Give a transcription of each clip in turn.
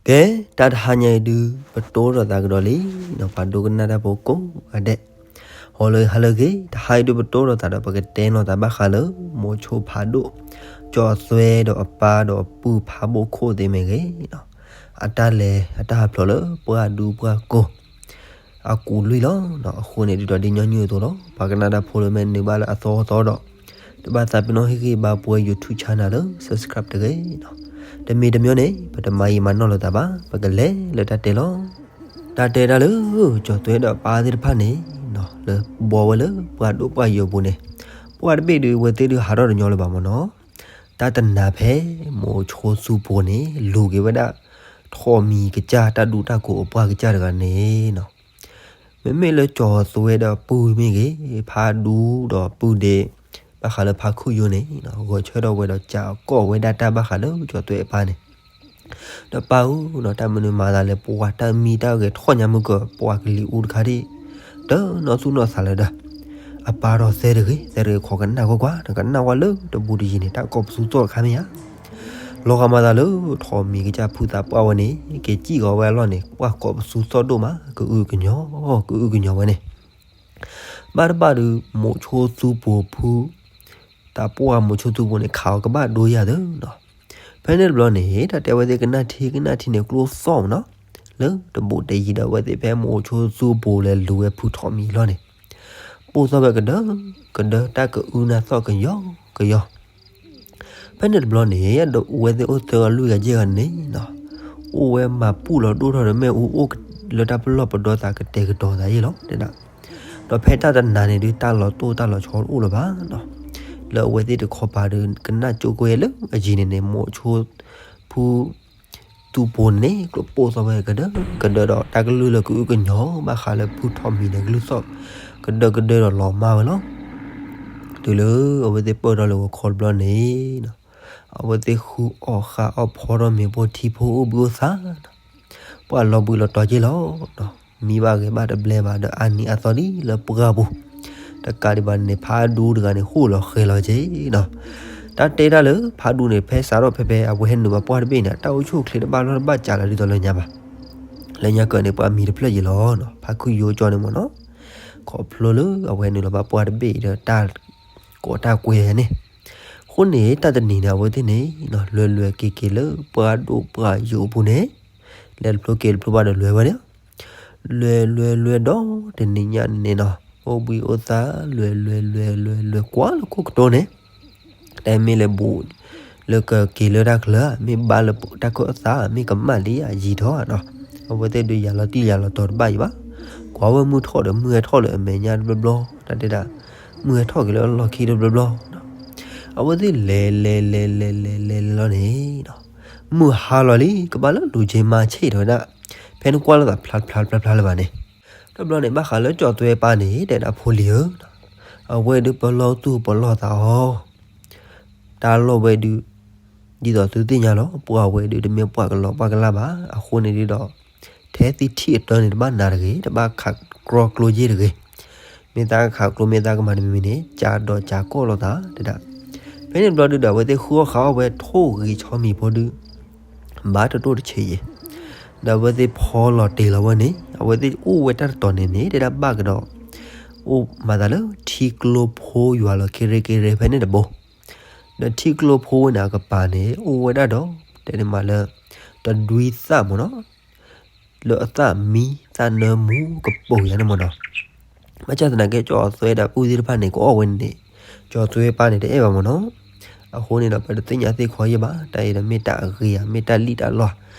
ကဲ, တၢ်တဟါညါအံၤဒုး ပတိၢ်ဒီးသးကဒီးလံနီၤ ပှၤဒိကနၣ်တၢ်ဖိကိးဂၤဒဲး, ဟီလၢဟါလၢဂ့ၤ, တဟါအံၤဒုးပတိၢ်ဒီးသးဒီး ပကတဲနီၤသးဘၣ်ဃးလၢ မိၤဆိဖးဒိၣ် ကၠီသွဲဒီးအပၢ်ဒီးအပုၢ်ဖးဘိၣ်ခိၣ်သ့ၣ်မ့ၢ်ဂ့ၤနီၤ, အတၢ်လဲၤအတၢ်ဟးဖျိးလၢပှၢ်ဒူပှၢ်ကိၢ် အကူးလွံၢ်လီၤ. အဃိန့ၣ်ဒုးဒီး ဒ်ညီနုၢ်အသိးလီၤ, ပှၤကနၣ်တၢ်ဖိလၢမ့ၢ်နုာ်ဘၣ်လၢအသီသီဒီး တဘၣ်သးပ့ၤနီၣ်ဟ့ၣ်ဂံၢ်ဘါပဝဲ YouTube channel လၢ subscribe တဂ့ၤနီၤ. တမံၤတမံၤန့ၣ် ပတမၤယံာ်မၤနီၢ်လိာ်သးဘၣ်, ပကလဲၤလၢတၢ်တဲလီၤ. တၢ်တဲဒၣ်လၢ ကၠီသွဲဒီးအပၢ်သ့ၣ်တဖၣ်န့ၣ်နီၤ လၢဘှီဝဲလၢပှၢ်ဒိၣ်ပှၢ်ယိာ်အပူၤန့ၣ်, ပှၢ်တဘ့ၣ်ဒုး အဝဲသ့ၣ်ဒုးဟးထီၣ်တညီလၢၤဘၣ်မ့ၢ်နီၤ. တၢ်တနၤဖဲ မိၤဆိသူပူၤန့ၣ် လူၤက့ၤဝဲဒၣ် ထိးမံၤကစၢ် တၢ်ဒူတၢ်ကိးအပှၢ်ကစၢ်တဂၤန့ၣ်နီၤ. မ့မ့ၢ်လၢကၠီသွဲဒီးပုၢ်မ့ၢ်ဂ့ၤ, ဖးဒူဒီးပုၢ်ဒ့, ဘၣ်ဃးလၢဖါခုၣ်ယိန့ၣ် ဂဲၤဆၢထၢၣ်ဝဲဒီး ကးကိးဝဲဒၣ်တၢ်ဘၣ်ဃးလၢကၠီသွဲအပၢ်န့ၣ်, ဒီးပၢ်ဧၢ, တၢ်မနုၤမၤသးလဲၣ်, ပှၤတၢ်မံတၢ်ဂဲၤထီၣ်ညါမုၢ်ကၢၤ ပှၤကလံၤအူတခါဒံး, တနီၣ်သူၣ်နီၣ်သးလၢၤဒီး, အပၢ်ဒီးသဲတဂ့ၤ, သဲတဂ့ၤ ခိးကနၣ်ကွၢ်ကွၢ်, ကနၣ်ဝဲလၢတဘူးတယံၤန့ၣ် တၢ်ကိးပသူသီၣ်တခါမ့ၢ်ဧါ. လီၤဂာ်မၤသးလၢ ထိးမံၤကစၢ်ဖုသးပှၢ်ဝဲန့ၣ် က့ၤစံၣ်ကီးဝဲအလီၢ်န့ၣ် ပှၢ်ကိးပသူသီၣ်ဒိၣ်မး, ကအုကညီ, ကအုကညီဝဲန့ၣ်, ဘၣ်တဘၣ်ဒုး မိၤဆိသူပူၤဖု သးပှၢ်မိၤဆိသူပူၤန့ၣ် ခးအီၤကဘၣ်ဒိယၤသၢနီၤ. ဖဲန့ၣ်တဘျီန့ၣ် တၢ်တဲဝဲသ့ၣ်ကနၣ်ထံကနၣ်ထံန့ၣ် ကျိသီၣ်မ့ၢ်နီၤ, လၢတဘူးတယံၤဒီး အဝဲသ့ၣ်ဖဲမိၤဆိသူပူၤလဲၤလူၤဝဲဖုထိးမံၤအလီၢ်န့ၣ်, ပိၢ်သီၣ်ဝဲကဒၢ, ကဒၢ တၢ်ကအုနၢ်သီၣ်ကယီကယီ ဖဲန့ၣ်တဘျီန့ၣ် ဒီးအဝဲသ့ၣ်အိၣ်သၢဂၤလွံၢ်ဂၤယဲၢ်ဂၤန့ၣ်နီၤ, အိၣ်ဝဲမၤပူၣ်လီၤဒိၣ်ထီၣ်ဒီးမ့ၣ်အူအိၣ်လၢတၢ်ပလီၢ်ပဒီသးကတဲာ်ကတီၤသးယဲၢ်လီၤတဲဒၣ်. ဒီးဖဲတၢ်တနၤန့ၣ်ဒုး တၢ်လီၤတိၢ်တၢ်လီၤဆီတအိၣ်လၢၤဘၣ်နီၤ, လၢအဝဲသ့ၣ်တခီပၤဒုး ကနၣ်ကၠိကွဲလၢအယံၤန့ၣ်န့ၣ် မိၤဆိဖု သူပူၤန့ၣ် ကျိပိၢ်သီၣ်ဝဲကဒၢကဒၢဒီး တၢ်ကလုၢ်လၢကအုကညီဘၣ်ဃးလၢဖုထိးမံၤန့ၣ် ကလုၢ်သီၣ်ကဒၢကဒၢဒီးလီၤမၢ်ဝဲလီၤ. တုၤလၢအဝဲသ့ၣ်ပၢၢ်ထီၣ်လၢဂီၤခီတဘျီန့ၣ်, အဝဲသ့ၣ်ဃုအီၣ်ဃါအီၣ်ဖီထီၣ်မ့ၤပိၢ်ထံဖိအိၣ်ဘှံးအိၣ်သါနီၤ, ပှၢ်လီၤဘှံးလီၤတီၤက့ၢ်လီၤ. မံဘၣ်ဂဲၤဘၣ်တဘျဲဘၣ်ဒီး အါနံၤအါသီဒ်လၢပှၢ်ပူၤ, တကးဒံးဘၣ်န့ၣ် ဖးဒူတဂၤန့ၣ် ဟိၣ်လီၤဃဲၤလီၤက့ၢ်နီၤ. တၢ်တဲတၢ်လၢ ဖးဒူန့ၣ် ဖဲစးထီၣ်ဖဲဖဲ အဝဲဟဲနုာ်ဘၣ်ပှၢ်တဘ့ၣ်န့ၣ် တၢ်အိၣ်ဆူၣ်အိၣ်ချ့တဘၣ်လီၢ်တဘၣ်စးလၢၤဒ်သိးလၢညါဘၣ်. လၢညါကၢးန့ၣ် ပှၤမံတဖျၢၣ်ယံၤလီၤနီၤ, ဖးခုၣ်ယိကၠီန့ၣ်မ့ၢ်နီၤ, ခီဖျိလၢအဝဲဟဲနုာ်လီၤဘၣ်ပှၢ်တဘ့ၣ်အံၤဒီး တၢ်ကိးတၢ်ကွဲန့ၣ်, အဃိန့ၣ် တၢ်တနံၤန့ၣ် အဝဲသ့ၣ်န့ၣ် လွဲၤလွဲၤက့ၤက့ၤလၢပှၢ်ဒိၣ်ပှၢ်ယိာ်အပူၤန့ၣ်, လဲၤတဖျိက့ၤတဖျိဘၣ်ဒီးလွဲၤဝဲန့ၣ် လွဲၤလွဲၤလွဲၤဒီးတနံၤညါန့ၣ်နီၤ, အိၣ်ဘှံးအိၣ်သါ လွဲၤလွဲၤလွဲၤလွဲၤလွဲၤကွၢ်လၢခိၣ်ကတိၤန့ၣ်, တၢ်မ့ၢ်လဲၤဘူး လၢကက့ၤလၢတၢ်ချၢ, မ့ၢ်ဘါလၢတၢ်ခၢၣ်သး မ့ၢ်ကမၣ်လံယံာ်ထီၣ်နီၤ, အဝဲသ့ၣ်ဒုးယၤလီၤတံၢ်ယၤလီၤတီၤတဘၣ်ယံၤဘၣ်, ကွၢ်ဝဲမုၢ်ထီၣ်ဒီးမုၢ်ဟဲထီၣ်လၢအမဲာ်ညါတဘျီဘျီ, တၢ်တဲဒၣ် မုၢ်ဟဲထီၣ်က့ၤလၢအလီၢ်ခံတဘျီဘျီ အဝဲသ့ၣ်လဲၤလဲၤလဲၤလဲၤလဲၤလဲၤလဲၤလီၤန့ၣ်, မုၢ်ဟါလီၤလံ ကဘၣ်လၢလူၤက့ၤမၤဆ့ၣ်ထီၣ်ဝဲဒၣ်, ဖဲနကွၢ်လိာ်သးဖျါဖျါဖျါဖျါလၢၤဘၣ်န့ၣ်, တဘျီန့ၣ် ဘၣ်ဃးလၢကၠီသွဲပၢ်န့ၣ် တဲဒၣ်ဖိလံၤဧၢ, အဝဲဒုးပလီၢ်သူၣ်ပလီၢ်သးအီၤ, တၢ်လီၢ်ဝဲဒုး ဒ်သိးသုသ့ၣ်ညါလီၤ, ပှၤဝဲဒုးတမ့ၢ်ပှၤကလီၤပှၤကလၢ်ဘၣ်, အဃိန့ၣ်ဒုးဒီး ထဲသံထံၣ်အတၢန့ၣ် တဘၣ်နၤတဂ့ၤ, တဘၣ်ခးကြီကျိယ့ၢ်တဂ့ၤ, မ့ၢ်သးခးကျိမ့ၢ်သးကမၤတမံၤမံၤန့ၣ် ကးဒီးကးကီၢ်လိာ်သးတဲဒၣ်, ဖဲန့ၣ်တဘျီဒုးဒီး အဝဲသ့ၣ်ဃုအီၣ်ဃါအီၣ်ဝဲထိၣ်ဂံၤဆီမံၤဖိဒုး ဘၣ်တတိၢ်တဆံးယံၤ, ဒီးအဝဲသ့ၣ်ဖီလီၤတ့ၢ်လီၤဝဲန့ၣ် အဝဲသ့ၣ်အိၣ်ဝဲတၢ်တတီၤန့ၣ်န့ၣ် တဲဒၣ်ဘၣ်ကဒီး အိၣ်မၤသးလၢထံကျိဖိယွၤလီၤက့ၤရ့က့ၤရ့ဖဲန့ၣ်တဘိ, ဒီးထံကျိဖိဝဲန့ၣ်အကပၤန့ၣ် အိၣ်ဝဲဒၣ်ဒီး တဲန့ၣ်မးလၢ တဒွံသၣ်မ့ၢ်နီၤ, လၢအသၣ်မံသၣ်နၢမူကပိာ်ယၤန့ၣ်မ့ၢ်နီၤ, ဘၣ်ဆၣ်သနာ်က့ ကၠီသွဲဒီးပုၢ်သ့ၣ်တဖၣ်န့ၣ် ကအီၣ်ဝဲန့ၣ်န့ၣ်, ကၠီသွဲပၢ်န့ၣ်တအဲၣ်ဘၣ်မ့ၢ်နီၤ, အဃိန့ၣ်ဒီး ပတသ့ၣ်ညါသ့ၣ်ခီယဲၢ်ဘၣ်, တၢ်အံၤဒီးမ့ၢ်တၢ်အဂ့ၤဧါ မ့ၢ်တၢ်လံၣ်တၢ်လီၢ်ဧါ,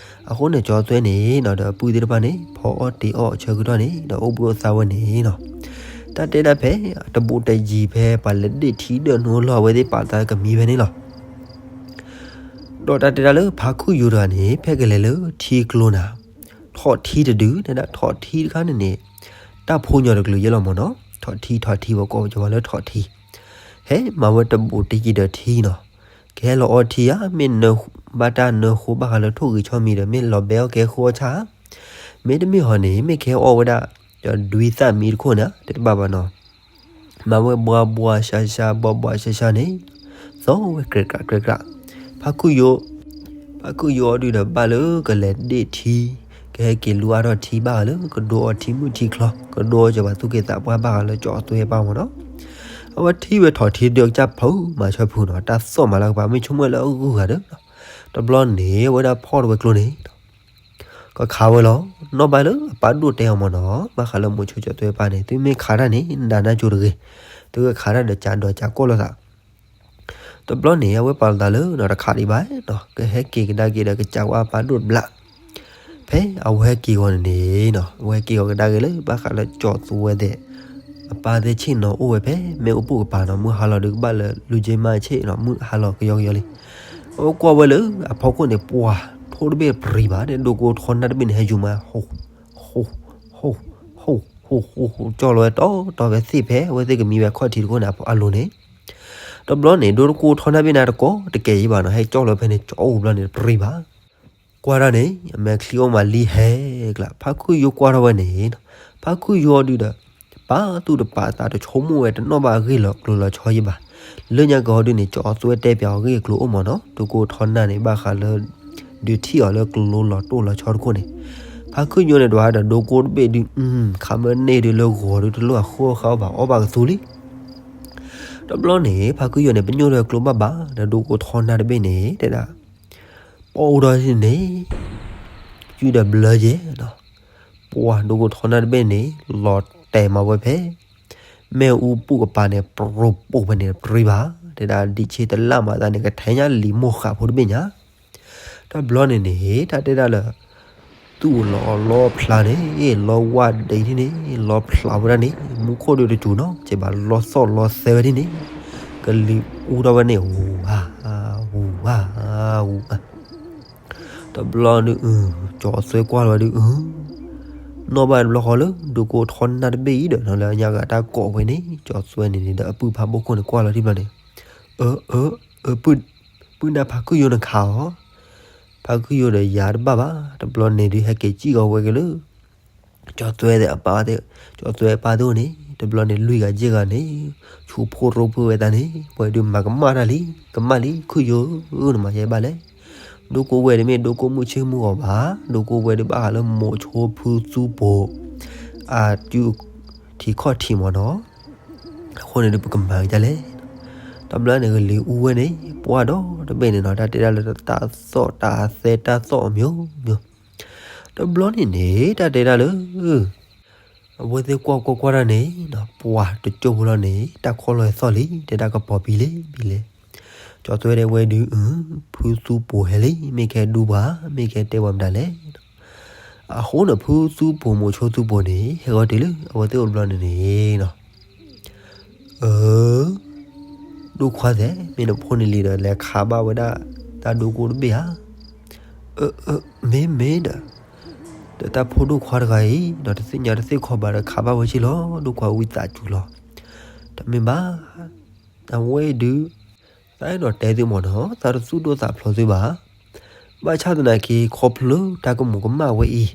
အဃိန့ၣ် ကၠီသွဲန့ၣ်နီၤ ဒီးပုၢ်သ့ၣ်တဖၣ်န့ၣ် ဖီအီၣ်တ့ၤအီၣ်အဆၢကတီၢ်န့ၣ် ဒီးအိၣ်ဘှံးအိၣ်သါဝဲန့ၣ်နီၤ, တၢ်တဲဒၣ်ဖဲ တဘူးတယံၤဖဲ ပှၤလဲၤဒ့ၣ်ထံဒၢၣ်နူအလီၢ် အဝဲသ့ၣ်ပာ်သးကမံဖဲန့ၣ်လီၤ. ဒီးတၢ်တဲဒၣ်လၢဖါခုၣ်ယိၤတဂၤန့ၣ် ဖဲကလဲၤလၢထံကျိနၤ, ထိးထံတဒု, တဲဒၣ်ထိးထံတခါန့ၣ်န့ၣ် တၢ်ဖိညီတကလုာ်ယဲၢ်လီၤမ့ၢ်နီၤ, ထိးထံ ထိးထံ ပှၤကိးပှၤလၢထိးထံ, ဟဲမၤဝဲတဘူးတယံၤဒီးထံနီၤ, ကဟဲလီၤအီထံဧါ, မ့ၢ်နၢဘၣ်တၢ်နၢဃိဘၣ်ဃးလၢထိၣ်ဂံၤဆီမံၤဒီး မ့ၢ်လီၤဘဲအီၣ်ကဟဲဃုအီၣ်ဆၣ်ဧါ, မ့တမ့ၢ်ဟီန့ၣ် မ့ၢ်ကဟဲအီၣ်ဝဲဒၣ် ဒီးဒွံသၣ်မံတခိၣ်န့ၣ် တတဘၣ်ဘၣ်နီၤ မၤဝဲဘှါဘှါရှါရှါ ဘှါဘှါရှါရှါန့ၣ် သီဝဲကြဲးကြးကြဲးကြး, ဖါခုၣ်ယိၤ ဖါခုၣ်ယိအီၤဒုဒီးဘၣ်လၢကလဲၤဒ့ၣ်ထံ, ကဟဲက့ၤလူအါထီၣ်ထံဘၣ်ဃးလၢ ကဒိအီၤထံမုၢ်ထံချီ, ကဒိအီၤကၢၤဘၣ်သူၣ်က့သးပှၢ်ဘၣ်ဃးလၢကၠီၤသွဲပၢ်မ့ၢ်နီၤ. အဝဲထံၣ်ဝဲထီၣ်ထံဒုအကစၢ်ဖုမၤဆၢဖုနီၤ, တၢ်သီၣ်မၤလၢကပၤ မ့ၢ်ဆိကမိၣ်လၢအဂုၤဂၤဒီး, တဘျီန့ၣ် အဝဲဒၣ်ဖီၣ်ထီၣ်ဝဲကျိန့ၣ် ကခးဝဲလီၤ. နီၢ်ဘၣ်လၢအပၢ်ဒိၣ်တဲအီၤမ့ၢ်နီၤ, ဘၣ်ဃးလၢမိၤဆိကၠီၤသွဲပၢ်န့ၣ် သုမ့ၢ်ခးတၢ်န့ၣ် နဒၣ်နၢ်ကၠိတဂ့ၤ, သုကခးတၢ်ဒီးကးဒီးကးကီၢ်လိာ်သး. တဘျီန့ၣ် အဝဲပာ်လီၤသးလၢနီၤ တခးဒံးဘၣ်နီၤ, ကဟဲက့ၤကဒါက့ၤဒီးကစးဝဲအပၢ်ဒိၣ်တဘျီ. ဖဲအဝဲဟဲက့ၤဂီၤန့ၣ်န့ၣ်နီၤ, အဝဲဟဲက့ၤဂီၤကဒါက့ၤလၢ ဘၣ်ဃးလၢကၠီၤသွဲသ့ၣ် အပၢ်သ့ၣ်ဆ့ၣ်နီၤအိၣ်ဝဲဖဲ မ့ၣ်အူပူၤကပၤနီၤ, မုၢ်ဟါလီၤဒုးကဘၣ်လၢလူၤက့မါဆ့ၣ်နီၤ, မုၢ်ဟါလီၤကယီကယီလံ. အဝဲကွၢ်ဝဲလၢအဖီခိၣ်န့ၣ် ပှၤထိၣ်တဘ့ၣ်ပြံၤဘၣ်, ဒိကိထီနၢ်တဘ့ၣ်န့ၣ် ဟဲယူၤမး ဟူး ဟူး ဟူး ဟူး ဟူး ကၠီၣ်လီၤဝဲတီတီဖဲသ့ၣ်ဖဲ အဝဲသ့ၣ်ကမံဝဲခီၣ်ထံးတခိၣ်န့ၣ်အလိၤန့ၣ်. တဘျီန့ၣ် ဒိကိထီနၢ်တဘ့ၣ်န့ၣ် တကိးတကဲးယံၤဘၣ်နီၤ, ဟဲကၠီၣ်လီၤဖဲန့ၣ် ကၠီၣ်အိၣ်ဘျီန့ၣ်တပြံၤဘၣ်. ကွၢ်တၢ်န့ၣ် အမဲာ်ချံအိၣ်မးလံဟဲကျါ, ဖါခုၣ်ယိကွၢ်ထီၣ်ဝဲန့ၣ်, ဖါခုၣ်ယိဒုဒီး တပာ်သူၣ်တပာ်သး တဆိကမိၣ်ဝဲတနီၣ်ဘၣ်အဂ့ၢ်လီၤကျိၤလီၤဆီယံၤဘၣ်. လၢညါကီၤဒုန့ၣ် ကၠီၤသွဲတဲပၠးအီၤဂ့ၢ်ကျိၤအိၣ်မ့ၢ်နီၤ, ဒိကိထီနၢ်န့ၣ် ဘၣ်ဃးလၢ ဒုးထံၣ်အီၤလၢကျိၤလီၤတိၢ်လီၤဆီတခိၣ်န့ၣ်, ဖါခုၣ်ယိန့ၣ် တဝဲဒီးဒိကိတဘ့ၣ်ဒုး ခးမၢန့ၢ်ဒုးလၢဂီၤဒုး တလိၣ်အဃိဃာ်အီၣ်ဘၣ် အီၣ်ဘၣ်ကသူလံ. တဘျီန့ၣ် ဖါခုၣ်ယိန့ၣ် ပညိၣ်ထီၣ်ကျိဘၣ်ဘၣ်ဒီး ဒိကိထီနၢ်တဘ့ၣ်န့ၣ် တဲဒၣ် ပီၣ်အူဒီးန့ၣ် ကုဒီးဘျၢယဲၢ်ဒီး ပှၤဒိကိထီနၢ်တဘ့ၣ်န့ၣ် လီၤတဲာ်မးဝဲဖဲ မ့ၣ်အူပူၤကပၤန့ၣ် ပြိၤပိာ်ဖဲန့ၣ်ပြံၤဘၣ်, တဲဒၣ်ဒံးဆ့တလၢ်မးသးန့ၣ် ကထဲညါလံာ်မိၢ်ဃာ်ဖိတဘ့ၣ်ညါ. တဘျီန့ၣ်န့ၣ် တၢ်တဲဒၣ်လၢ သူၣ်လီၤအီၤလီဖျါန့ၣ် လီဝါဒံးဒ်န့ၣ် လီဖျါဝဲဒၣ်န့ၣ် မူခိၣ်ဒုးတစူၤနီတစဲးဘၣ် လီသီၣ်လီသဲဝဲဒ်န့ၣ် ကလံၤအူထီၣ်ဝဲန့ၣ် ဝူၤဧါ ဝူၤဧါ ဝူၤဧါ. တဘျီဒုး ကၠီၤသွဲကွၢ်လီၤဝဲဒုး နီၢ်ဘၣ်တဘျီဃီလၢ ဒိကိထီနၢ်တဘ့ၣ်အံၤဒီး လၢညါဂၤတၢ်ကိးဝဲန့ၣ် ကၠီၤသွဲန့ၣ်န့ၣ်ဒီး အပုၢ်ဖးဘိၣ်ခိၣ်န့ၣ်ကွၢ်လီၤတဘျီန့ၣ် အၢ အၢ အၢ ပုၢ်ဒၣ်ဖါခုၣ်ယိန့ၣ်ခးအီၤ, ဖါခုၣ်ယိဒီးယၤတဘၣ်ဘၣ်. တဘျီန့ၣ်ဒုး ဟဲက့ၤစံၣ်ကီးဝဲက့ၤလၢ ကၠီၤသွဲသ့ၣ်အပၢ်သ့ၣ်, ကၠီၤသွဲအပၢ်သ့ၣ်အိၣ်န့ၣ် တဘျီန့ၣ် လွံၢ်ဂၤယဲၢ်ဂၤန့ၣ် ဆူဖိရိဖုဝဲသးန့ၣ် ပှၤဒုးမၤကမၣ်တၢ်လံ, ကမၣ်လံ ခုၣ်ယိဧၢ နမၤယဲဘၣ်လဲၣ်. ဒိကိဝဲဒုးမ့ၢ်ဒိကိမုၢ်ဆ့ၣ်မုၢ်ဂီၤဘၣ်, ဒိကိဝဲဒုးဘၣ်ဃးလၢမိၤဆိဖုသူပိၤ အစုထံးခီၣ်ထံးမ့ၢ်နီၤ. အဃိန့ၣ်ဒုး ပကမၤကဒါလဲၣ်. တဘျီန့ၣ် ကလံၤအူဝဲန့ၣ် ပှၢ်ဒီတဘ့ၣ်န့ၣ်နီၤ, တၢ်တဲဒၣ်လၢတၢ်သီၣ်တၢ်သဲတၢ်သီၣ်အမျိုးမျိုး. တဘျီန့ၣ်န့ၣ် တၢ်တဲဒၣ်လၢ အဝဲသ့ၣ်ကွၢ်ကွၢ်ကွၢ်တၢ်န့ၣ် ပှၤတကၠိဖိလီၤန့ၣ် တၢ်ခီၣ်လီၤသီၣ်လံ တဲဒၣ်ကပီၤပံၤလံ ပံၤလဲၣ်. ကၠီၤသွဲဒၣ်ဝဲဒုး ဖုသူပိၤဟဲလံ မ့ၢ်ကဲဒူပှၤ မ့ၢ်ကဲတဲပှၤမတၤလဲၣ်. အဃိန့ၣ် ဖုသူပိၤမိၤဆိသူပိၤန့ၣ် ဟဲဂီၤတုၤလၢအဝဲသ့ၣ်အိၣ်တဘျီန့ၣ်န့ၣ်နီၤ အၢ ဒိၣ်ခွါသ့ၣ် မ့ၢ်နဖိန့ၣ်လံဒီး လဲၤခးဘၣ်ဝဲဒၣ် တၢ်ဒိကိတဘ့ၣ်ဧါ. အၢ အၢ မ့ၢ်မ့ၢ်ဒီး ဒီးတၢ်ဖိဒိၣ်ခွါတဂၤအံၤဒီး တသ့ၣ်ညါတသ့ၣ်ခီဘၣ်ဒီး ခးဘၣ်ဝဲဆ့လီၤ ဒိၣ်ခွါဝံသးစူၤလီၤ. တမ့ၢ်ဘၣ် အဝဲဒုး သးအဲၣ်ဒိးတဲသုမ့ၢ်နီၤ သးတသူၣ်ဒိၣ်သးဖျိးသုဘၣ်. ဘၣ်ဆၣ်သနာ်က့ ခီဖျိတၢ်ကမူးကမၣ်ဝဲအံၤ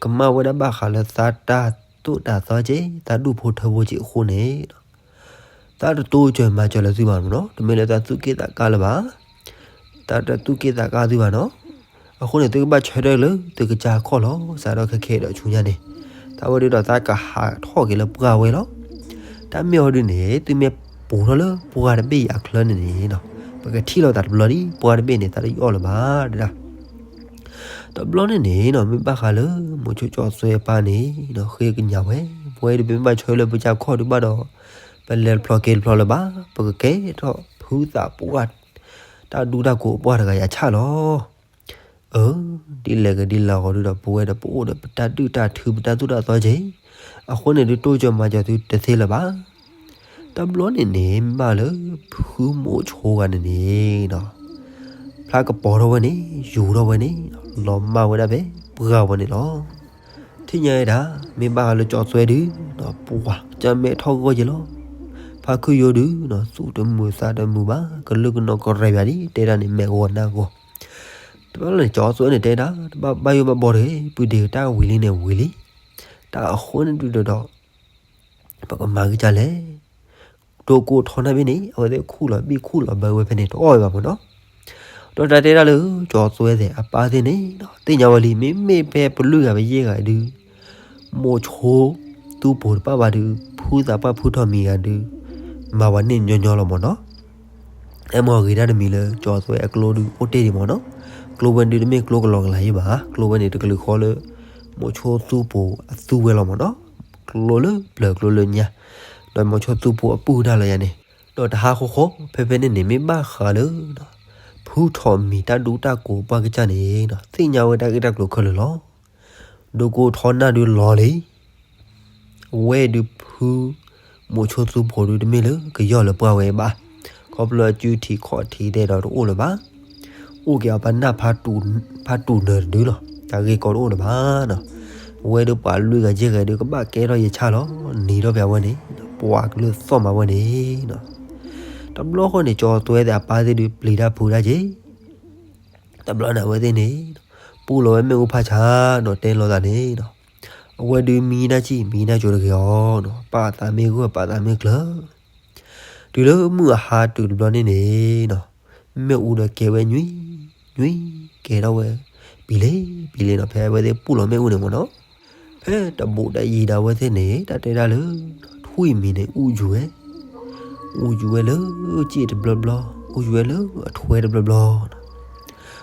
ကမၣ်ဝဲဒၣ်ဘၣ်ဃးလၢသးတၢ်သိၣ်တၢ်သီက့ သးဒူၣ်ဖိထၢဖိက့အဃိန့ၣ် သးတတိစၢၤမၤစၢၤလၢသုဘၣ်မ့ၢ်နီၤ, တမ့ၢ်လၢသးသူၣ်က့သးကါလၢၤဘၣ်. သးတသူၣ်က့သးကါသုဘၣ်နီၤ. အဃိန့ၣ် သုကဘၣ်ဆၢထၢၣ်လၢသုကစၢ်ခီၣ်လီၤ. စးထီၣ်ခဲခဲဒီးဆူညါန့ၣ် သးဝဲဒၣ်ဒီးသးကဟးထီၣ်က့ၤလၢပှၢ်ဝဲလီၤ. တၢ်မ့ၢ်အီၤဒုးန့ၣ် သုမ့ၢ်ပူၤထီၣ်လၢပှၢ်တဘ့ၣ်အံၤအချၢန့ၣ်န့ၣ်နီၤ, ပကထံၣ်လိာ်သးတဘျီလံ ပှၢ်တဘ့ၣ်န့ၣ် သးတယီၣ်လၢၤဘၣ်ဒၣ်. တဘျီန့ၣ်န့ၣ်နီၤ မ့ၢ်ဘၣ်ဃးလၢ မိၤဆိကၠီသွဲပၢ်န့ၣ်နီၤ ဃ့ကညးဝဲ, ပဝဲဒုးပမ့ၢ်ဘၣ်ဆၢလၢပကစၢ်ခီၣ်ဒုးဘၣ်ဒီး ပလဲၤတဖျိးက့ၤတဖျိးလၢၤဘၣ်, ပကကဲထီၣ်ဖုသးပှၢ် တၢ်ဒူတၢ်ကိးအပှၢ်တဂၤယၤဆၣ်လီၤ. အၢ ဒ်လဲၣ်ဂ့ၤဒ်လဲၣ်ဂ့ၤဒုးဒီး ပဝဲဒီးပအိၣ်ဒီးပတၢ်ဒုၣ်တၢ်ထု ပတၢ်သူၣ်တၢ်သီက့ၤ, အဃိန့ၣ်ဒုးတိစၢၤမၤစၢၤသုတသ့လၢၤဘၣ်. တဘျီန့ၣ်န့ၣ် မ့ၢ်ဘၣ်လၢဖုမိၤဆိဂၤန့ၣ်န့ၣ်နီၤ ဖျါကပီၤထီၣ်ဝဲန့ၣ် ယူၤထီၣ်ဝဲန့ၣ် လီၤမၢ်ဝဲဒၣ်ဖဲပှၢ်ဝဲန့ၣ်လီၤ. ထံၣ်ညါဝဲဒၣ် မ့ၢ်ဘၣ်ဃးလၢကၠီသွဲဒုးနီၤ ပှၤကစၢ်မဲထီၣ်ဂီၢ်က့ၤလီၤ. ဖါခုၣ်ယိဒုးနီၤ သူၣ်တမုာ်သးတမုာ်ဘၣ် ကလုာ်ကနီၤကရဲၣ်ပၠးဒ် တဲဒၣ်န့ၣ် မဲာ်ဂီၤနါဂီၤ. တဘျီန့ၣ် ကၠီသွဲန့ၣ်တဲဒၣ် တဘၣ်ဘၣ်ယိၣ်ဘၣ်ဘီတဂ့ၤ ပုၢ်ဒ့တၢ်ဝံၤလံန့ၣ်ဝံၤလံ. တၢ်အဃိန့ၣ်ဒုးဒီး ပကမၤကစၢ်လဲၣ်. ဒိကိထီနၢ်ဘ့ၣ်န့ၣ် အဝဲသ့ၣ်ခူၣ်လီၤဘံၣ်ခူၣ်လီၤဘၢဝဲဖဲန့ၣ် တအီၣ်ဝဲဘၣ်မ့ၢ်နီၤ. ဒီးတၢ်တဲဒၣ်လၢ ကၠီၤသွဲသ့ၣ်အပၢ်သ့ၣ်န့ၣ်ဒီး သ့ၣ်ညါဝဲလံ မ့မ့ၢ်ဖဲပလွံၢ်ဂၤပယဲၢ်ဂၤဒုး မိၤဆိသူပိၤတပၣ်ဘၣ်ဒုး ဖုသးပှၢ်ဖုထီၣ်မံၤဂၤဒုး မၤဝဲန့ၣ်ညီညီလီၤမၢ်နီၤ. အဲၣ်မ့ၢ်ဂ့ၤတၢ်တမံၤလၢ ကၠီၤသွဲအကျိဒုးအိၣ်တ့ၢ်ဒံးမၢ်နီၤ. ကျိဝဲဒုးတမ့ၢ်ကျိကလီကလီယဲၢ်ဘၣ်. ကျိဝဲန့ၣ်တကလုာ်ဃီလၢ မိၤဆိသူပိၤအသူဝဲလီၤမၢ်နီၤ. ကျိလၢပျၢၤကျိလၢညါ ဒီးမိၤဆိသူပိၤအပုၢ်တၢ်လၢယၤန့ၣ် ဒီးတဟးဃီဃီ ဖဲဖဲန့ၣ်န့ၣ် မ့ၢ်ဘၣ်ဃးလၢ ဖုထီၣ်မံၤတၢ်ဒူတၢ်ကိးပှၢ်ကစၢ်န့ၣ်ဒီး သ့ၣ်ညါဝဲတၢ်ဂ့ၢ်တၢ်ကျိၤခဲလၢာ်လီၤ. ဒိကိထီနၢ်ဒုးလီၤလံ အဝဲဒုးဖု မိၤဆိသူပိၤဒုးတမ့ၢ်လၢကယီၢ်လၢပှၢ်ဝဲဘၣ်. ခီဖျိအစုထံးခီၣ်ထံးဒဲးဒီးတအိၣ်လၢၤဘၣ်. အိၣ်က့ၤအီၤပနၢ်ဖးတူာ်နၢၤတဒုလီၤ. တၢ်ဂ့ၢ်ကီတအိၣ်လၢၤဘၣ်နီၤ. အဝဲဒုးပှၤလွံၢ်ဂၤယဲၢ်ဂၤဒုးကဘၣ်ကဲထီၣ်ယဲၢ်ဆၣ်လီၤ. နံၤထီၣ်ဖဲအဝဲန့ၣ် ပှၤကလုာ်သီၣ်မးဝဲန့ၣ်နီၤ. တဘျီဃီန့ၣ် ကၠီၤသွဲသ့ၣ်အပၢ်သ့ၣ်ဒုးပျံၤတၢ်ဖုးတၢ်က့ၤ တဘျီန့ၣ်အဝဲသ့ၣ်န့ၣ် ပူၢ်လီၤဝဲမ့ၣ်အူဖးဆါဒီးတဲလိာ်သးန့ၣ်ဒီး အဝဲဒုးမံတၢ်စံၣ်မံတၢ်ကၠိတဂ့ၤအီၤနီၤ. ပာ်သးမ့ၢ်ဂိၢ် ပာ်သးမ့ၢ်ကျၢၤ တုၤလၢမုၢ်အဟါတုၤတဘျီန့ၣ်န့ၣ်နီၤ မ့ၣ်အူဒီးကဲဝဲညွံ ညွံ ကဲထီၣ်ဝဲ ပံၤလ့ ပံၤလ့နီၤ. ဖဲအဝဲသ့ၣ်ပူၢ်လီၤမ့ၣ်အူန့ၣ်မၢ်နီၤ ဖဲတဘူးတယံၤဒီးအဝဲသ့ၣ်န့ၣ် တၢ်တဲဒၣ်လၢ ထွံၣ်မံၤန့ၣ် အူယူၤဝဲ အူယူၤဝဲလၢစ့ၣ်တဘျီဘျီ အူယူၤဝဲလၢအထွဲတဘျီဘျီနီၤ.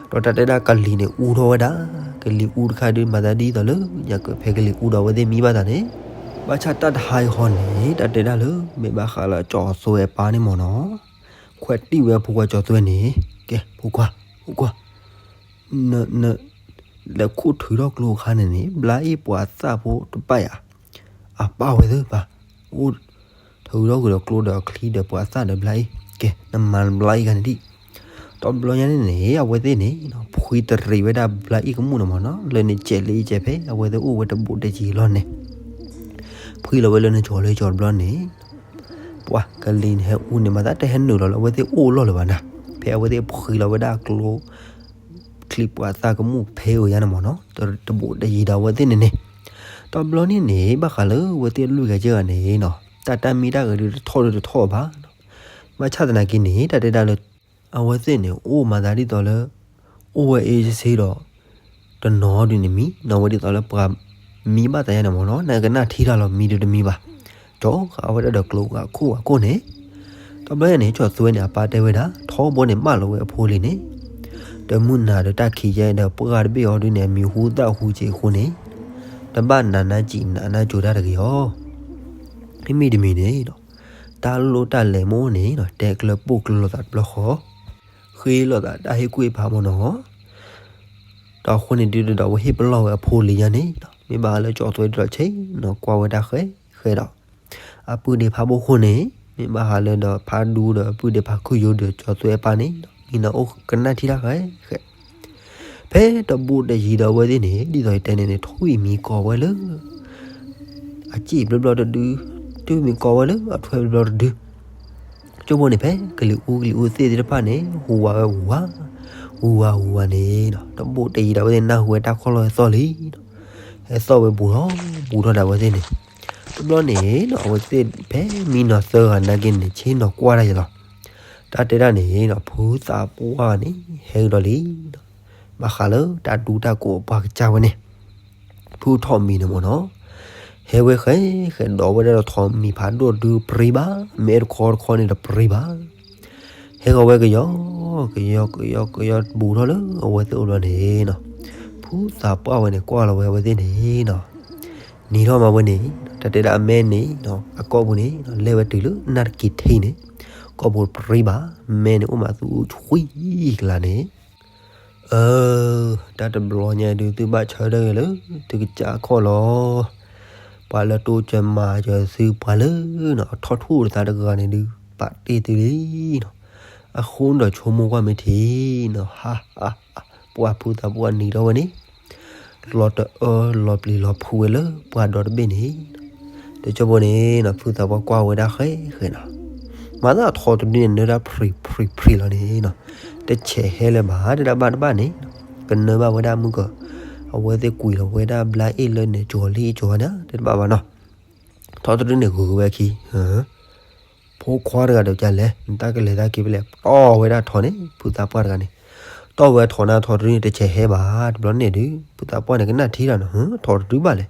ဒီးတၢ်တဲဒၣ်ကလံၤန့ၣ်အူထီၣ်ဝဲဒၣ် ကလံၤအူတခါဒုးမၤသးဒ်သိးလၢ ညါကဖဲကလံၤအူဒီးအဝဲသ့ၣ်မံဘၣ်သးန့ၣ် ဘၣ်ဆၣ်တၢ်တဟါအံၤဃီန့ၣ် တၢ်တဲဒၣ်လၢ မ့ၢ်ဘၣ်ဃးလၢကၠီၤသွဲအပၢ်န့ၣ်မၢ်နီၤ ခွဲးတံၢ်ဝဲဖိခွါကၠီၤသွဲန့ၣ် ကဲ ဖိခွါ ဖိခွါ န န လဲၤခိၣ်ထုးထီၣ်ကျိအခါန့ၣ်န့ၣ် ဘျါအ့ၣ်ပှၤသၣ်ဖိတပၣ်ယၤ အပၣ်ဝဲသ့ၣ်ပၣ် အိၣ်ထုးထီၣ်ကဒီးကျိဒီးချံဒီးပှၤသၣ်ဒီးဘျါအ့ၣ် ကဲ နမၤဘျါအ့ၣ်ခါန့ၣ်ဒံး တဘျီညါန့ၣ်န့ၣ် အဝဲသ့ၣ်န့ၣ် ဖှံတရံးဝဲဒၣ်ဘျါအ့ၣ်ကမူၣ်န့ၣ်မၢ်နီၤ လၢန့ၣ်စဲးလၢအံၤစဲးဖဲ အဝဲသ့ၣ်အိၣ်ဝဲတဘူးတယံၤလီၤန့ၣ် ဖှံလီၤဝဲလၢန့ၣ်ကၠီၤလၢကၠီၤတဘျီန့ၣ် ပှၤကလံၤန့ၣ်ဟဲအူန့ၣ် မၤသးတဟဲနုာ်လီၤလၢအဝဲသ့ၣ်အိၣ်လီၢ်လၢၤဘၣ်နၤ ဖဲအဝဲသ့ၣ်ဖှံလီၤဝဲဒၣ်ကျိ ချံပှၤသၣ်ကမူၣ်ဖဲအံၤယါန့ၣ်မၢ်နီၤ တဘူးတယံၤဒီးအဝဲသ့ၣ်န့ၣ်န့ၣ် တဘျီန့ၣ်န့ၣ် ဘၣ်ဃးလၢအဝဲသ့ၣ်လွံၢ်ဂၤယဲၢ်ဂၤန့ၣ်နီၤ တၢ်တၢ်မံတၢ်ဂဲၤဒုးတထီၣ်ဒုးတထီၣ်ဘၣ် ဘၣ်ဆၣ်သနာ်က့န့ၣ် တၢ်တဲဒၣ်လၢ အဝဲသ့ၣ်န့ၣ် အိၣ်မၤသးဒ်သိးလၢ အိၣ်ဝဲအ့ၣ်စ့ဒီး တနီၤဒုးန့ၣ်မံ နီၤဝဲဒ်သိးလၢပှၤမံဘၣ်သးယါန့ၣ်မၢ်နီၤ နကနၣ်ထံတၢ်လီၤ မံဒုးတမံဘၣ် ကၠီၤဃာ်ဝဲဒၣ်ဒီးကျိဂၤခိၣ်ဂၤခိၣ်န့ၣ် တဘျီညါန့ၣ် ကၠီၤသွဲန့ၣ် အပၢ်တဲဝဲဒၣ် ထီဘိန့ၣ် ဘၣ်လီၤဝဲအဖိလံၤန့ၣ် တမုၢ်နၤဒီးတၢ်ခံးယဲဒီးပှၢ်တဘ့ၣ်အီၤဒုးန့ၣ် အမံၤဟူသၣ်ဟူစ့ၤအဃိန့ၣ် တဘၣ်နးနးစံးနးနးစိၤတၢ်တဂ့ၤအီၤ မ့မ့ၢ်တမံၤန့ၣ်ဒီး တၢ်လိၣ်တၢ်လဲၤမ့ၢ်အိၣ်န့ၣ်ဒီး တဲကျၢၤပိာ်ကျၢၤလိာ်သးတဘျီဃီ ဃ့လိာ်သးတၢ်ဟ့ၣ်ကူၣ်ဟ့ၣ်ဖးမ့ၢ်နီၤ ဒီးအဃိန့ၣ်ဒုးဒီး အဝဲဟ့ၣ်ပလီၢ်ဝဲအဖိလံၤညါန့ၣ်ဒီး မ့ၢ်ဘၣ်ဃးလၢကၠီၤသွဲဒုးဒီးဆ့ၣ်နီၤကွၢ်ဝဲဒၣ်ဃဲဃဲဒီး အပုၢ်ဒ့ဖးဘိခိၣ်န့ၣ် မ့ၢ်ဘၣ်ဃးလၢဒီးဖးဒူဒီးအပုၢ်ဒ့ဖးခုယိဒီးကၠီၤသွဲအပၢ်န့ၣ်ဒီး မံနီၤအိၣ်ကနၣ်ထံတၢ်ဃဲဃဲ ဖဲတဘူးတယံၤဒီးအဝဲသ့ၣ်န့ၣ် ဒ်သိးယတဲန့ၣ်န့ၣ် ထွံၣ်မံၤကိးဝဲလၢ အစ့ၣ်ဘျီဘျီတဒု ထွံၣ်မံၤကိးဝဲလၢအထွဲဘျီဘျီတဒု ကၠိဖိန့ၣ် ဖဲကလံၤအူကလံၤအူသ့ၣ်သ့ၣ်တဖၣ်န့ၣ် ဟူးဝးဝဲဝူးဝး ဟူးဝးဟူးဝးန့ၣ်ဒီး တဘူးတယံၤဒီးအဝဲသ့ၣ်နၢ်ဟူဝဲတၢ်ခီၣ်လီၢ်ဟဲသီၣ်လံဒီး ဟဲသီၣ်ဝဲဘူးထီၣ်ဘူးထီၣ်ဒီးအဝဲသ့ၣ်န့ၣ် တဘျီန့ၣ်ဒီး အဝဲသ့ၣ်ဖဲမံနီၤသၢဂၤနာ်က့န့ၣ် ဆ့ၣ်နီၤကွၢ်တၢ်ယဲလီၤ တၢ်တဲဒၣ်န့ၣ်ဒီး ဖုသးပှၢ်န့ၣ် ဟဲကဒီးလံဒီး ဘၣ်ဃးလၢတၢ်ဒူတၢ်ကိးအပှၤကစၢ်ဝဲန့ၣ် ဖုထီၣ်မံၤန့ၣ်မ့ၢ်နီၤ ဟဲဝဲဃဲဃဲဒီးဝဲဒၣ်ဒီးထီၣ်မံၤဖးဒိၣ်ဒုးပြံဘၣ် မ့ၢ်အဲၣ်တခီတခီန့ၣ်ဒီးပြံဘၣ် ဟဲဂီၤဝဲကယီ ကယီ ကယီ ကယီဘူးထီၣ်လၢအဝဲသ့ၣ်အိၣ်ဘျီန့ၣ်နီၤ ဖုသးပှၢ်ဝဲန့ၣ် ကွၢ်လီၤဝဲအဝဲသ့ၣ်န့ၣ်နီၤ နံၤထီၣ်မးဝဲန့ၣ် တၢ်တဲဒၣ်အမဲန့ၣ်နီၤ အကိာ်ပူၤန့ၣ်နီၤ လဲၤဝဲတုၤလၢနၢ်တက့ၤထံးန့ၣ် ကိာ်ပူၤပြံဘၣ် မဲန့ၣ်အိၣ်မးသူဆှံကလါန့ၣ် အၢ တၢ်တဘျီညါဒုး သုဘၣ်ဆၢထၢၣ်ဂ့ၤလၢ သုကစၢ်ခီၣ်လီၤ ပှၤလၢတိစၢၤမၤစၢၤသု ပှၤလၢနီၤ အထီၣ်ထူၣ်တသးတဂၤန့ၣ်ဒုး ပာ်တ့ၢ်သုလံနီၤ အဃိဒီးဆိကမိၣ်ကွၢ်မ့ၢ်ထံနီၤ ဟါ ဟါ ပှၤဖုသးပှၢ်နံၤထီၣ်ဝဲန့ၣ် လီၤတအၢလီၤပျံၤလီၤဖုးဝဲလၢပှၤဒီတဘ့ၣ်န့ၣ် တကၠိဖိန့ၣ်နီၤ ဖုသးပှၢ်ကွၢ်ဝဲဒၣ်ဃဲဃဲနီၤ မၤသးထီတဒုန့ၣ် နၢတၢ်ဖြံးဖြံးဖြံးလီၤန့ၣ်နီၤ တဆဲးဟဲလၢၤဘၣ် တဒၣ်ဘၣ်တဘၣ်န့ၣ် ကနၢဘၣ်ဝဲဒၣ်မုၢ်ကီၤ အဝဲသ့ၣ်ကွံာ်လီၤဝဲဒၣ်ဘျါအ့ၣ်လၢန့ၣ် ကၠီၤလံကၠီၤန့ၣ် တဒၣ်ဘၣ်ဘၣ်နီၤ ထီတဒုန့ၣ်ဂုာ်ဝဲခံ ဖိခွါတဂၤဒီးကလဲၣ် နတၢ်ကလဲၤတၢ်က့ၤဖဲလဲၣ် တီၢ်ဝဲဒၣ်ထီန့ၣ် ဖုသးပှၢ်တဂၤန့ၣ် တီၢ်ဝဲထိးနၤထိးတဒုန့ၣ် တဆဲးဟဲဘၣ်. တဘျီန့ၣ်ဒုး ဖုသးပှၢ်န့ၣ် ကနၣ်ထံတၢ်နီၤ, ထိးတဒုဘၣ်လဲၣ်.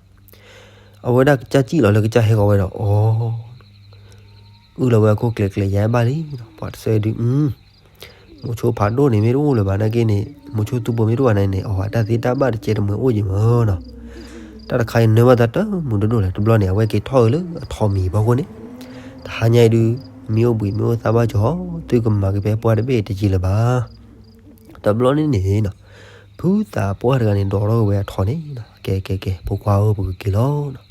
အဝဲဒၣ်ကစၢ်စံၣ်လီၤလၢကစၢ်ဟဲဃီၤဝဲဒီး အီၤ အုၣ်လီၤဝဲအခိၣ်ကျဲၤကျဲၤ ယါဘၣ်လံ. ပှၤတဆၢဒုး မိၤဆိဖးဒိၣ်န့ၣ် မ့ၢ်တအိၣ်လၢၤဘၣ်နာ်က့န့ၣ်, မိၤဆိသူပိာ်မ့ၢ်တအိၣ်ဘၣ်န့ၣ်န့ၣ် အီၤ တၢ်သ့တၢ်ဘၣ်တကဲတမှဲၤအိၣ်က့ၤမၢနီၤ. တၢ်တခါအံၤ နၢဘၣ်သးတမုာ်ဒိၣ်ဒိၣ်လဲၣ်. တဘျီန့ၣ် အဝဲက့ၤထီၣ်အုးလၢအထိးမံၤဖီခိၣ်န့ၣ်, တဟါညါအံၤဒုး မ့ၢ်အိၣ်ဘှံးမ့ၢ်အိၣ်သါဘၣ်ကီၤ, သုကမၤက့ၤဖဲပှၢ်တဘ့ၣ်တယံာ်လၢၤဘၣ်. တဘျီန့ၣ်န့ၣ်နီၤ, ဖုသးပှၢ်တဂၤန့ၣ် ဒိးထီၣ်က့ၤဝဲအထိးန့ၣ်, ကဲကဲကဲ ဖိခွါဧၢ ပကက့ၤလီၤ.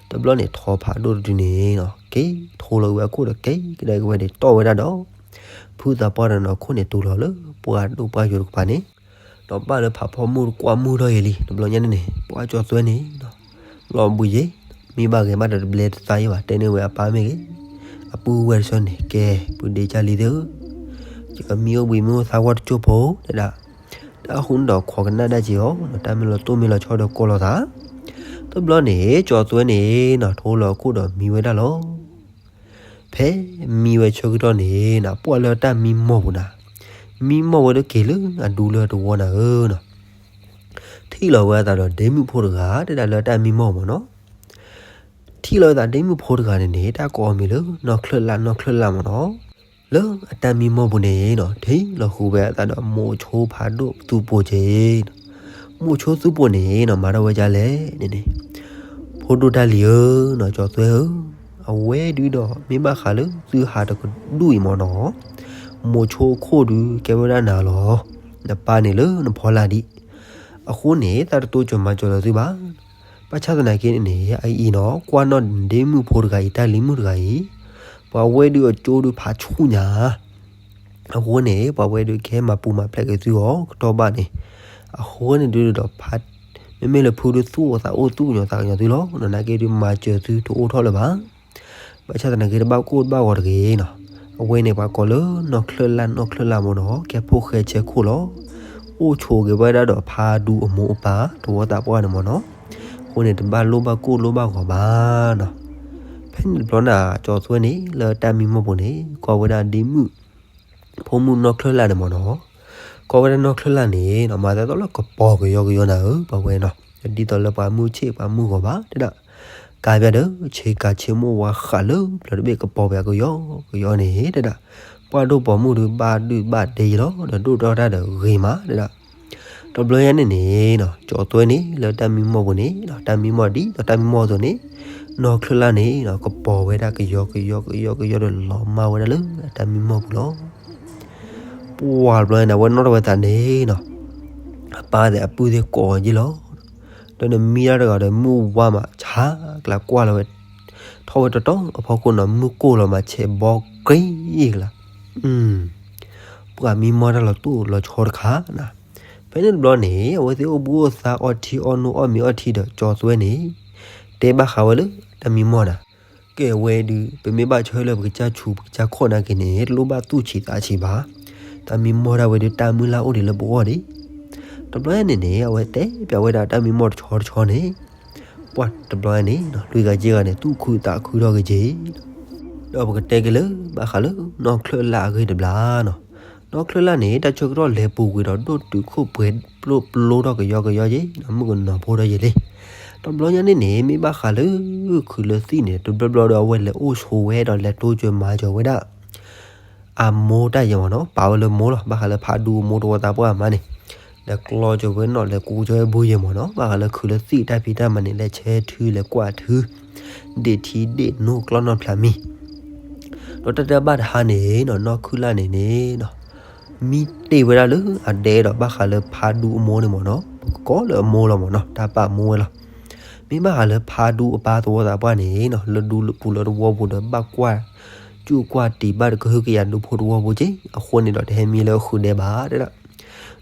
တဘျီန့ၣ် ထိးဖးဒိၣ်တဒုန့ၣ်နီၤ က့ၤထိးလီၤဝဲအခိၣ်ဒီး က့ၤကဒါက့ၤဝဲန့ၣ် တီၢ်ဝဲဒၣ်ဒီး ဖုသးပှၢ်တဂၤန့ၣ်အခိၣ်န့ၣ် တူၢ်လီၤလၢပှၢ်ဒိၣ်ပှၢ်ယိာ်တကပၤန့ၣ်, ဒီးဘၣ်လၢဖးဖီမုၢ်တကွၢ်မုၢ်ထီၣ်ယံာ်လံ. တဘျီညါန့ၣ်န့ၣ် ပှၢ်ကၠီၤသွဲန့ၣ်နီၤ လီၤဘှံးယဲ, မ့ၢ်ဘၣ်ဂ့ၤဘၣ်ဒီးတဘျဲတသါယဲဘၣ်, တဲန့ၢ်ဝဲအပၢ်မ့ၢ်ဂ့ၤ, အပုၢ်ဝဲၢ်တဆီန့ၣ် ကဲ ပုၢ်ဒ့ကၢ်လံသ့ၣ်ဧၢ, ယကမံအိၣ်ဘှံးမ့ၢ်အိၣ်သါဝဲတကၠိၢ်ဖိ တဲဒၣ်, တၢ်ဃုန့ၣ်ဒီးခိးကနၣ်ဒၣ်က့ၤအီၤ, တၢ်မ့ၢ်လီၤတိၢ်မ့ၢ်လီၤဆီဒီးကိးလီၤသး. တဘျီန့ၣ် ကၠီၤသွဲန့ၣ်နီၤ ထိလီၤအခိၣ်ဒီးမံဝဲဒၣ်လီၤ. ဖဲမံဝဲဆၢကတီၢ်န့ၣ်နီၤ ပှၢ်လၢတၢ်မံမီၢ်ပူၤနၤ, မံမီၢ်ဝဲဒီးက့ၤလၢအဒူလၢတဝီနၤဧၢနီၤ, ထံၣ်လီၤဝဲအသးဒီးဒ့မုၣ်ဖိတဂၤ တဲဒၣ်လၢတၢ်မံမီၢ်မၢ်နီၤ. ထံၣ်လီၤဝဲသးဒ့မုၣ်ဖိတဂၤန့ၣ်န့ၣ် တၢ်ကိးအီၤမံၤလၢ နီၢ်ချၢၣ်လၢ် နီၢ်ချၢၣ်လၢ်မၢ်နီၤ. လၢအတၢ်မံမီၢ်ပူၤန့ၣ်နီၤ ထံၣ်လီၤဃုာ်ဝဲအသးဒီးမိၤဆိဖးဒိၣ်သူပိာ်က့ၤနီၤ. မိၤဆိသူပိာ်န့ၣ်နီၤ မၤထီၣ်ဝဲဒ်လဲၣ်န့ၣ်န့ၣ်, ဖိဒိၣ်တၢ်လံၤဧၢနီၤ ကၠီၤသွဲဧၢ, အဝဲဒုးဒီး မ့ၢ်ဘၣ်ဃးလၢသုဟးတကဒူၣ်အံၤမၢ်နီၤ, မိၤဆိအခိၣ်ဒုးကဲဝဲဒၣ်နၤလီၤ. နပၢ်န့ၣ်လၢနဖီလာ်ဒံး, အဃိန့ၣ် သးတတိစၢၤမၤစၢၤလၢၤသုဘၣ်. ဘၣ်ဆၣ်သနာ်က့န့ၣ်န့ၣ် အအံၤနီၤ ကွၢ်နီၣ်ဒ့မုၣ်ဖိတဂၤအံၤ တၢ်လံၤမုၣ်တဂၤအံၤ, ပှၤဝဲဒုးအကၠိဒုးဖးဆူၣ်ညါ အဃိန့ၣ် ပှၤဝဲဒုးကဟဲမၤပူၤမၤဖျဲးက့ၤသုအီၤကတီၢ်ဘၣ်န့ၣ်, အဃိန့ၣ်ဒုးဒီး မ့မ့ၢ်လၢဖုဒုးသူၣ်အသးအိၣ်သူၣ်ကညီၤသးကညီၤသုလီၤ. နာ်က့ဒုးမၤစၢၤသုတအိၣ်ထီၣ်လၢၤဘၣ်. ဘၣ်ဆၣ်သနာ်က့တဘၣ်ကိၢ်တဘၣ်ဂီၤတဂ့ၤနီၤ, အဝဲန့ၣ်ပှၤကိးလၢနီၢ်ချၢၣ်လၢ် နီၢ်ချၢၣ်လၢ်မၢ်နီၤ ကဲဖိၣ်ဃဲဆဲခိၣ်လီၤ. အိၣ်ဆိးက့ၤဝဲဒၣ်ဒီးဖးဒူအမိၢ်အပၢ် သဝီသးပှၢ်န့ၣ်မၢ်နီၤ. အဃိန့ၣ် တဘၣ်လိၣ်ဘၣ်ကိၢ်လိၣ်ဘၣ်ဂီၤဘၣ်နီၤ. ဖဲန့ၣ်တဘျီန့ၣ် ကၠီၤသွဲန့ၣ် လၢတၢ်မံမီၢ်ပူၤန့ၣ် ကွၢ်ဝဲဒၣ်ဒ့မုၣ် ဖိမုၣ်နီၢ်ချၢၣ်လၢ်န့ၣ်မၢ်နီၤ. ကွၢ်ဝဲဒၣ်နီၢ်ချၢၣ်လၢ်န့ၣ်နီၤ မၤသးဒ်သိးလၢကပီၤကယီကယီနၤဧၢ ပှၤဝဲနီၤ, ဒ်သိးလၢပှၤမုၢ်ဆ့ၣ်ပှၤမုၢ်ဂီၤဘၣ်တဲဒၣ်, ကါပၠးဒီး ဆ့ကၤဆ့မိၣ်ဝါဃးလၢပျၢၤတဘ့ၣ် ကပီၤပၠးကယီကယီန့ၣ်တဲဒၣ်, ပှၢ်ဒိၣ်ပိာ်မုၣ်ဒုးဘၣ်ဒုးဘၣ်ဒ့ယံလီၤ ဒီးဒိၣ်ထီၣ်တၢ်ဒီးဂ့ၤမးတဲဒၣ်. တဘျီညါန့ၣ်န့ၣ်နီၤ ကၠီၤသွဲန့ၣ် လၢတၢ်မံမီၢ်ပူၤန့ၣ်နီၤ တၢ်မံမီၢ်ဒ်သိးတၢ်မံမီၢ်အသိးန့ၣ်, နီၢ်ချၢၣ်လၢ်န့ၣ်နီၤ ကပီၤဝဲဒၣ်ကယီကယီကယီကယီဒီးလီၤမၢ်ဝဲဒၣ်လၢတၢ်မံမီၢ်ပူၤလီၤ. ပှၢ်တဘျီန့ၣ် အဝဲနီၣ်ထီၣ်ဝဲသးန့ၣ်နီၤ အပၢ်သ့ၣ်အပုၢ်သ့ၣ်ကိးအီၤယံလီၤ. ဒီးနမံတၢ်တဂၤဒီးမုၢ်ဝါမးဆါကျါကွၢ်လီၤဝဲ, ထီၣ်ဝဲတတီၤအဖီခိၣ်နီၤ မုၢ်ကိၢ်လီၤမးဆဲးဘီက့ၤကျါ, ပှၤမံမီၢ်တၢ်လီၤတိၢ်လီၤဆီတခါနၤ. ဖဲန့ၣ်တဘျီန့ၣ် အဝဲသ့ၣ်အိၣ်ဘှံးအိၣ်သါအီထံအီနိအီၣ်မ့ၤအီထံဒီး ကၠီၤသွဲန့ၣ် တဲဘၣ်ဃးဝဲလၢတၢ်မံမီၢ်နၤ ကဲဝဲဒုး ပမ့ၢ်ဘၣ်ဆၢလၢပကစၢ်ဆူးပကစၢ်ခီၣ်နာ်က့န့ၣ် တလိၣ်ဘၣ်သူၣ်ဆံးသးဆံးဘၣ်. တၢ်မံမီၢ်ဒၣ်ဝဲဒုးတၢ်မုၢ်လၢ်အိၣ်ဒံးလၢပဂီၢ်ဒံး. တဘျီန့ၣ်န့ၣ် အဝဲတဲပၠးဝဲဒၣ်တၢ်မံမီၢ်တဆီတဆီန့ၣ်, ပှၢ်တဘျီန့ၣ် လွံၢ်ဂၤယဲၢ်ဂၤန့ၣ် သူၣ်ခုသးခုထီၣ်က့ၤက့ၤ, ဒီးပကတဲက့ၤလၢ ဘၣ်ဃးလၢ နီၢ်ချၢၣ်လၢ်အဂ့ၢ်တဘျီနီၤ. နီၢ်ချၢၣ်လၢ်န့ၣ် တၢ်ဆၢကတီၢ်လဲၤပူၤကွံာ်ဒီး ဒိၣ်တုာ်ခိၣ်ပှဲၤပျိပျိထီၣ်ကယီကယီက့ၤ မုၣ်ကနီၤဖိထီၣ်ယံာ်လံ. တဘျီညါန့ၣ်န့ၣ် မ့ၢ်ဘၣ်ဃးလၢ ခုးလၢသံၣ်န့ၣ် တဘျီဘျီဒီးအဝဲလဲၤအိၣ်ဆိးဝဲဒီးလဲၤတိစၢၤမၤစၢၤဝဲဒၣ် အမိၢ်တၢ်ယဲမၢ်နီၤ, ပာ်ဝဲလၢမိၢ်လီၤ. ဘၣ်ဃးလၢဖးဒူအမိၢ်သဝီသးပှၢ်မးန့ၣ် လဲၤကျီစၢၤဝဲနီၣ် လဲၤကူစၢၤဝဲဘိယဲမၢ်နီၤ. ဘၣ်ဃးလၢခုးလၢသံၣ်တၢ်ဖံးတၢ်မၤန့ၣ် လဲၤဆဲထုလဲၤကွၢ်ထု ဒ့ၣ်ထံဒ့ၣ်နိကျီၢ်နီၢ်ဖျးမံၤ ဒီးတၢ်တဘၣ်တဟါန့ၣ်နီၤ နီၢ်ခုၣ်လၢ်န့ၣ်န့ၣ်နီၤ မံတ့ၢ်ဝဲဒၣ်လၢအဒဲဒီး ဘၣ်ဃးလၢဖးဒူအမိၢ်န့ၣ်မၢ်နီၤ, ပကကိးလၢအမိၢ်လီၤမၢ်နီၤ, တၢ်ပာ်မိၢ်ဝဲလီၤ. မ့ၢ်ဘၣ်ဃးလၢဖးဒူအပၢ်သဝီသးပှၢ်န့ၣ်နီၤ လၢဒူပူၤလၢတဝီပူၤဒီး ဘၣ်ကွၢ်စူၣ်ကွၢ်တံၤ ဘၣ်တကဟုကယာ်ဒူဖိတဝီပူၤက့ၢ်, အဃိန့ၣ်ဒီး တဟဲမံလၢအဃုာ်ဒဲးဘၣ်တဲဒၣ်.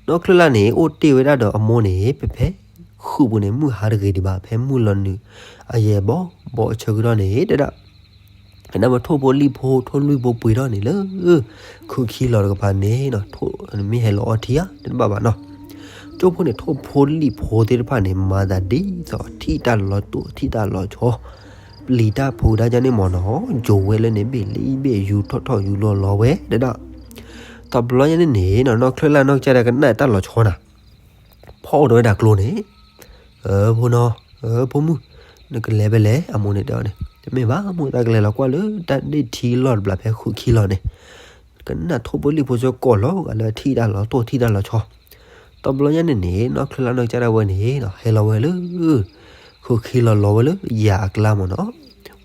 နီၢ်ခုၣ်လၢ်န့ၣ် အိၣ်တ့ၢ်ဝဲဒၣ်ဒီးအမိၢ်န့ၣ် ဖဲဖဲ ဃုာ်ပူၤန့ၣ် မုၢ်ဟါတဂ့ၤဒံးဘၣ်, ဖဲမုၢ်လီၤနုာ်အယဲၢ်ဘီဘီအဆၢကတီၢ်န့ၣ်တဲဒၣ် ကနၣ်ဝဲထိၣ်ဖိလံၣ်ဖိ ထိၣ်လွံၢ်ဖိပှ့ၤထီၣ်န့ၣ်လၢ ခုၣ်ခံလီၤတကပၤန့ၣ်နီၤ, ထိၣ်မ့ၢ်ဟဲလီၤအီထံဧါ တဘၣ်ဘၣ်နီၤ. ကၠိဖိန့ၣ် ထိၣ်ဖိလံၣ်ဖိသ့ၣ်တဖၣ်န့ၣ် မၤသးဒ်သိးထံၣ်တၢ်လီၤတိၢ် ထံၣ်တၢ်လီၤဆီ ပျံၤတၢ်ဖုးတၢ်ဒ်န့ၣ်မၢ်နီၤ, ယိၤဝဲလၢန့ၣ်ဘ့ၣ်လံဘ့ၣ် ယူၤထီၣ်ထီၣ်ယူၤလီၤလီၤဝဲဒၣ်. တဘျီညါန့ၣ်န့ၣ်နီၤ နီၢ်ချၢၣ်လၢ်နီၢ်ကစၢ်ဒၣ်ကနၣ်တၢ်လီၤဆီနၤ, ဖီၣ်အိၣ်ဒီးဝဲဒၣ်ကျိန့ၣ်, အၢ ဖိနီၤ, အၢ ဖိမုၣ်, နကလဲၤဖဲလဲၣ် အမိၢ်န့ၣ်တဲအီၤန့ၣ်, တမ့ၢ်ဘၣ် မိၢ် သးကလဲၤလီၤကွၢ်လၢတၢ်ဒ့ၣ်ထံလီၢ်တဘျီဖဲဃုခံလီၤန့ၣ်, ကနၣ်ထိၣ်ဖိလံၣ်ဖိစ့ၢ်ကီးလီၤ ဂၤလၢထံၣ်တၢ်လီၤတိၢ်ထံၣ်တၢ်လီၤဆီ. တဘျီညါန့ၣ်န့ၣ် နီၢ်ချၢၣ်လၢ်နီၢ်ကစၢ်ဒၣ်ဝဲန့ၣ်နီၤ ဟဲလီၤဝဲလၢ ဃုခံလီၤလီၤဝဲလၢယၤအကျါမ့ၢ်နီၤ,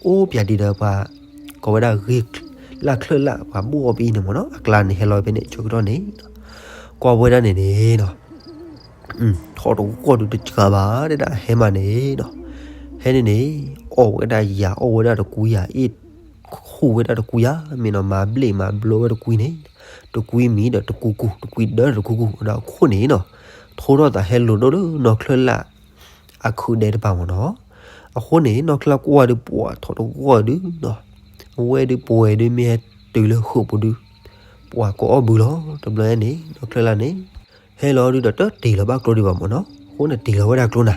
အိၣ်ပၠးဒံးဒီးပှၤ ကိးဝဲဒၣ်ဂ့ၢ်လၢ်ချၢၣ်လၢ် ပှၤဘူၣ်အီၣ်ပအံၤန့ၣ်မ့ၢ်နီၤ အကျါန့ၣ် ဟဲလီၤဝဲဖဲန့ၣ် ဆၢကတီၢ်န့ၣ်, ကွၢ်ဝဲဒၣ်န့ၣ်န့ၣ်နီၤ ထီၣ်တဂီၢ်ဒုးတစှၤဘၣ် တဲဒၣ်ဟဲမးန့ၣ်နီၤ, ဟဲန့ၣ်န့ၣ် အီၣ်ဝဲဒၣ်ယၤအီၣ်ဝဲဒၣ်တကွံယၤ အ့ၣ်ခူၣ်ဝဲဒၣ်တကွံယၤ မ့ၢ်နီၤ မၤဘျ့ၣ်မၤဘျိဝဲတကွံန့ၣ်, တကွံမံၤဒီးတကွံကူၢ် တကွံဒၢဒီးတကွံကူၢ် ဒီးအခိၣ်န့ၣ်နီၤ, ထိထီၣ်သးဟဲလိၤဒိၣ်လၢနီၢ်ချၢၣ်လၢ် အခုးဒဲတပၤမ့ၢ်နီၤ, အဃိန့ၣ် နီၢ်ချၢၣ်လၢ်ကွၢ်ဒုးပှၤထီၣ်တဂီၢ်ဒုးနီၤ, အဝဲဒုးပှဲၤဒုးမ့ၢ်ဟဲတုၤလၢဃုာ်ပူၤဒုး, ပှၤကအီၣ်ဘုလီၤ တဘျီန့ၣ် နီၢ်ချၢၣ်လၢ်န့ၣ်, ဟဲလီၤဒုးဒီးတတ့ၢ်လီၤဘၣ်ကျိဒံးဘၣ်မ့ၢ်နီၤ, အဃိန့ၣ်တ့ၢ်လီၤဝဲဒၣ်ကျိနၤ,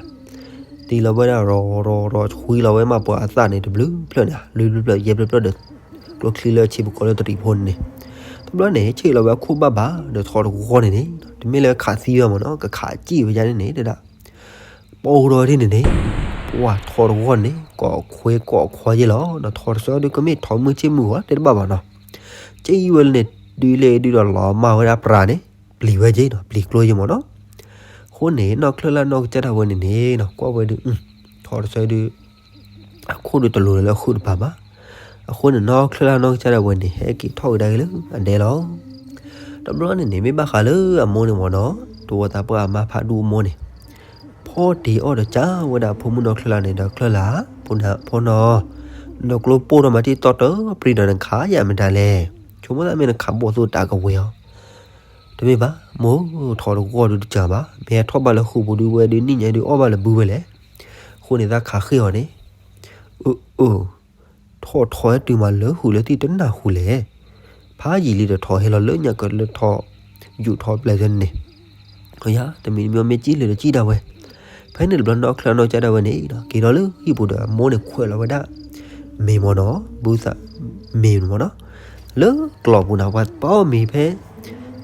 တ့ၢ်လီၤဝဲဒၣ်ရီၤရီၤရီၤ ဆှံလီၤဝဲမးပှၤအသၣ်န့ၣ် တဘျုးဖျၢၣ်န့ၣ် လွံၢ်ဖျၢၣ်ဖျၢၣ် ယဲၢ်ဖျၢၣ်ဖျၢၣ်ဒီး ကျိချံလၢဆံးပကီၢ်လၢတရံးဖိန့ၣ်, တဘျီန့ၣ် ဆ့ၣ်လီၤဝဲအခိၣ်ဘၣ်ဘၣ်ဒီးထီၣ်တဂီၢ်န့ၣ်န့ၣ်, တမ့ၢ်လၢခးသံဝဲမ့ၢ်နီၤ ကခးစံၣ်ဝဲဒၣ်န့ၣ်န့ၣ် တဲဒၣ် ပိၢ်ဒီးဒ်န့ၣ်န့ၣ်, ပှၤထီၣ်တဂီၢ်န့ၣ် ကိးခွဲးကိးခွါယဲၢ်လီၤ, ထီၣ်တဆီဒုးကမ့ၢ်ထီၣ်မုၢ်ဆ့ၣ်မုၢ်ဂီၤတဲတဘၣ်ဘၣ်နီၤ, က့အံၤဝဲလၢန့ၣ် ဒုးလဲၣ်ဒုးဒီးလီၤမၢ်ဝဲဒၣ်ပြးန့ၣ်, ပျံၤဝဲက့ၤနီၤ ပျံၤကျိယဲၢ်မ့ၢ်နီၤ, အဃိန့ၣ် နီၢ်ချၢၣ်လၢ်နီၢ်ကစၢ်ဒၣ်ဝဲန့ၣ်န့ၣ်နီၤ ကွၢ်ဝဲဒုး, ထီၣ်တဆီဒုး အခိၣ်ဒုးတလိၤလၢအဃုတပၤဘၣ်, အဃိန့ၣ် နီၢ်ချၢၣ်လၢ်နီၢ်ကစၢ်ဒၣ်ဝဲန့ၣ် ဟဲက့ၤထီၣ်ကဒါက့ၤလၢအဒဲလီၤ. တဘျီန့ၣ်န့ၣ် မ့ၢ်ဘၣ်ဃးလၢအမိၢ်န့ၣ်မ့ၢ်နီၤ, တဝီသးပှၢ်အမါဖးဒူၣ်အမိၢ်န့ၣ်, ဖီတ့ၢ်အီၣ်ဒီးကးဝဲဒၣ်ဖိမုၣ်နီၢ်ချၢၣ်လၢ်န့ၣ်ဒီး ချၢၣ်လၢ်, ဖိနီၤ, နကျိပိၢ်ထီၣ်မၤတံၢ်တီၢ်တပြံဒီးနခးယၤမတၤလဲၣ်, ဆိကမိၣ်သးမ့ၢ်နခးဘီၣ်သိၣ်တၢ်ကဝဲၤအီၤ, တမ့ၢ်ဘၣ်, မိၢ်ထီၣ်တဂီၢ်ဒုးတစှၤဘၣ်, မ့ၢ်ဟဲထီၣ်ဘၣ်လၢဃုာ်ပူၤဒုးဝဲဒုးနံၣ်ညါဒုးအီၣ်ဘၣ်လၢဘုဝဲလဲၣ်, အဃိန့ၣ်သးခးဃ့ၢ်အီၤန့ၣ်, အၢ အၢ ထီၣ်ထီၣ်ဟဲတုၤမးလၢဃုာ်လၢသ့ၣ်တနၢ်ဟူလဲၣ်, ဖးယံာ်လံဒီးထီၣ်ဟဲလီၤလၢညါကလၢထီၣ်, ယူာ်ထီၣ်ပျဲၢ်သၢန့ၣ်, တမံၤတမံၤမ့ၢ်ကံၣ်လၢာ်ဒီးကံၣ်ဒၣ်ဝဲ, ဖဲန့ၣ်တဘျီနီၢ်ချၢၣ်နီၢ်ကစၢ်ဒၣ်ဝဲန့ၣ် က့ၤဒီးလၢဟံၣ်ပူၤဒီးအမိၢ်န့ၣ်ခွဲးလီၤဝဲဒၣ်, မ့ၢ်မ့ၢ်နီၤ ဘုသး, မ့ၢ်မ့ၢ်နီၤ, လၢကျီၢ်ပူၤနၤ ပှၤပာ်အီၣ်မ့ၤဖဲ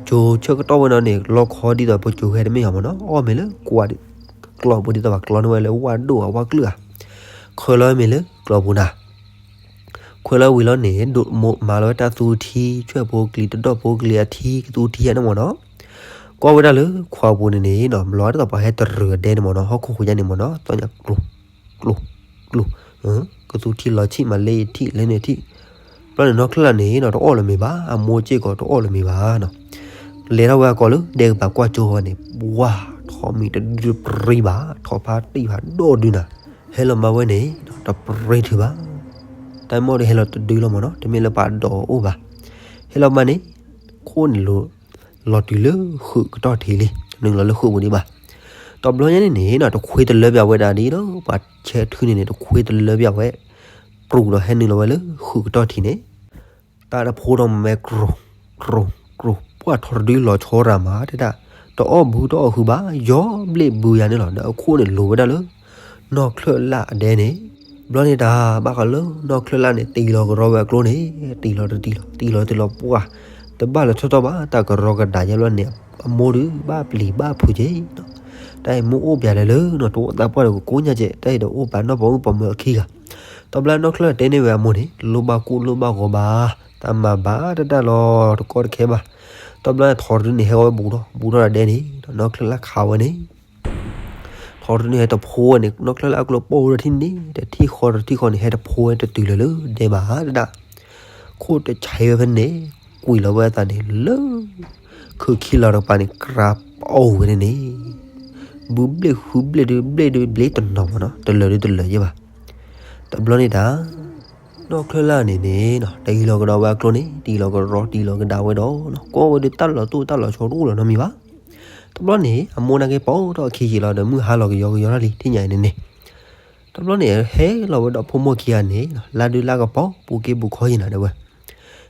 ကၠိဆၢကတီၢ်ဝဲနီၤန့ၣ် လီခီဒ်သိးပကၠိဃဲတမ့ၢ်အီၤမ့ၢ်နီၤ အီၣ်မ့ၤလၢကွၢ် ကျီၢ်ပူၤဒ်သိးပှၤကျီန့ၢ်ဝဲလၢဝၣ်ဒိၣ်အဝၣ်ကျုၢ်ဧါ, ခွဲးလီၤမ့ၤလၢကျီၢ်ပူၤနၤ ခွဲးလီၤဝံၤလီၤန့ၣ် ဒိၣ်မးမၤလီၤဝဲတၢ်သူထံ ဆွဲၣ်ဖိကလံၤတဒီၣ်ဖိကလံၤအထံကသူထံယါန့ၣ်မ့ၢ်နီၤ, ကွၢ်ဝဲဒၣ်လၢခွးပူၤန့ၣ်န့ၣ်နီၤ မ့ၢ်လီၤတၢ်ပှၤဟဲတရံးအဒဲန့ၣ်မ့ၢ်နီၤ ဟီၣ်ခိၣ်ဃိးယါန့ၣ်မ့ၢ်နီၤ သီညါကျိၤ ကျိၤ ကျိၤ ကသူထံလီၤဆံၣ်မးလၢယထံၣ်လၢန့ၣ်ထံၣ်, ဘျီန့ၣ်နီၢ်ချၢၣ်လၢ်န့ၣ်နီၤ တအီၣ်လၢၤမ့ၤဘၣ် အမိၢ်စ့ၢ်ကီးတအီၣ်လၢၤမ့ၤဘၣ်နီၤ, လဲၤထီၣ်ဝဲအကီၢ်လၢဒဲကပၤကွၢ်ကၠိဝဲန့ၣ် ဝါ ထီၣ်မံၤတဒုတပြံဘၣ် ထီၣ်ဖးတံၢ်ဖးဒိၣ်ဒုနၤ, ဟဲလီၤမၤဝဲန့ၣ် တပြံထုးဘၣ်, တၢ်မ့ၢ်ဒီးဟဲလီၤတဒုလီၤမ့ၢ်နီၤ တမ့ၢ်လၢပှၤဒိးအိၣ်ဘၣ်, ဟဲလီၤမၤန့ၣ် ခိၣ်န့ၣ်လိၤ လီၤတုၤလၢဃုာ်ကတီၢ်ထံးလံ နုာ်လီၤလၢဃုာ်ပူၤဒံးဘၣ်, တဘျီညါန့ၣ်န့ၣ်နီၤ တခွ့တလၢပၠးဝဲဒၣ်ဒ်လၢ ပှၤဆဲထုန့ၣ်န့ၣ် တခွ့တလၢပၠးဝဲ ပြူးဒီးဟဲနုာ်လီၤဝဲလၢဃုာ်ကတီၢ်ထံးန့ၣ် တၢ်တဖိဒီးမ့ၢ် ကြိၤ ကြိၤ ကြိၤ ပှၢ်ထီၣ်တဒုလီၤဆီရၤမး တဲဒၣ် တအီၣ်ဘုတအီၣ်ဃုာ်ဘၣ် ယီၤဘျ့ၣ်ဘုယၤန့ၣ်လီၤ ဒီးအခိၣ်န့ၣ်လိၤဝဲဒၣ်လၢ နီၢ်ချၢၣ်လၢ်အဒဲန့ၣ်, ဘျီန့ၣ်တၢ် ဘၣ်ဃးလၢနီၢ်ချၢၣ်လၢ်န့ၣ် တံၢ်လီၤကရီဝဲအကျိန့ၣ် တံၢ်လီၤတံၢ်လီၤ တံၢ်လီၤတံၢ်လီၤပှၢ် တဘၣ်လၢၤထီၣ်ထီၣ်ဘၣ် တၢ်ကရီကဒးယါဘျီန့ၣ် အမိၢ်ဒုးဘၣ်ပျံၤဘၣ်ဖုးက့ၤ တၢ်အံၤမိၢ်အိၣ်ပၠးလၢလၢနီၤ တအိၣ်သးပှၢ်ဒီးကကိးညါကဲး တၢ်အံၤဒီးအိၣ်ပာ်နီၢ်ပိာ်မုၣ်ပိာ်မၢၤအခံဂၤ, တဘျီနီၢ်ချၢၣ်လၢ်တဲန့ၢ်ဝဲအမိၢ်န့ၣ် လိၣ်ဘၣ်ကိၢ်လိၣ်ဘၣ်ဂီၤဘၣ်, တၢ်မၤဘၣ်တၢ်တၢ်လီၤတကီတခဲဘၣ်, တဘျီထီၣ်တဒုန့ၣ် ဟဲဂီၤဝဲဘူးထီၣ် ဘူးထီၣ်ဒီးဒဲန့ၣ် နီၢ်ချၢၣ်လၢ်ခးဝဲန့ၣ် ထီၣ်တဒုန့ၣ် ဟဲတဖိဝဲန့ၣ် နီၢ်ချၢၣ်လၢ်အကျိပိၢ်ဝဲဒီးထံၣ်န့ၣ် တထံၣ်ဃီတထံၣ်ဃီန့ၣ် ဟဲတဖိဝဲတတုၤလၢၤလၢဒဲဘၣ်ဒၣ် ခိၣ်တဆဲးဝဲဖဲန့ၣ် ကွံာ်လီၤဝဲအသးန့ၣ်လၢ ခုၣ်ခံလီၤတကပၤန့ၣ် ကြးပအိၣ်ဝဲန့ၣ်န့ၣ် ဘုဘျ့ၣ်ဃုဘျ့ၣ်ဒုဘျ့ၣ်ဒုဘျ့ၣ်တနီၤမ့ၢ်နီၤ တလၢၤဒုတလၢၤယဲၢ်ဘၣ်. တဘျီန့ၣ်တၢ် နီၢ်ချၢၣ်လၢ်န့ၣ်န့ၣ် တံၢ်လီၤကဒီးဝဲအကျိန့ၣ် တံၢ်လီၤကရီတံၢ်လီၤကဒါဝဲဒီး ကွၢ်ဝဲဒီးတၢ်လီၤတိၢ်တၢ်လီၤဆီတအိၣ်လီၤနီတမံၤဘၣ်. တဘျီန့ၣ် အမိၢ်နာ်က့ၤပိာ်ထီၣ်အခံယံာ်လီၤဒီး မုၢ်ဟါလီၤကယီကယီထီၣ်လံ ထံၣ်ညါအံၤန့ၣ်န့ၣ် တဘျီန့ၣ် ဟဲလီၤဝဲဒီးဖိမုၣ်ခံဂၤန့ၣ် လါဒုလါကပီၤ ပူၤက့ပူၤခီယံၤနၤတဲဝဲ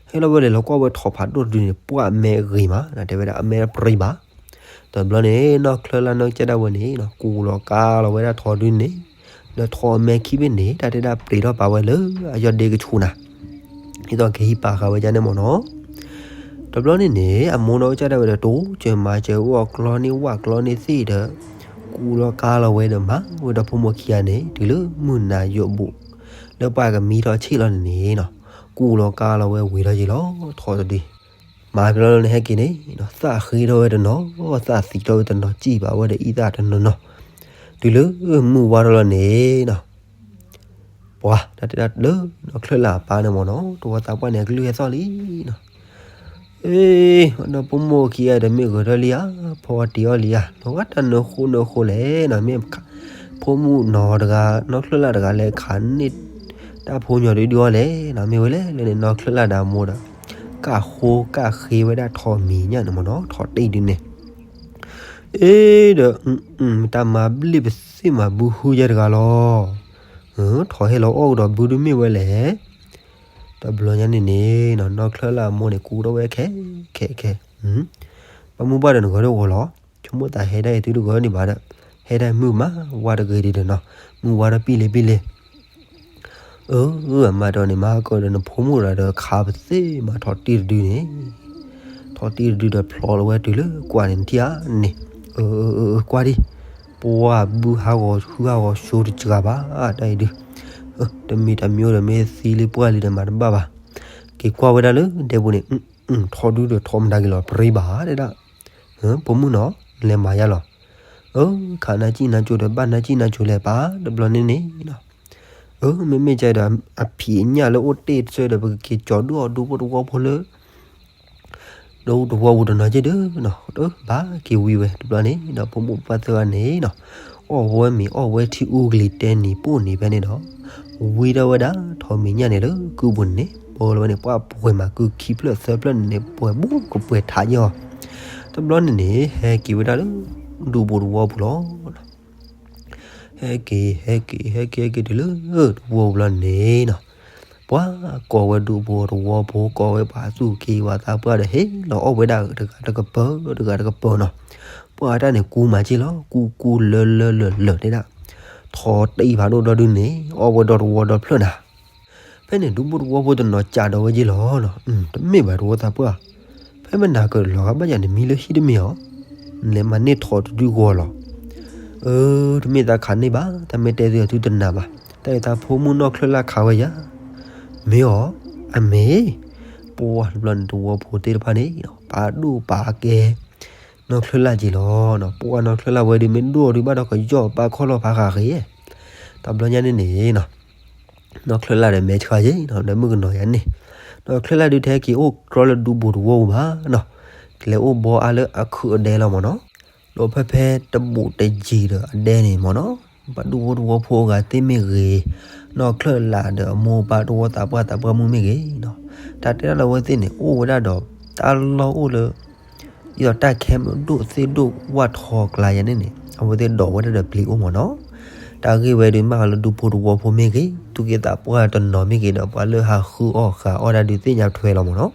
ဟဲလီၤဝဲလဲၤလီၤကွၢ်ဝဲထီၣ်ဖးဒိၣ်တဒုန့ၣ် ပှၢ်အမဲအဂ့ၤမး တဲဝဲဒၣ်အမဲတပြံဘၣ်. တဘျီန့ၣ် နီၢ်ချၢၣ်လၢ်နီၢ်ကစၢ်ဒၣ်ဝဲန့ၣ် ကူလီၤကါလီၤဝဲဒၣ်ထီၣ်ဒုန့ၣ် ဒီးထီၣ်အမဲခံဘ့ၣ်န့ၣ် တၢ်တဲဒၣ်ပျံၤထီၣ်ပာ်ဝဲလၢအယီၢ်ဒ့ကဆူးနၤ ဒ်သိးကဟံးပာ်ဃာ်ဝဲဒၣ်န့ၣ်မ့ၢ်နီၤ. တဘျီန့ၣ်န့ၣ် အမိၢ်နီၢ်ကစၢ်ဒၣ်ဝဲဒီး တိစၢၤမၤစၢၤ အိၣ်အကျီန့ၢ်ဝၣ်ကျီန့ၢ်သ့ၣ်ဒီး ကူလီၤကါလီၤဝဲဒီး မၤဝဲဒီးဖိမုၣ်ခံဂၤန့ၣ် တုၤလၢမုၢ်နၤယိးဘူး လၢပှၤကမံထီၣ်ဆ့ၣ်လီၤန့ၣ်န့ၣ်နီၤ, ကူလီၤကါလီၤဝဲဝံၤထီၣ်က့ၤလီၤ ထီၣ်တဒု မၤဖဲလီၤန့ၣ် ဟဲက့ၤန့ၣ် သးဃ့ထီၣ်ဝဲတနီၤ သးသံထီၣ်ဝဲတနီၤ စံၣ်ဘၣ်ဝဲဒီးအံသၣ်တနီၤနီၤ, တုၤလၢမုၢ်ဝါထီၣ်လီၤန့ၣ်နီၤ ပှၤတၢ်တဲဒၣ်လၢ နီၢ်ချၢၣ်လၢ်အပၢ်န့ၣ်မ့ၢ်နီၤ တဝီသးပှၢ်န့ၣ် အကလုၢ်ဟဲသီၣ်လံနီၤ, အ့ ဒီးဖိမုၣ်ခံဂၤဒီးမ့ၢ်ဂဲၤထီၣ်လံဧါ, ဖီအီၣ်တ့ၤအီၣ်လံဧါ, လီၤဂာ်တၢ်နၢဃိနၢဃိလဲၣ်နီၤ, မ့ၢ်ဖိမုၣ်နီၤတဂၤ နီၢ်ချၢၣ်လၢ်တဂၤလဲၤခးန့ၢ် တၢ်ဖိညီဒုဒုအီၤလဲၣ်နီၤ, မ့ၢ်ဝဲလဲၣ်လၢန့ၣ် နီၢ်ချၢၣ်လၢ်ဒီးအမိၢ်ဒီး ကၣ်ဃိကၣ်ဃ့ဝဲဒၣ်ထိးမံၤညၣ်န့ၣ်မ့ၢ်နီၤ ထိးတ့ၢ်ဒုန့ၣ် အ့ ဒီး တၢ်မၤဘျ့ၣ်ပသ့ၣ်မၤဘုဟုယဲတဂၤလီၤ, ထိးဟဲလီၤအီၣ်ကဒီးဘုဒုမ့ၢ်ဝဲလဲၣ်, တဘျီညါန့ၣ်န့ၣ်နီၤ နီၢ်ချၢၣ်လၢ်အမိၢ်န့ၣ် ကူထီၣ်ဝဲခဲခဲခဲ, ဘၣ်မုၢ်ဘၣ်ဒီးနဂီၤတဂီၤလီၤ, ဆိကမိၣ်သးဟဲဒၣ်အံၤသုတဂီၤန့ၣ်ဘၣ်ဒီး ဟဲဒၣ်မုၢ်မး ဝါတဂ့ၤဒံးဒီးနီၤ, မုၢ်ဝါဒီးပံၣ်လံပံၣ်လံ အၢ အမၤဒီးန့ၣ် မၤကဒီးနဖိမုၣ်ဒီး ခးပသ့ၣ်မၤထိးတ့ၢ်တဒုန့ၣ်, ထိးတ့ၢ်တဒုဒီးဖျိးလီၤဝဲတုၤလၢကွၢ်န့ၣ် နထံၣ်ဧါန့ၣ်, အၢ အၢ အၢ ကွၢ်ဒံး, ပှၢ်ဘုဟးဂီၤဟုဟးဂီၤဆိတစှၤဘၣ် တၢ်အံၤဒု, တမ့ၢ်တမ့ၢ်အိၣ်ဒီးမ့ၢ်သံလံပှၢ်လံဒီးမၤတဘၣ်ဘၣ်, က့ၤကွၢ်ဝဲဒၣ်လၢဒဲပူၤန့ၣ် ထိးဒုဒီးထိးမတၤက့ၤလီၤ ပြံဘၣ်တဲဒၣ်, ဖိမုၣ်နီၤ လဲၤမၤယါလီၤ, အၢ ခးနါစံၣ်နါကိၤဒီးဘၣ်နါစံၣ်နါကိၤလဲၤပာ် တဘျီန့ၣ်န့ၣ် အၢ မ့မ့ၢ်ကဲဒီး အဖံးအညၣ်လၢအိၣ်တ့ၢ်တဆၢဒီး ပကက့ၤကၠီၤဒုၣ်အီၤဒူဖိတဝီဖိလၢ ဒူတဝီပူၤတနီၤက့ဒုနီၤ, ဘၣ်က့ၤဝံၤဝဲ တဘျီန့ၣ်ဒီး ဖိမုၣ်ပှၢ်သၢဂၤန့ၣ်နီၤ, အီၣ်ဝဲမ့ၤအီၣ်ဝဲထံအူကလံၤတဲနံၤပိၢ်နံၤဖဲန့ၣ်ဒီး ဝံထီၣ်ဝဲဒၣ် ထိးမံၤညၣ်န့ၣ်လၢကုၢ်ပူၤန့ၣ်န့ၣ် ပၢလီၤဝဲန့ၣ် ပှၢ်ပှဲၤမၤကုခံဖျၢၣ်သၢဖျၢၣ်န့ၣ်န့ၣ် ပှဲၤဘူးကပှဲၤထးယဲၢ်အီၤ, တဘျီန့ၣ်န့ၣ် ဟဲက့ၤဝဲဒၣ်လၢ ဒူဖိတဝီပူၤလီၤ. ဟဲက့ၤ ဟဲက့ၤ ဟဲက့ၤ ဟဲက့ၤတုၤလၢ ဒူဖိတဝီပူၤလီၤန့ၣ်နီၤ, ပှၤကိးဝဲဒူဖိတဝီဖိ ကိးဝဲပှၤသူၣ်က့ၤပှၤသးပှၢ်ဒီး ဟ့ၣ်လီၤအီၣ်ဝဲဒၣ်တဂၤတကပၤ တဂၤတကပၤနီၤ, ပှၤတၢ်န့ၣ်ကူမးက့လီၤ ကူကူလၢလၢလၢာ်လၢာ်တဲဒၣ်, ထိးတ့ၢ်ဖးဒိၣ်ဒီဒုန့ၣ် အီၣ်ဝဲဒီတဝီဒီဖျၢၣ်နၤ ဖဲန့ၣ် ဒူဖိတဝီဖိတနီၤကးဒီးဝဲက့လီၤနီၤ, တမ့ၢ်ဘၣ်တဝီသးပှၢ်, ဖဲမနၤကလီၤဂာ်ဘၣ်ယၤန့ၣ် မံလၢဟံၣ်တမ့ၢ်အီၤ, နလဲၤမၤန့ၢ်ထိးတဒုဂီၤလီၤ. အၢ တမ့ၢ်သးခးန့ၢ်ဘၣ်, တၢ်မ့ၢ်တဲသုအသုတနာ်ဘၣ်, တၢ်အံၤသးဖိမုၣ်နီၢ်ချၢၣ်လၢ်ခးဝဲယၤ, မ့ၢ်အီၤ, အမ့ၢ်, ပှၤတဘျီန့ၣ်တဝီဖိသ့ၣ်တဖၣ်န့ၣ် ပာ်ဒိၣ်ပာ်ကဲ နီၢ်ချၢၣ်လၢ်က့လီၤ, ပှၤနီၢ်ချၢၣ်လၢ်ဝဲဒုးမ့ၢ်ဒိၣ်ဒုးဘၣ်ဒီးကယီၢ်ပာ်ခီၣ်လီၤဖးဃာ်ဃ့, တဘျီညါန့ၣ်န့ၣ်နီၤ နီၢ်ချၢၣ်လၢ်ဒီးမဲာ်ဆှးယဲနီၤ ဒီးမုၣ်ကနီၤယၤန့ၣ်, နီၢ်ချၢၣ်လၢ်ဒုးထဲက့ၤအိၣ်ကြီလၢဒူပူၤတဝီပူၤဘၣ်နီၤ, ကလဲၤအိၣ်ဘီအါလၢအခုးအဒဲလီၤမ့ၢ်နီၤ, ဒီးဖဲဖဲတဘူးတယံၤဒီးအဒဲန့ၣ်မ့ၢ်နီၤ, ပှၤဒူဖိတဝီဖိအဂၤသ့ၣ်မ့ၢ်ဂ့ၤ, နီၢ်ချၢၣ်လၢ်ဒီးအမိၢ်အပၢ်တဝီသးပှၢ်သးပှၢ်မုၣ်မ့ၢ်ဂ့ၤနီၤ, တၢ်တဲဒၣ်လၢအဝဲသ့ၣ်န့ၣ် အိၣ်ဝဲဒၣ်ဒီးတၢ်လီၢ်အိၣ်လၢ ဒ်သိးတၢ်ခဲမုၢ်ဒိၣ်သ့ၣ်ဒိၣ်ဝၣ်ထီကျါယၤန့ၣ်န့ၣ် အဝဲသ့ၣ်ဒိးဝဲဒၣ်ဒီးပျံၤအိၣ်မ့ၢ်နီၤ, တၢ်ဂ့ၢ်ဝဲဒုးမ့ၢ်လၢဒူဖိတဝီဖိမ့ၢ်ဂ့ၤ, သူၣ်က့သးပှၢ်တနီၤမ့ၢ်ဂ့ၤဒီး ပှၤလၢဟးဃုအီၣ်ဃုအီၣ်တၢ်ဒုးသ့ၣ်ညါထွဲလီၤမ့ၢ်နီၤ,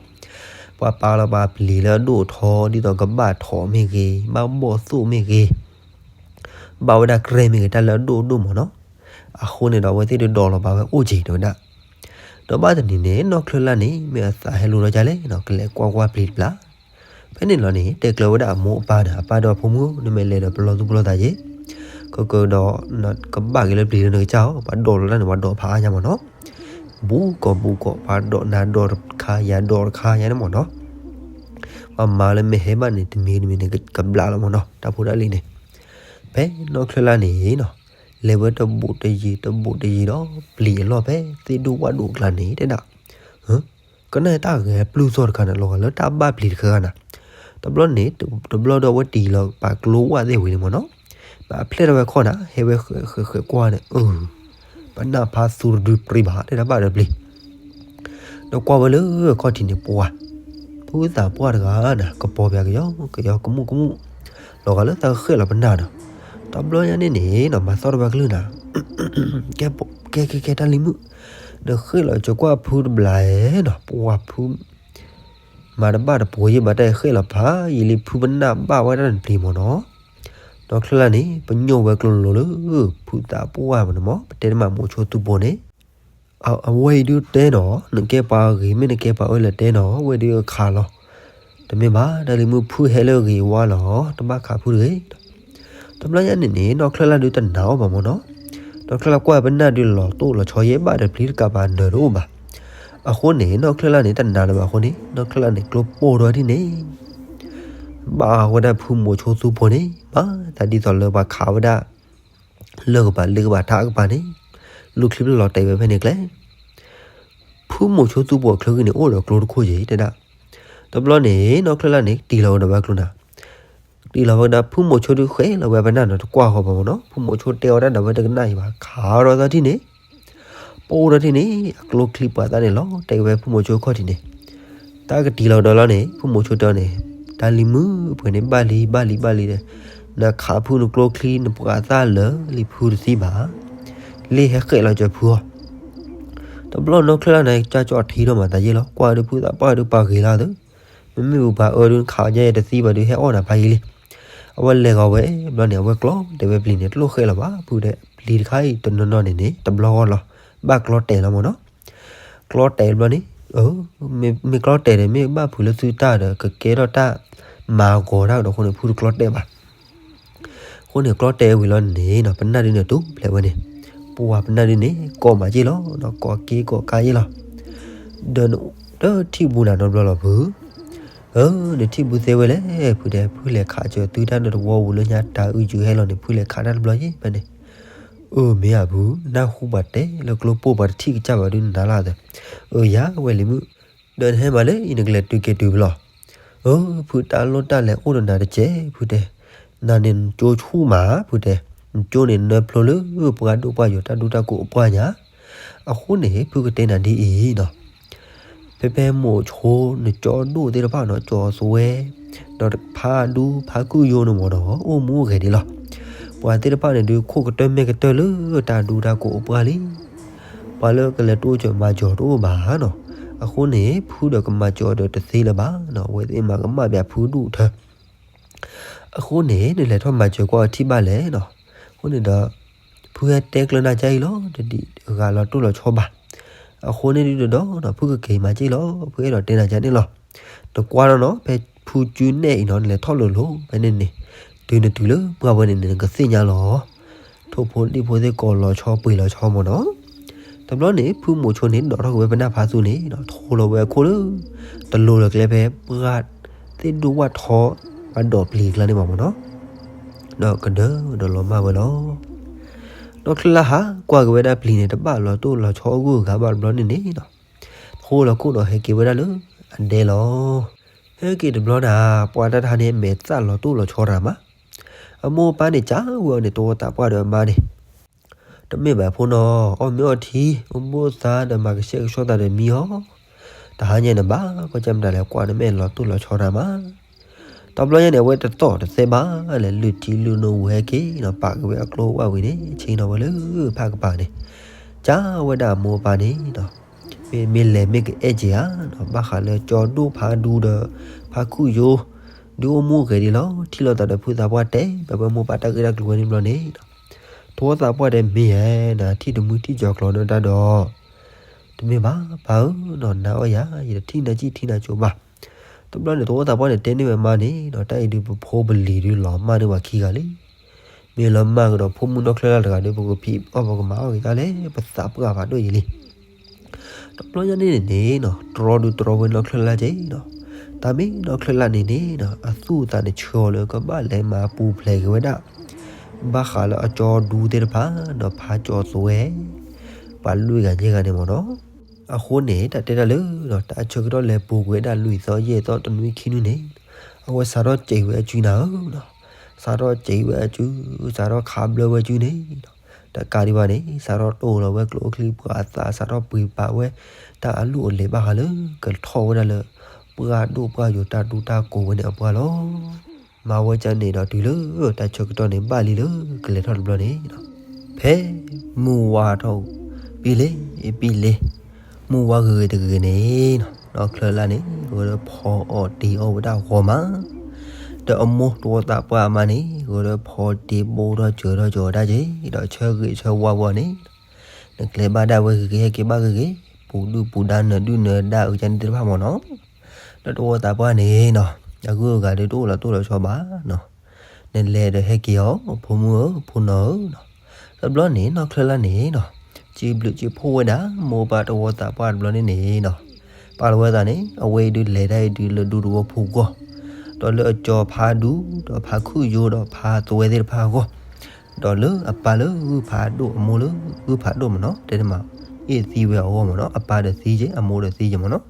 ပှၤပာ်လီၤပှၤပျံၤလၢအဒိၣ်အထီ ဒ်သိးကဘၣ်ထိးမ့ၢ်ဂ့ၤ, ဘၣ်ဘီၣ်သိၣ်မ့ၢ်ဂ့ၤ, ဘၣ်ဝဲဒၣ်ကြဲမ့ၢ်ဂ့ၤ တၢ်လၢအဒိၣ်အဒိၣ်မ့ၢ်နီၤ, အဃိန့ၣ်ဒီး အဝဲသ့ၣ်ဒုးဒိးလီၤဘၣ်ဝဲအိၣ်က့ၤတဲဝဲဒၣ် ဒီးဘၣ်တနံၤန့ၣ် နီၢ်ချၢၣ်လၢ်န့ၣ် မ့ၢ်အသးဟဲလိၤထီၣ်ကလဲၣ်နီၤ ကလဲၤကွၢ်ကွၢ်ပျံၤတဘျီ, ဖဲန့ၣ်လီၤန့ၣ် တဲကျၢၤဝဲဒၣ်အမိၢ်အပၢ်ဒီး အပၢ်ဒီးအဖိမုၣ် နမ့ၢ်လဲၤဒီးပလီၢ်သူၣ်ပလီၢ်သးယဲ, ကကဒီး ကဘၣ်က့ၤလၢပျံၤလၢနကစၢ်အီၤ ပှၤဒိးလီၤတၢ်န့ၣ် ပှၤဒိးဖးအါညါမ့ၢ်နီၤ, ဘူးကီးဘူးကီး ပှၤဒိးနၤဒိးတခါ ယၤဒိးတခါယၤန့ၣ်မ့ၢ်နီၤ, ပှၤမၤလၢမ့ၢ်ဟဲဘၣ်န့ၣ် တမံၤတမံၤန့ၣ် ကဘျးလီၤမ့ၢ်နီၤ တၢ်ဖိတၢ်လံၤန့ၣ်, ဖဲနီၢ်ချၢၣ်လၢ်န့ၣ်နီၤ, လဲၤဝဲတဘူးတယံၤ တဘူးတယံၤဒီး ပျံၤအလီၢ်ဖဲသ့ၣ်ဒိၣ်ဝၣ်ဒိၣ်ကျါန့ၣ်တဲဒၣ်, ကနၣ်တၢ်ဂဲၤပျုၢ်သီၣ်တခါန့ၣ် လီၤဂာ်လၢတၢ်ဘၣ်ပျံၤတခါခါနၤ, တဘျီန့ၣ် တဘျီဒီးအဝဲတံၢ်လီၤပာ်ကျိဝၣ်သ့ၣ်ဝံၤန့ၣ်မ့ၢ်နီၤ, ဘၣ်ဖျဲၣ်ထီၣ်ဝဲခီၣ်နၤ ဟဲဝဲဃဲးဃဲးဃဲးကွၢ်န့ၣ် အၢ ပနၢ်ဖးသူတဒုပြံဘၣ်တဲဒၣ်ဘၣ်ဒီးပျံၤ ဒီးကွၢ်ဝဲလၢခီၣ်ထံးန့ၣ် ပှၤ ဖုသးပှၢ်တဂၤနၤ ကပီၤပၠးကယီကယီကမူၣ်ကမူၣ် လီၤဂာ်လၢသးဃဲးလီၤပနၢ်နီၤ, တဘျီညါန့ၣ်န့ၣ်နီၤ မၤသီၣ်ထီၣ်ဝဲကလုၢ်နၤ ကဲကဲကဲတၢ်လံၤမုၣ် ဒီးဃဲးလီၤကကွၢ်ဖုတဘျီနီၤ ပှၤဖု မၤတဘၣ်တပှဲၤယံၤဘၣ်တၢ်ဃဲးလီၤဖးယံၤလံ ဖုပနၢ်ဘၣ်ဝဲဒၣ်တပျံၤမ့ၢ်နီၤ, နီၢ်ချၢၣ်လၢ်န့ၣ် ပညိၣ်ဝဲကျိၤလိၤလၢ ဖုသးပှၢ်မ့ၢ်နီၤ ပတဲတမးမိၤဆိသူပူၤန့ၣ် အဝဲအံၤဒုတဲနီၤ နကဲပှၤဂ့ၤမ့ၢ်နကဲပှၤအၢလဲၣ်တဲနီၤ အဝဲဒုအခးလီၤ တမ့ၢ်ဘၣ်, တၢ်လံၤမုၣ်ဖုဟဲလၢဂ့ၤဝါလီၤ, တဘၣ်ခးဖုတဂ့ၤ. တဘျီညါန့ၣ်န့ၣ် နီၢ်ချၢၣ်လၢ်ဒုးတနာ်အီၤဘၣ်မၢ်နီၤ. နီၢ်ချၢၣ်လၢ်ကွၢ်ပနၢ်ဒုးလီၤတိၢ်လီၤဆီယဲဘၣ်ဒီး ပျံၤတကးဘၣ်နၢၤတအိၣ်ဘၣ်. အဃိန့ၣ် နီၢ်ချၢၣ်လၢ်န့ၣ်တနာ်လၢၤဘၣ်အဃိန့ၣ် နီၢ်ချၢၣ်လၢ်န့ၣ် ကျိပိၢ်ထီၣ်ဒ်န့ၣ် ဘၣ်ဝဲဒၣ်ဖုမိၤဆိသူဖိန့ၣ် မၤတၢ်ဒ်သိးလၢပှၤခးဝဲဒၣ် လၢၢ်ကပၤလ့ကပၤထးကပၤန့ၣ် လူၤချံပလီၤတဲာ်ဝဲဖဲန့ၣ်ကျဲ ဖုမိၤဆိသူဖိအချၢဂံၢ်န့ၣ် အိၣ်ဒီးကျိတခိၣ်ယဲတဲဒၣ်. တဘျီန့ၣ် နီၢ်ချၢၣ်လၢ်န့ၣ် တံၢ်လီၤဝဲဒီးဝဲကျိနၤ, တံၢ်လီၤဝဲဒၣ်ဖုမိၤဆိဒုးဃဲလီၤဝဲပနၢ်နီၤ တကွၢ်ဃီၤဘၣ်မၢ်နီၤ. ဖုမိၤဆိတဲအီၤတၢ်ဒီးဝဲတကနၣ်အံၤဘၣ် ခးထီၣ်သီၣ်ထံၣ်န့ၣ် ပိၢ်ထီၣ်ထံၣ်န့ၣ် အကျိချံပှၤသၣ်န့ၣ်လီၤတဲာ်ဝဲဖုမိၤဆိခီၣ်ထံးန့ၣ်, တၢ်ကတံၢ်လီၤဒီးလီၤန့ၣ် ဖုမိၤဆိတဲအီၤန့ၣ် တၢ်လံၤမုၣ်ပှဲၤန့ၣ် ဘၣ်လံဘၣ်လံဘၣ်လံဒီး နခးဖုနကျိချံနပှၤသၣ်လၢာ်လံဖုတသံဘၣ်, လ့ၣ်ဟဲဃဲးလီၤစၢၤဖုအီၤ. တဘျီနီၢ်ချၢၣ်လၢ်န့ၣ် ကၢ်ကၠီၣ်ထံထီၣ်မၤသးယဲၢ်လီၤ ကွၢ်ဒုးဖုသၣ်ပှၢ်ဒုးပှၤဂ့ၤလၢ်သၢ မ့မ့ၢ်ပှၤအၢဒုးခးယဲၢ်တသံဘၣ်ဒုးဟဲအီၣ်နၤဖးယံၤလံ. အဝဲလဲၤဂီၤဝဲ ဘျီန့ၣ် အဝဲကျီတဲာ်ဝဲပျံၤန့ၣ် တလိၣ်ဃဲလီၤဘၣ် ဖုတဲ ပျံၤတခါအံၤတနီၤနီၤန့ၣ်န့ၣ် တဘျီဂီၢ်လီၤ ဘၣ်ကျီတဲာ်လီၤမၢ်နီၤ. ကျီတဲာ်ဘျီန့ၣ် မ့ၢ်ကျီတဲာ်ဒီး မ့ၢ်ဘၣ်ဖုးလၢသုတၢ်ဒီး ကကဲထီၣ်တၢ်မၤဂီၤတၢ်ဒီးအဃိန့ၣ် ဖုတကျီတဲာ်ဘၣ်. အဃိန့ၣ် ကျီတဲာ်ဝံၤလီၤန့ၣ်နီၤ ပနၢ်ဒုးန့ၣ်တူၢ်ဖျဲးဝဲန့ၣ်, ပှၤပနၢ်ဒုးန့ၣ် ကိးမးက့ၢ်လီၤနီၤ ကိးက့ၢ်ကိးကါယဲၢ်လီၤ. ဒီး တထံၣ်ဘူးနၤနီတဘျီလီၤဖု, အၢ နထံၣ်ဘူးသ့ဝဲလဲၣ် ဖုတဲ ဖုလဲၤခးစၢၤသုတၢ်ဒီးတဝီပူၤလၢညါတၢ်အုၣ်ယုၢ်ဟဲလီၤန့ၣ် ဖုလဲၤခးတၢ်တဘျီယဲၢ်ဖဲန့ၣ်. အၢ မ့ၢ်ဧါဖု, နၢ်ဟူပှၤတဲလၢကျိပိၢ်ပှၤတထံၣ်ကစၢ်ဘၣ်ဒုးနၤလၢ်သၢ. အၢ ယၤဝဲလံၤမုၣ်, ဒီးနဟဲမၤလၢအံၤနကလဲၤတုၤက့ၤတုၤဖဲလဲၣ်. အၢ ဖုတၢ်လိၣ်တၢ်လဲၤအိၣ်ဒီးနၤတက့ၢ် ဖုတဲ, နၤန့ၣ်နကၠိဆူၣ်မး ဖုတဲ, နကၠိန့ၣ်နၢဖျိလၢပှၤဒိၣ်ပှၤယိၤတၢ်ဒူတၢ်ကိးအပှၢ်ညါ, အဃိန့ၣ် ဖုကတဲနၤဒ်အံၤနီၤ ဖဲဖဲမိၤဆိနကၠီဒိၣ်သ့ၣ်တဖၣ်နီၤ ကၠီသွဲ, ဒီးဖါဒူဖါကုၢ်ယိန့ၣ်မ့ၢ်နီၤ အိၣ်မူအိၣ်ဂဲၤဒံးလီၤ. ပှၤသ့ၣ်တဖၣ်န့ၣ်ဒုး ခိၣ်ကတၢၢ်မဲာ်ကတၢၢ်လၢတၢ်ဒူတၢ်ကိးအပှၢ်လံ. ပှၤလၢကလဲၤတိစၢၤမၤစၢၤတအိၣ်ဘၣ်နီၤ. အဃိန့ၣ် ဖုဒီးကမၤစၢၤဒီးတသ့လၢၤဘၣ်နီၤ အဝဲသ့ၣ်မၤကမၣ်ဘၣ်ဖုဒူၣ်ထၢ အဃိန့ၣ် နလဲၤထီၣ်မၤစၢၤကွၢ်အထံၣ်ဘၣ်လဲၣ်နီၤ. အဃိန့ၣ်ဒီး ဖုဟဲတဲကျၢၤနၤကါအံၤလီၤ တဒံးဂၤလီၤတိၢ်လီၤဆီဘၣ်. အဃိန့ၣ်ဒုးဒီးနီၤ ဖုကက့ၤမၤက့ၢ်လီၤ ဖုအဲၣ်ဒိးတဲနၤကါန့ၣ်လီၤ. နကွၢ်လီၤနီၤ ဖဲဖုကုနဲၣ်အံၤနီၤ နလဲၤထီၣ်လိၤလိၤဖဲန့ၣ်န့ၣ် တုၤနတုၤလၢပှၢ်ဝဲန့ၣ်န့ၣ် နကသ့ၣ်ညါလီၤ ထိၣ်ဖိလံၣ်ဖိသ့ၣ်ကိးလီၤဆီပှ့ၤလီၤဆီမ့ၢ်နီၤ. တဘျီန့ၣ် ဖုမိၤဆိန့ၣ် ဒိးထီၣ်က့ၤဝဲပနၢ်ဖးသူန့ၣ် ထိလီၤဝဲအခိၣ်လၢ တလိၤလၢၤကျဲဖဲ ပှၢ်သ့ၣ်ဒိၣ်ဝၣ်ထီ ပှၤဒိးပျံၤကျါန့ၣ်ဘၣ်မ့ၢ်နီၤ. ဒီးကဒၢဒီးလီၤမၢ်ဝဲလီၤ. နီၢ်ချၢၣ်လၢ်ဟးကွၢ်က့ၤဝဲဒၣ်ပျံၤန့ၣ် တဘၣ်လီၤတိၢ်လီၤဆီအဂုၤအဂၤဘၣ်တဘျီန့ၣ်န့ၣ်နီၤ ထိလီၤခိၣ်ဒီးဟဲက့ၤဝဲဒၣ်လၢအဒဲလီၤ. ဟဲက့ၤတဘျီန့ၣ် ပှၤတၢ်တဟါန့ၣ် မဲာ်သၣ်လီၤတိၢ်လီၤဆီတၢ်မး. အမိၢ်အပၢ်န့ၣ် ကးဝဲအီၤန့ၣ် တဝီသးပှၢ်ဒီးအမါန့ၣ် တမ့ၢ်ဘၣ်ဖိနီၤ အီၣ်မ့ၤအီထံ အိၣ်ဘှီၣ်သးဒီးမၤကဆှဲကဆှီသးဒီးမံအီၤ တဟါညါန့ၣ်ဘၣ် ကွၢ်ကၢ်မတၤလဲၣ် ကွၢ်နမဲာ်လီၤတိၢ်လီၤဆီတၢ်မး. တဘျီညါန့ၣ် အဝဲတသီၣ်တသဲဘၣ်လဲၣ် လုၢ်ထံလုၢ်နိဝဲဟဲက့ၤနီၤ ပာ်က့ၤဝဲအကျိဝဲဝံၤန့ၣ် ဆ့ၣ်နီၤဝဲလၢဖးကပၤန့ၣ် ကးဝဲဒၣ်အမိၢ်အပၢ်န့ၣ်နီၤ မ့မ့ၢ်လဲၤမ့ၢ်ကအဲၣ်က့ၤဧါနီၤ ဘၣ်ဃးလၢကၠီဒိၣ်ဖးဒူဒီး ဖးခူၣ်ယိ ဒုးအိၣ်မူဂဲၤဒံးလီၤ ထံၣ်လိာ်သးဒီးဖုသးပှၢ်တဲ ဘၣ်ဝဲမိၢ်ပၢ်တၢ်ဂ့ၢ်တၢ်ကျိၤဝဲန့ၣ်ဘျီန့ၣ်နီၤ တဝီသးပှၢ်တဲမ့ၢ်ဧါနီၤ ထံၣ်တမုၢ်ထံၣ်ကၠီၤကျီၤဒီးတၢ်ဒီး တမ့ၢ်ဘၣ် ပၢ်ဧၢနီၤ နၤအီၣ်ယၤ ယတထံၣ်နၤစံၣ်ထံၣ်နၤကၠိဘၣ်. တဘျီန့ၣ် တဝီသးပှၢ်န့ၣ် တဲန့ၢ်ဝဲမါန့ၣ်နီၤ တၢ်အံၤဒုးပဖိပလံၤဒုးလီၤမၢ်န့ၢ်ပှၤခံဂၤလံ. မ့ၢ်လီၤမၢ်ကဒီးဖိမုၣ်နီၢ်ချၢၣ်လၢ်တဂၤဒီး ပကဖံးအီၣ်ပကမၤအီၣ်က့ၤတၢ်လဲၣ် ပသးပှၢ်ဖးဒိၣ်ယံၤလံ. တဘျီညါန့ၣ်န့ၣ်နီၤ တြီဒုးတြီဝဲနီၢ်ချၢၣ်လၢ်က့နီၤ တၢ်မ့ၢ်နီၢ်ချၢၣ်လၢ်န့ၣ်န့ၣ်နီၤ အသူၣ်အသးန့ၣ်ဆှၢအီၤလၢကဘၣ်လဲၤမၤပူၤဖျဲးက့ၤဝဲဒၣ် ဘၣ်ဃးလၢအကၠီဒူသ့ၣ်တဖၣ်ဒီးဖးကၠီသွဲ ပှၤလွံၢ်ဂၤယဲၢ်ဂၤန့ၣ်မ့ၢ်နီၤ. အဃိန့ၣ် တၢ်တဲတၢ်လၢ တၢ်ဆၢကတီၢ်လဲၤပူၤကွံာ်ဝဲဒၣ်လွံၢ်သီယဲၢ်သီတနွံခံနွံန့ၣ် အဝဲစးထီၣ်စံးဝဲအစုနၤဧၢနီၤ, စးထီၣ်စံးဝဲအစု, စးထီၣ်ခးဘျၢဝဲအစုန့ၣ်နီၤ, တကးဒံးဘၣ်န့ၣ် စးထီၣ်တိၢ်လီၤဝဲကျိချံပှၤအသး စးထီၣ်ပှ့ၤပာ်ဝဲ တၢ်အလုၢ်အလၢ်ဘၣ်ဃးလၢ ကထီၣ်ဝဲဒၣ်လၢ ပှၢ်ဒိၣ်ပှၢ်ယိာ်တၢ်ဒူတၢ်ကိးဝဲန့ၣ်အပှၢ်လီၤ. မၤဝဲကန့ၣ်ဒီးတုၤလၢ တၢ်ဆၢကတီၢ်န့ၣ် ဘၣ်လံလၢကလဲၤထီၣ်တဘျီန့ၣ်နီၤ, ဖဲမုၢ်ဝါထီၣ် ပံလ့ ပံလ့ မုၢ်ဝါဂ့ၤဂ့ၤတဂ့ၤဂ့ၤန့ၣ်နီၤ, နီၢ်ချၢၣ်လၢ်န့ၣ် ဂဲၤဒီးဖီအီၣ်တ့အီၣ်ဝဲဒၣ်ဂီၤမး, ဒီးအမိၢ်တဝီသးပှၢ်အမါန့ၣ် ဂဲၤဒီးဖီတ့ဘိထီၣ်စၢၤထီၣ်စၢၤဒၣ်က့ၤ ဒီးဆၢဂ့ၤဆၢဝါဝဲန့ၣ်နီၤ, နကျဲၤဘၣ်ဒၣ်ဝဲဂ့ၤဂ့ၤ ဟဲက့ၤဘၣ်ဂ့ၤဂ့ၤ, ပူၤဒုၣ်ပူၤဒါနၢၤဒုၣ်နၢၤဒါအုးကန့ၣ်သ့ၣ်တဖၣ်မ့ၢ်နီၤ, ဒီးတဝီသးပှၢ်န့ၣ်နီၤ အဂုၤအဂၤဒုးတအိၣ်လီၤတိၢ်လီၤဆီဘၣ်နီၤ. နလဲၤဒီးဟဲက့ၤအီၤ ဖိမုၣ်ဧၢ ဖိနီၢ်ဧၢနီၤ. တဘျီန့ၣ်နီၢ်ချၢလၢ်န့ၣ်နီၤ စံးဘျုးစံးဖှိၣ်ဝဲဒၣ် မိၢ်ပၢ်တဝီသးပှၢ်တဘျီန့ၣ်န့ၣ်နီၤ ပာ်လီၤဝဲသးန့ၣ် အဝဲအံၤဒုးလဲၤတၢ်အံၤဒုးလၢဒူသဝီဖိဂီၢ် ဒီးလၢအကၠီၤဖးဒူ ဒီးဖးခုၣ်ယိ ဒီးဖးသွဲသ့ၣ်တဖၣ်အဂီၢ် ဒီးလၢအပၢ်လၢဂုၢ်ဖးဒိၣ် အမိၢ်လၢဂုၢ်ဖးဒိၣ်မ့ၢ်နီၤ တဲတမး အ့ၣ်သံဝဲအဂီၢ်မ့ၢ်နီၤ အပၢ်ဒီးသံက့ အမိၢ်ဒီးသံက့မ့ၢ်နီၤ.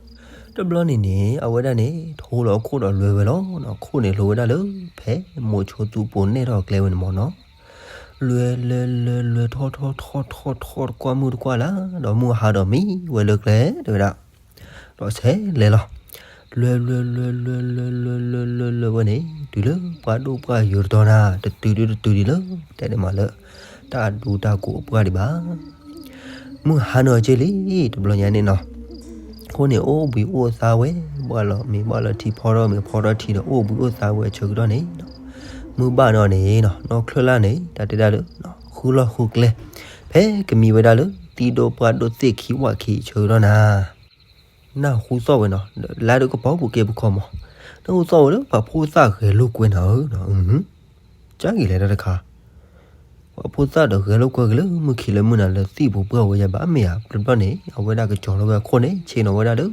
တဘျီန့ၣ်န့ၣ် အဝဲဒၣ်န့ၣ် ထိလီၤအခိၣ်ဒီးလွဲဝဲလီၤနီၤ. ခိၣ်န့ၣ်လိၤဝဲဒၣ်လၢ ဖဲမိၤဆိသူပူၤနဲၣ်ထီၣ်ကျဲဝဲန့ၣ်မ့ၢ်နီၤ. လွဲလွဲလွဲလွဲထီၣ်ထီၣ်ထီၣ်ထီၣ်ထီၣ်တကွၢ်မုၢ်တကွၢ်လၢ် ဒီးမုၢ်ဟါဒီးမံဝဲလၢကျဲတဲဝဲဒၣ် ဒီးဆဲးလဲၤလီၤ. လွဲလွဲလွဲလွဲလွဲလွဲလွဲလွဲလွဲဝဲန့ၣ် တုၤလၢပှၢ်ဒိၣ်ပှၢ်ယိာ်တတီၤနၤ တတုၤဒုတတုၤဒံးလၢ တဲဒ်မးလၢ တၢ်ဒူတၢ်ကိးအပှၢ်ဒံးဘၣ်. မုၢ်ဟါနုာ်က့လံ တဘျီညါန့ၣ်နီၤ. အဃိန့ၣ် အိၣ်ဘှံးအိၣ်သါဝဲ ဘၣ်လီၤမ့ၤဘၣ်လီၤထံ ဖီထီၣ်မ့ၤဖီထီၣ်ထံဒီး အိၣ်ဘှံးအိၣ်သါဝဲအဆၢကတီၢ်န့ၣ် မုၢ်ဘၣ်နီၤန့ၣ်နီၤ နီၢ်ချၢလၢ်န့ၣ် တၢ်တဲဒၣ်လၢ ဃုလီၢ်ဃုကျဲ ဖဲကမံဝဲဒၣ်လၢ သံဒိၣ်ပှၢ်ဒိၣ်သ့ၣ်ခံဝၣ်ခံအဆၢကတီၢ်နၤ နၢ်ဟူသီၣ်ဝဲနီၤ လါဒုးကပီၤပူၤက့ပခီမး နၢ်ဟူသီၣ်ဝဲလၢပှၤဖိသၣ်ဂဲၤလိာ်ကွဲနၤဧၢနီၤ ကၢ်ဂ့ၤလဲၣ်တၢ်တခါ ပှၤဖိသၣ်ဒီးဂဲၤလိာ်ကွဲက့ၤလၢမုၢ်ခံလၢမုၢ်နၤလၢသံၣ်ပူၤပှၢ်ဝဲယၤဘၣ်မ့ၢ်ဧါ တဘျီန့ၣ် အဝဲဒၣ်ကကၠီၤလီၤဝဲအခိၣ်န့ၣ် ဆ့ၣ်နီၤဝဲဒၣ်လၢ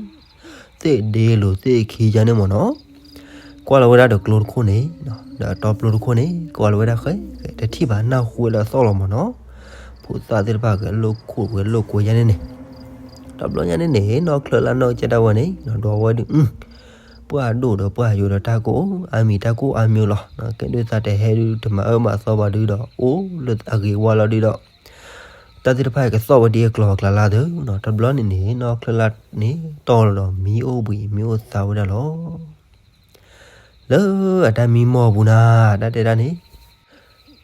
သ့ၣ်ဒ့လိာ်သ့ၣ်ခံယါန့ၣ်မ့ၢ်နီၤ ကွၢ်လီၤဝဲဒၣ်ဒီးကျိတခိၣ်န့ၣ် ဒီးအတီပျိတခိၣ်န့ၣ် ကွၢ်လီၤဝဲဒၣ်ဃဲ တထံၣ်ဘၣ်နၢ်ဟူဝဲလၢအသီၣ်လီၤမ့ၢ်နီၤ ဖိသၣ်သ့ၣ်တဖၣ်ဂဲၤလိာ်ခိၣ်ဂဲၤလိာ်ကွဲယါန့ၣ်န့ၣ် တဘျီညါန့ၣ်န့ၣ် နီၢ်ချၢလၢ်နီၢ်ကစၢ်ဒၣ်ဝဲန့ၣ် ဒီးဝဲဒုး ပှၢ်ဒိၣ်ဒီးပှၢ်ယိာ်ဒီးတၢ်ကိးအါမံၤတၢ်ကိးအါမံၤလီၤ ကဲဒုးသးတဟဲဒုး တမၤအၢမၤသီဘၣ်ဒုးဒီး အိၣ်လၢအဂ့ၤဝါလီၤဒုးဒီး တၢ်သ့ၣ်တဖၣ်အံၤကသီၣ်ဝဲဒ်အကျီၤအကျါလၢ်သၢနီၤ တဘျီန့ၣ်န့ၣ် နီၢ်ချၢလၢ်န့ၣ် တီၢ်လီၤဒီးမံအိၣ်ဘှံးမံအိၣ်သါဝဲဒၣ်လီၤ လၢအတၢ်မံမီၢ်ပူၤနၤ တၢ်တဲဒၣ်န့ၣ်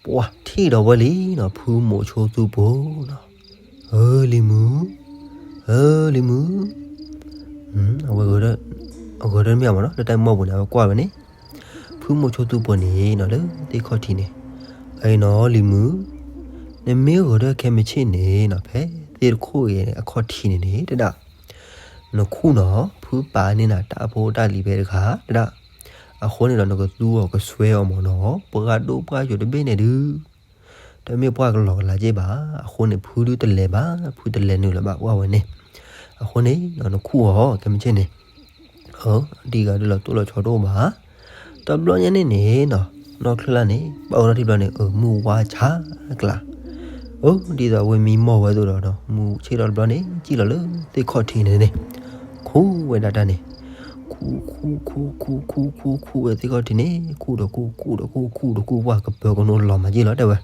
ပှၤထံၣ်ဒီးဝဲလံနီၤ ဖုမိၤဆိသူပူၤနီၤ ဧၢလံၤမုၣ် ဧၢလံၤမုၣ် အဝဲဂဲၤဒီးမ့ၢ်မ့ၢ်နီၤ လၢတၢ်မံမီၢ်ပူၤန့ၣ် အဝဲကွၢ်ဝဲန့ၣ် ဖုမိၤဆိသူပူၤန့ၣ်နီၤ လၢသ့ၣ်ခီၣ်ထံးန့ၣ် အအံၤနီၤ လံၤမုၣ် နမ့ၢ်ဂဲၤဒီးခဲမုၢ်ဆ့ၣ်န့ၣ်နီၤ ဖဲသ့ၣ်တခိၣ်အံၤအခီၣ်ထံးန့ၣ်န့ၣ် တဒၣ် နခူၣ်နီၤ ဖုပာ်န့ၢ်နၤတၢ်ဖိတၢ်လံၤဖဲတခါ တဒၣ် အဃိန့ၣ်ဒီး နကသူအီၤကစွဲအီၤမ့ၢ်နီၤ ပှၢ်ဒိၣ်ပှၢ်ယိာ်တဘ့ၣ်န့ၣ်ဒုး တမ့ၢ်ပှၢ်ကလီၤကလးက့ဘၣ် အဃိန့ၣ် ဖုဒုးတလဲၤဘၣ် ဖုတလဲၤနုာ်လီၤဘၣ်ပှၢ်ဝဲန့ၣ် အဃိန့ၣ် နခူၣ်အီၤ ခဲမုၢ်ဆ့ၣ်န့ၣ် ဒ်ဂၤဒုးလီၤတိၢ်လီၤဆီတအိၣ်ဘၣ် တဘျီညါန့ၣ်န့ၣ်နီၤ နီၢ်ချၢလၢ်န့ၣ် ပာ်ဝဲထီၣ်ထံဘျီန့ၣ် အမုၢ်ဝါဆါကျါ အၢ ဒ်သိးအဝဲမံမီၢ်ဝဲအသိးဒီး မုၢ်ဆ့ၣ်ထီၣ်တဘျီန့ၣ် စံၣ်လီၤလၢသ့ၣ်ခီၣ်ထံးန့ၣ်န့ၣ် ခူၣ်ဝဲဒၣ်တၢ်န့ၣ် ခူၣ်ခူၣ်ခူၣ်ခူၣ်ခူၣ်ဝဲသ့ၣ်ခီၣ်ထံးန့ၣ် ခူၣ်ဒီးခူၣ် ခူၣ်ဒီးခူၣ် ခူၣ်ဒီးခူၣ် ပှၢ်ကပၢၤကနိလီၤမးက့လီၤတဲဝဲ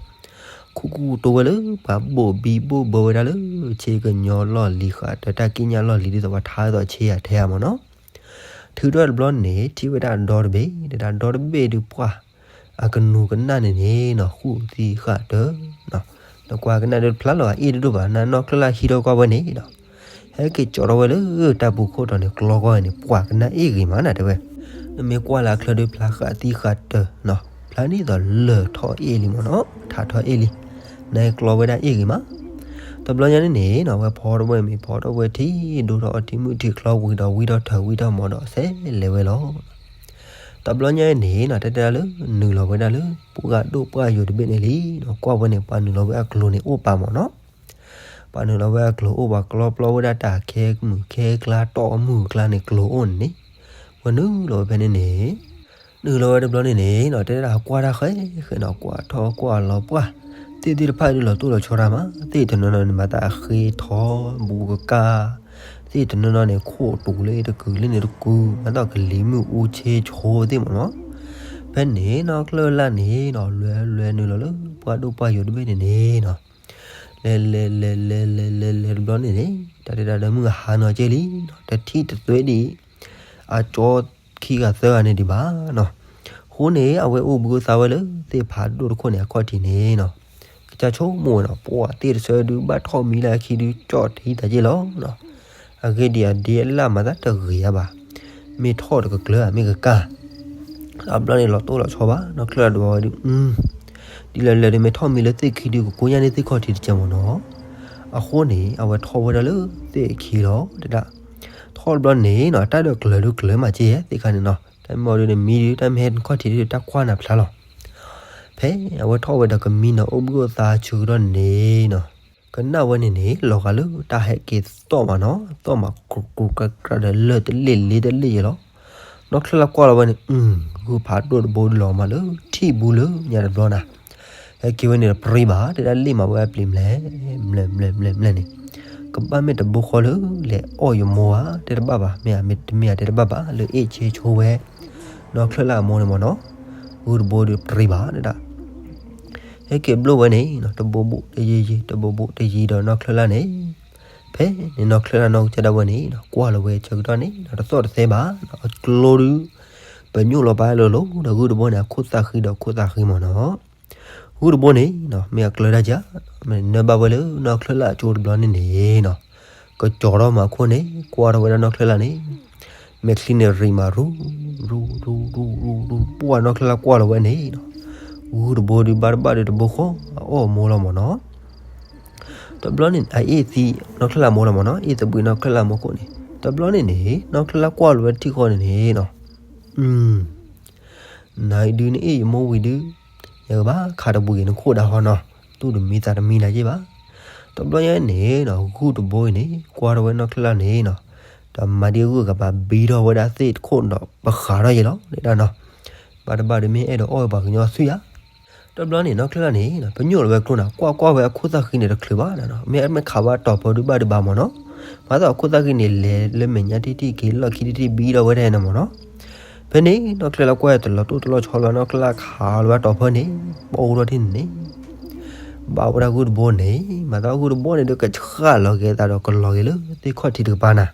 ခူၣ်ခူၣ်တိဝဲလၢ ပှၤဘိၣ်ဘံဘိၣ်ဘၢဝဲဒၣ်လၢ ဆ့ကညီလီၢ်လံၤဃာ်တၢ်တၢ်ကံၣ်ညါလီၢ်လံၤ ဒ်သိးပှၤထါသိးဆ့ယၤထဲဧါမ့ၢ်နီၤ ထုးထီၣ်တဘျီန့ၣ် ထံၣ်ဝဲဒၣ်ဒီတဘ့ၣ် တဒၣ်ဒီတဘ့ၣ်ဒုးပှၢ် အကနူၤကနၣ်န့ၣ်န့ၣ်နီၤ ဃူၣ်သံဃာ်တၢၢ် နကွၢ်ကနၣ်ဒုးတဖျါလီၤ အအ့ၣ်တဒိၣ်ဘၣ် နနီၢ်ချၢလၢ်ဟံးထီၣ်ကွၢ်ဝဲန့ၣ်ဒီး ဟဲက့ၤကၠီထီၣ်ဝဲလၢတၢ်ပူၤခိၣ်တီၤန့ၣ် ကျီကွၢ်ဝဲန့ၣ် ပှၢ်ကနၣ်အ့ၣ်ဂ့ၤမးနၤတဲဝဲ နမ့ၢ်ကွၢ်လၢအချၢဒုးဖျါဃာ်သံဃာ်တၢၢ်နီၤ ဖျါန့ၣ်သိးလၢာ်ထီၣ်အ့ၣ်လံမ့ၢ်နီၤ ထးထီၣ်အ့ၣ်လံ နကျီဝဲဒၣ်အ့ၣ်ဂ့ၤမး တဘျီညါန့ၣ်န့ၣ်နီၤ အဝဲဖီထီၣ်ဝဲမ့ၤဖီထီၣ်ဝဲထံ ဒိထီၣ်အီထံမုၢ်ထံချီဝံၤဒီးဝံထီၣ်ထၢၣ်ဝံထီၣ်မီၤဒီးဆဲးလဲၤဝဲလီၤ တဘျီညါအံၤန့ၣ်နီၤ တၢ်တဲဒၣ်လၢ နုာ်လီၤဝဲဒၣ်လၢ ပှၢ်ဒိၣ်ပှၢ်ယိာ်တဘ့ၣ်န့ၣ်လံနီၤ ကွၢ်ဝဲန့ၣ် ပှၤနုာ်လီၤဝဲအကျိၤန့ၣ်အိၣ်ပာ်မ့ၢ်နီၤ ပှၤနုာ်လီၤဝဲအကျိၤအိၣ် ပှၤကျီပျီဝဲဒၣ်တၢ်ခဲမုၢ်ခဲကျါတီၢ်မုၢ်ကျါန့ၣ်ကျိၤအိၣ်န့ၣ်န့ၣ် ပှၤနုာ်လီၤဝဲဖဲန့ၣ်န့ၣ် နုာ်လီၤဝဲတဘျီန့ၣ်န့ၣ်နီၤ တဲဒၣ်ကွၢ်တၢ်ဃဲဃဲနီၤ ကွၢ်ထီၣ်ကွၢ်လီၤပှၢ် သ့ၣ်သ့ၣ်တဖၣ်ဒုးလီၤတိၢ်လီၤဆီတၢ်မး သ့ၣ်တနီၤနီၤန့ၣ် မၤသးအဃ့ထီ ဘူးကကၢ် သ့ၣ်တနီၤနီၤန့ၣ် ခိၣ်တူာ်လၢတကုာ်လၢန့ၣ်တကုာ် မၤသးကလံၤမုၢ်အူဆ့ဆိသ့ၣ်မ့ၢ်နီၤ ဖဲန့ၣ်နီၤ ချၢလၢ်န့ၣ်နီၤ လွဲလွဲနုာ်လီၤလၢ ပှၢ်ဒိၣ်ပှၢ်ယိာ်တဘ့ၣ်န့ၣ်န့ၣ်နီၤ လဲၤလဲၤလဲၤလဲၤလဲၤလဲၤလဲၤတဘျီန့ၣ်န့ၣ် တၢ်တဲဒၣ်ဒီးမုၢ်ဟါနီၤက့လံနီၤ တထံၣ်တသွဲဒံး အကၠီခံဂၤသၢဂၤန့ၣ်ဒံးဘၣ်နီၤ အဃိန့ၣ် အဝဲအိၣ်ဘှံးအိၣ်သါဝဲလၢ သ့ၣ်ဖးဒိၣ်တခိၣ်န့ၣ် အခီၣ်ထံးန့ၣ်နီၤ ကစၢ်ဆိကမိၣ်ဝဲနီၤ ပှၤသ့ၣ်တဆၢဒုးဘၣ်ထီၣ်မံလၢအခံဒုး ကၠီၣ်တဟံးတၢ်က့လီၤနီၤ အဂ့ၢ်ဒ်အံၤ ဒ်အလၢ်မၤသးတဂ့ၤဧါဘၣ် မ့ၢ်ထီၣ်တကကျၢၤဧါ မ့ၢ်ကကၢ် အဘျီန့ၣ်လီၤတိၢ်လီၤဆီဘၣ်နီၤ ချၢဒွးဝဲဒုး ဒ်လဲၣ်လဲၣ်ဒုးမ့ၢ်ထီၣ်မံလၢသ့ၣ်ခံဒုး ကကိညါန့ၢ်သ့ၣ်ခီၣ်ထံးတကဲမ့ၢ်နီၤ အဃိန့ၣ် အဝဲထီၣ်ဝဲဒၣ်လၢသ့ၣ်ခံလီၤ တဒၣ် ထီၣ်တဘျီန့ၣ်နီၤ တၢ်ဒိးကျၢၤဒုးကျၢၤမးက့ သ့ၣ်ခါန့ၣ်နီၤ မ့ၢ်အီၤဒုးန့ၣ်မံဒုး တၢ်မ့ၢ်ဟဲခီၣ်ထံးဒုး တၢ်ကွၢ်နၤဖျါလီၤ. ဖဲအဝဲထီၣ်ဝဲဒီးကမံနီၤ အိၣ်ဘှံးအိၣ်သါဆၢကတီၢ်န့ၣ်နီၤ, ကနၣ်ဝဲန့ၣ်န့ၣ် လီၤဂာ်လၢတၢ်ဟဲက့ၤသီၣ်မးနီၤ, သီၣ်မးကြူကြူကြူကြူဒီး လၢၢ်တလ့ၣ်လ့တလ့ၣ်ယဲလီၤ. နီၢ်ချၢလၢ်ကွၢ်လီၤဝဲန့ၣ် ဂုၢ်ဖးဒိၣ်တဘိလီၤမးလၢထံၣ်ဘူးလၢညါတဘျီနၤ, ဟဲက့ၤဝဲန့ၣ်တပြံဘၣ် တဲဒၣ်လ့ၣ်မးဝဲအပျံၤ မလဲၣ် မလဲၣ် မလဲၣ် မလဲၣ်န့ၣ်, ကဘၣ်မ့ၢ်တဘိဃီလၢလဲၤအီၣ်ယမိၢ်ဧါ တဲတဘၣ်ဘၣ်, မ့ၢ်ဧါ မ့ၢ်တမ့ၢ်ဧါ တဲတဘၣ်ဘၣ် လၢအ့ၣ်ဆ့ဆိဝဲ နီၢ်ချၢလၢ်အမိၢ်န့ၣ်မးနီၤ, ဂုၢ်တဘိဒုးပြံဘၣ်ဒၣ်, ဟဲက့ၤဘျိဝဲန့ၣ်နီၤ တဘိဘိတယံၤယံၤ တဘိဘိတယံၤဒီးနီၢ်ချၢလၢ်န့ၣ်, ဖဲန့ၣ်နီၢ်ချၢလၢ်နီၢ်ကစၢ်ဒၣ်ဝဲန့ၣ်နီၤ ကွၢ်လီၤဝဲဆၢကတီၢ်န့ၣ်နီၤ တသီၣ်တသဲဘၣ်နီၤ အကျိဒုး ပညိၣ်လီၤပာ်လၢလီၤဒီးဂုၢ်တဘိန့ၣ် အခိၣ်သၣ်ဃံဒီးအခိၣ်သၣ်ဃံမးနီၤ ဂုၢ်တဘိန့ၣ်နီၤ မ့ၢ်အကျၢၤတၢ်ကါ, မ့ၢ်နၢဘၣ်ဝဲလၢနီၢ်ချၢလၢ်အကၠိတဘျီန့ၣ်န့ၣ်နီၤ, ကကၠီၤထီၣ်မၤခိၣ်န့ၣ် ကွၢ်ထီၣ်ဝဲဒၣ်နီၢ်ချၢလၢ်န့ၣ်, မဲာ်ချံန့ၣ်ရံးမးရူၤ ရူၤ ရူၤ ရူၤ ရူၤ ရူၤ ပှၢ်နီၢ်ချၢလၢ်ကွၢ်လီၤဝဲန့ၣ်နီၤ, ဂုၢ်တဘိဒုးဘၣ်တဘၣ်ဒုးတဘိဃီ အအီၣ်အမိၢ်လီၤမးနီၤ တဘျီန့ၣ် အအ့ၣ်သံ နီၢ်ချၢလၢ်မိၢ်လီၤမးနီၤ, အ့ၣ်သဘှံးနီၢ်ချၢလၢ်မိၢ်ခိၣ်န့ၣ်, တဘျီန့ၣ်န့ၣ် နီၢ်ချၢလၢ်ကွၢ်လီၤဝဲတထံၣ်ဃီန့ၣ်န့ၣ်နီၤ, နဒုးနအ့ၣ်ယမိၢ်ဝံၤဒုး, ယကဘၣ်ခးတဘှံးနခိၣ်ဒၣ်ဟီနီၤ, သူၣ်တမံသးတမံနၤယ့ၢ်ဘၣ်. တဘျီညါန့ၣ်နီၤ ဂုၢ်တဘိအံၤန့ၣ် ကွၢ်ထီၣ်ဝဲနီၢ်ချၢလၢ်န့ၣ်နီၤ, တမၤဒ်ဂုၢ်ကပၤဘံထီၣ်ဝဲဒၣ်သ့ၣ်တခိၣ်ဒီး ပဃးထီၣ်ယ့ၢ်လီၤ ဒၣ်နီၤ, ဘၣ်တဘၣ်ဒုးမ့ၢ်အဲၣ်ဒိးအီၣ်ဝဲပှၤကညီသွံၣ်ဧါ တဘျီန့ၣ် နီၢ်ချၢလၢ်န့ၣ် ပညိၣ်လီၤဝဲကျိနၤ ကွၢ်ကွၢ်ဝဲအခိၣ်သၣ်ဃံန့ၣ်တချုးဘၣ်နီၤ, မ့ၢ်မ့ၢ်ခးဝဲတီၤဖီဒုးဘၣ်ဒုးဘၣ်မးနီၤ, မၤသးအခိၣ်သၣ်ဃံန့ၣ် လဲၤလၢမဲာ်ညါတံၢ်တံၢ်က့ၤလီၢ်ခံတံၢ်တံၢ်ဘံထီၣ်ဝဲဒၣ်န့ၣ်မးနီၤ, ဖဲန့ၣ် နီၢ်ချၢလၢ်ကွၢ်တလီၤတိၢ်တလီၤဆီလီၤ နီၢ်ချၢလၢ်ခးလီၤဝဲတီၤဖီန့ၣ် ပိၢ်ထီၣ်ထံၣ်န့ၣ်န့ၣ် ဘၣ်ဝဲဒၣ်ဂုၢ်တဘိန့ၣ်, မၤသးဂုၢ်တဘိန့ၣ်ဒီးကဆှၣ်လီၤက့ၤသးဒီးကလီၤက့ၤလၢသ့ၣ်ခီၣ်ထံးတကပၤနၤ,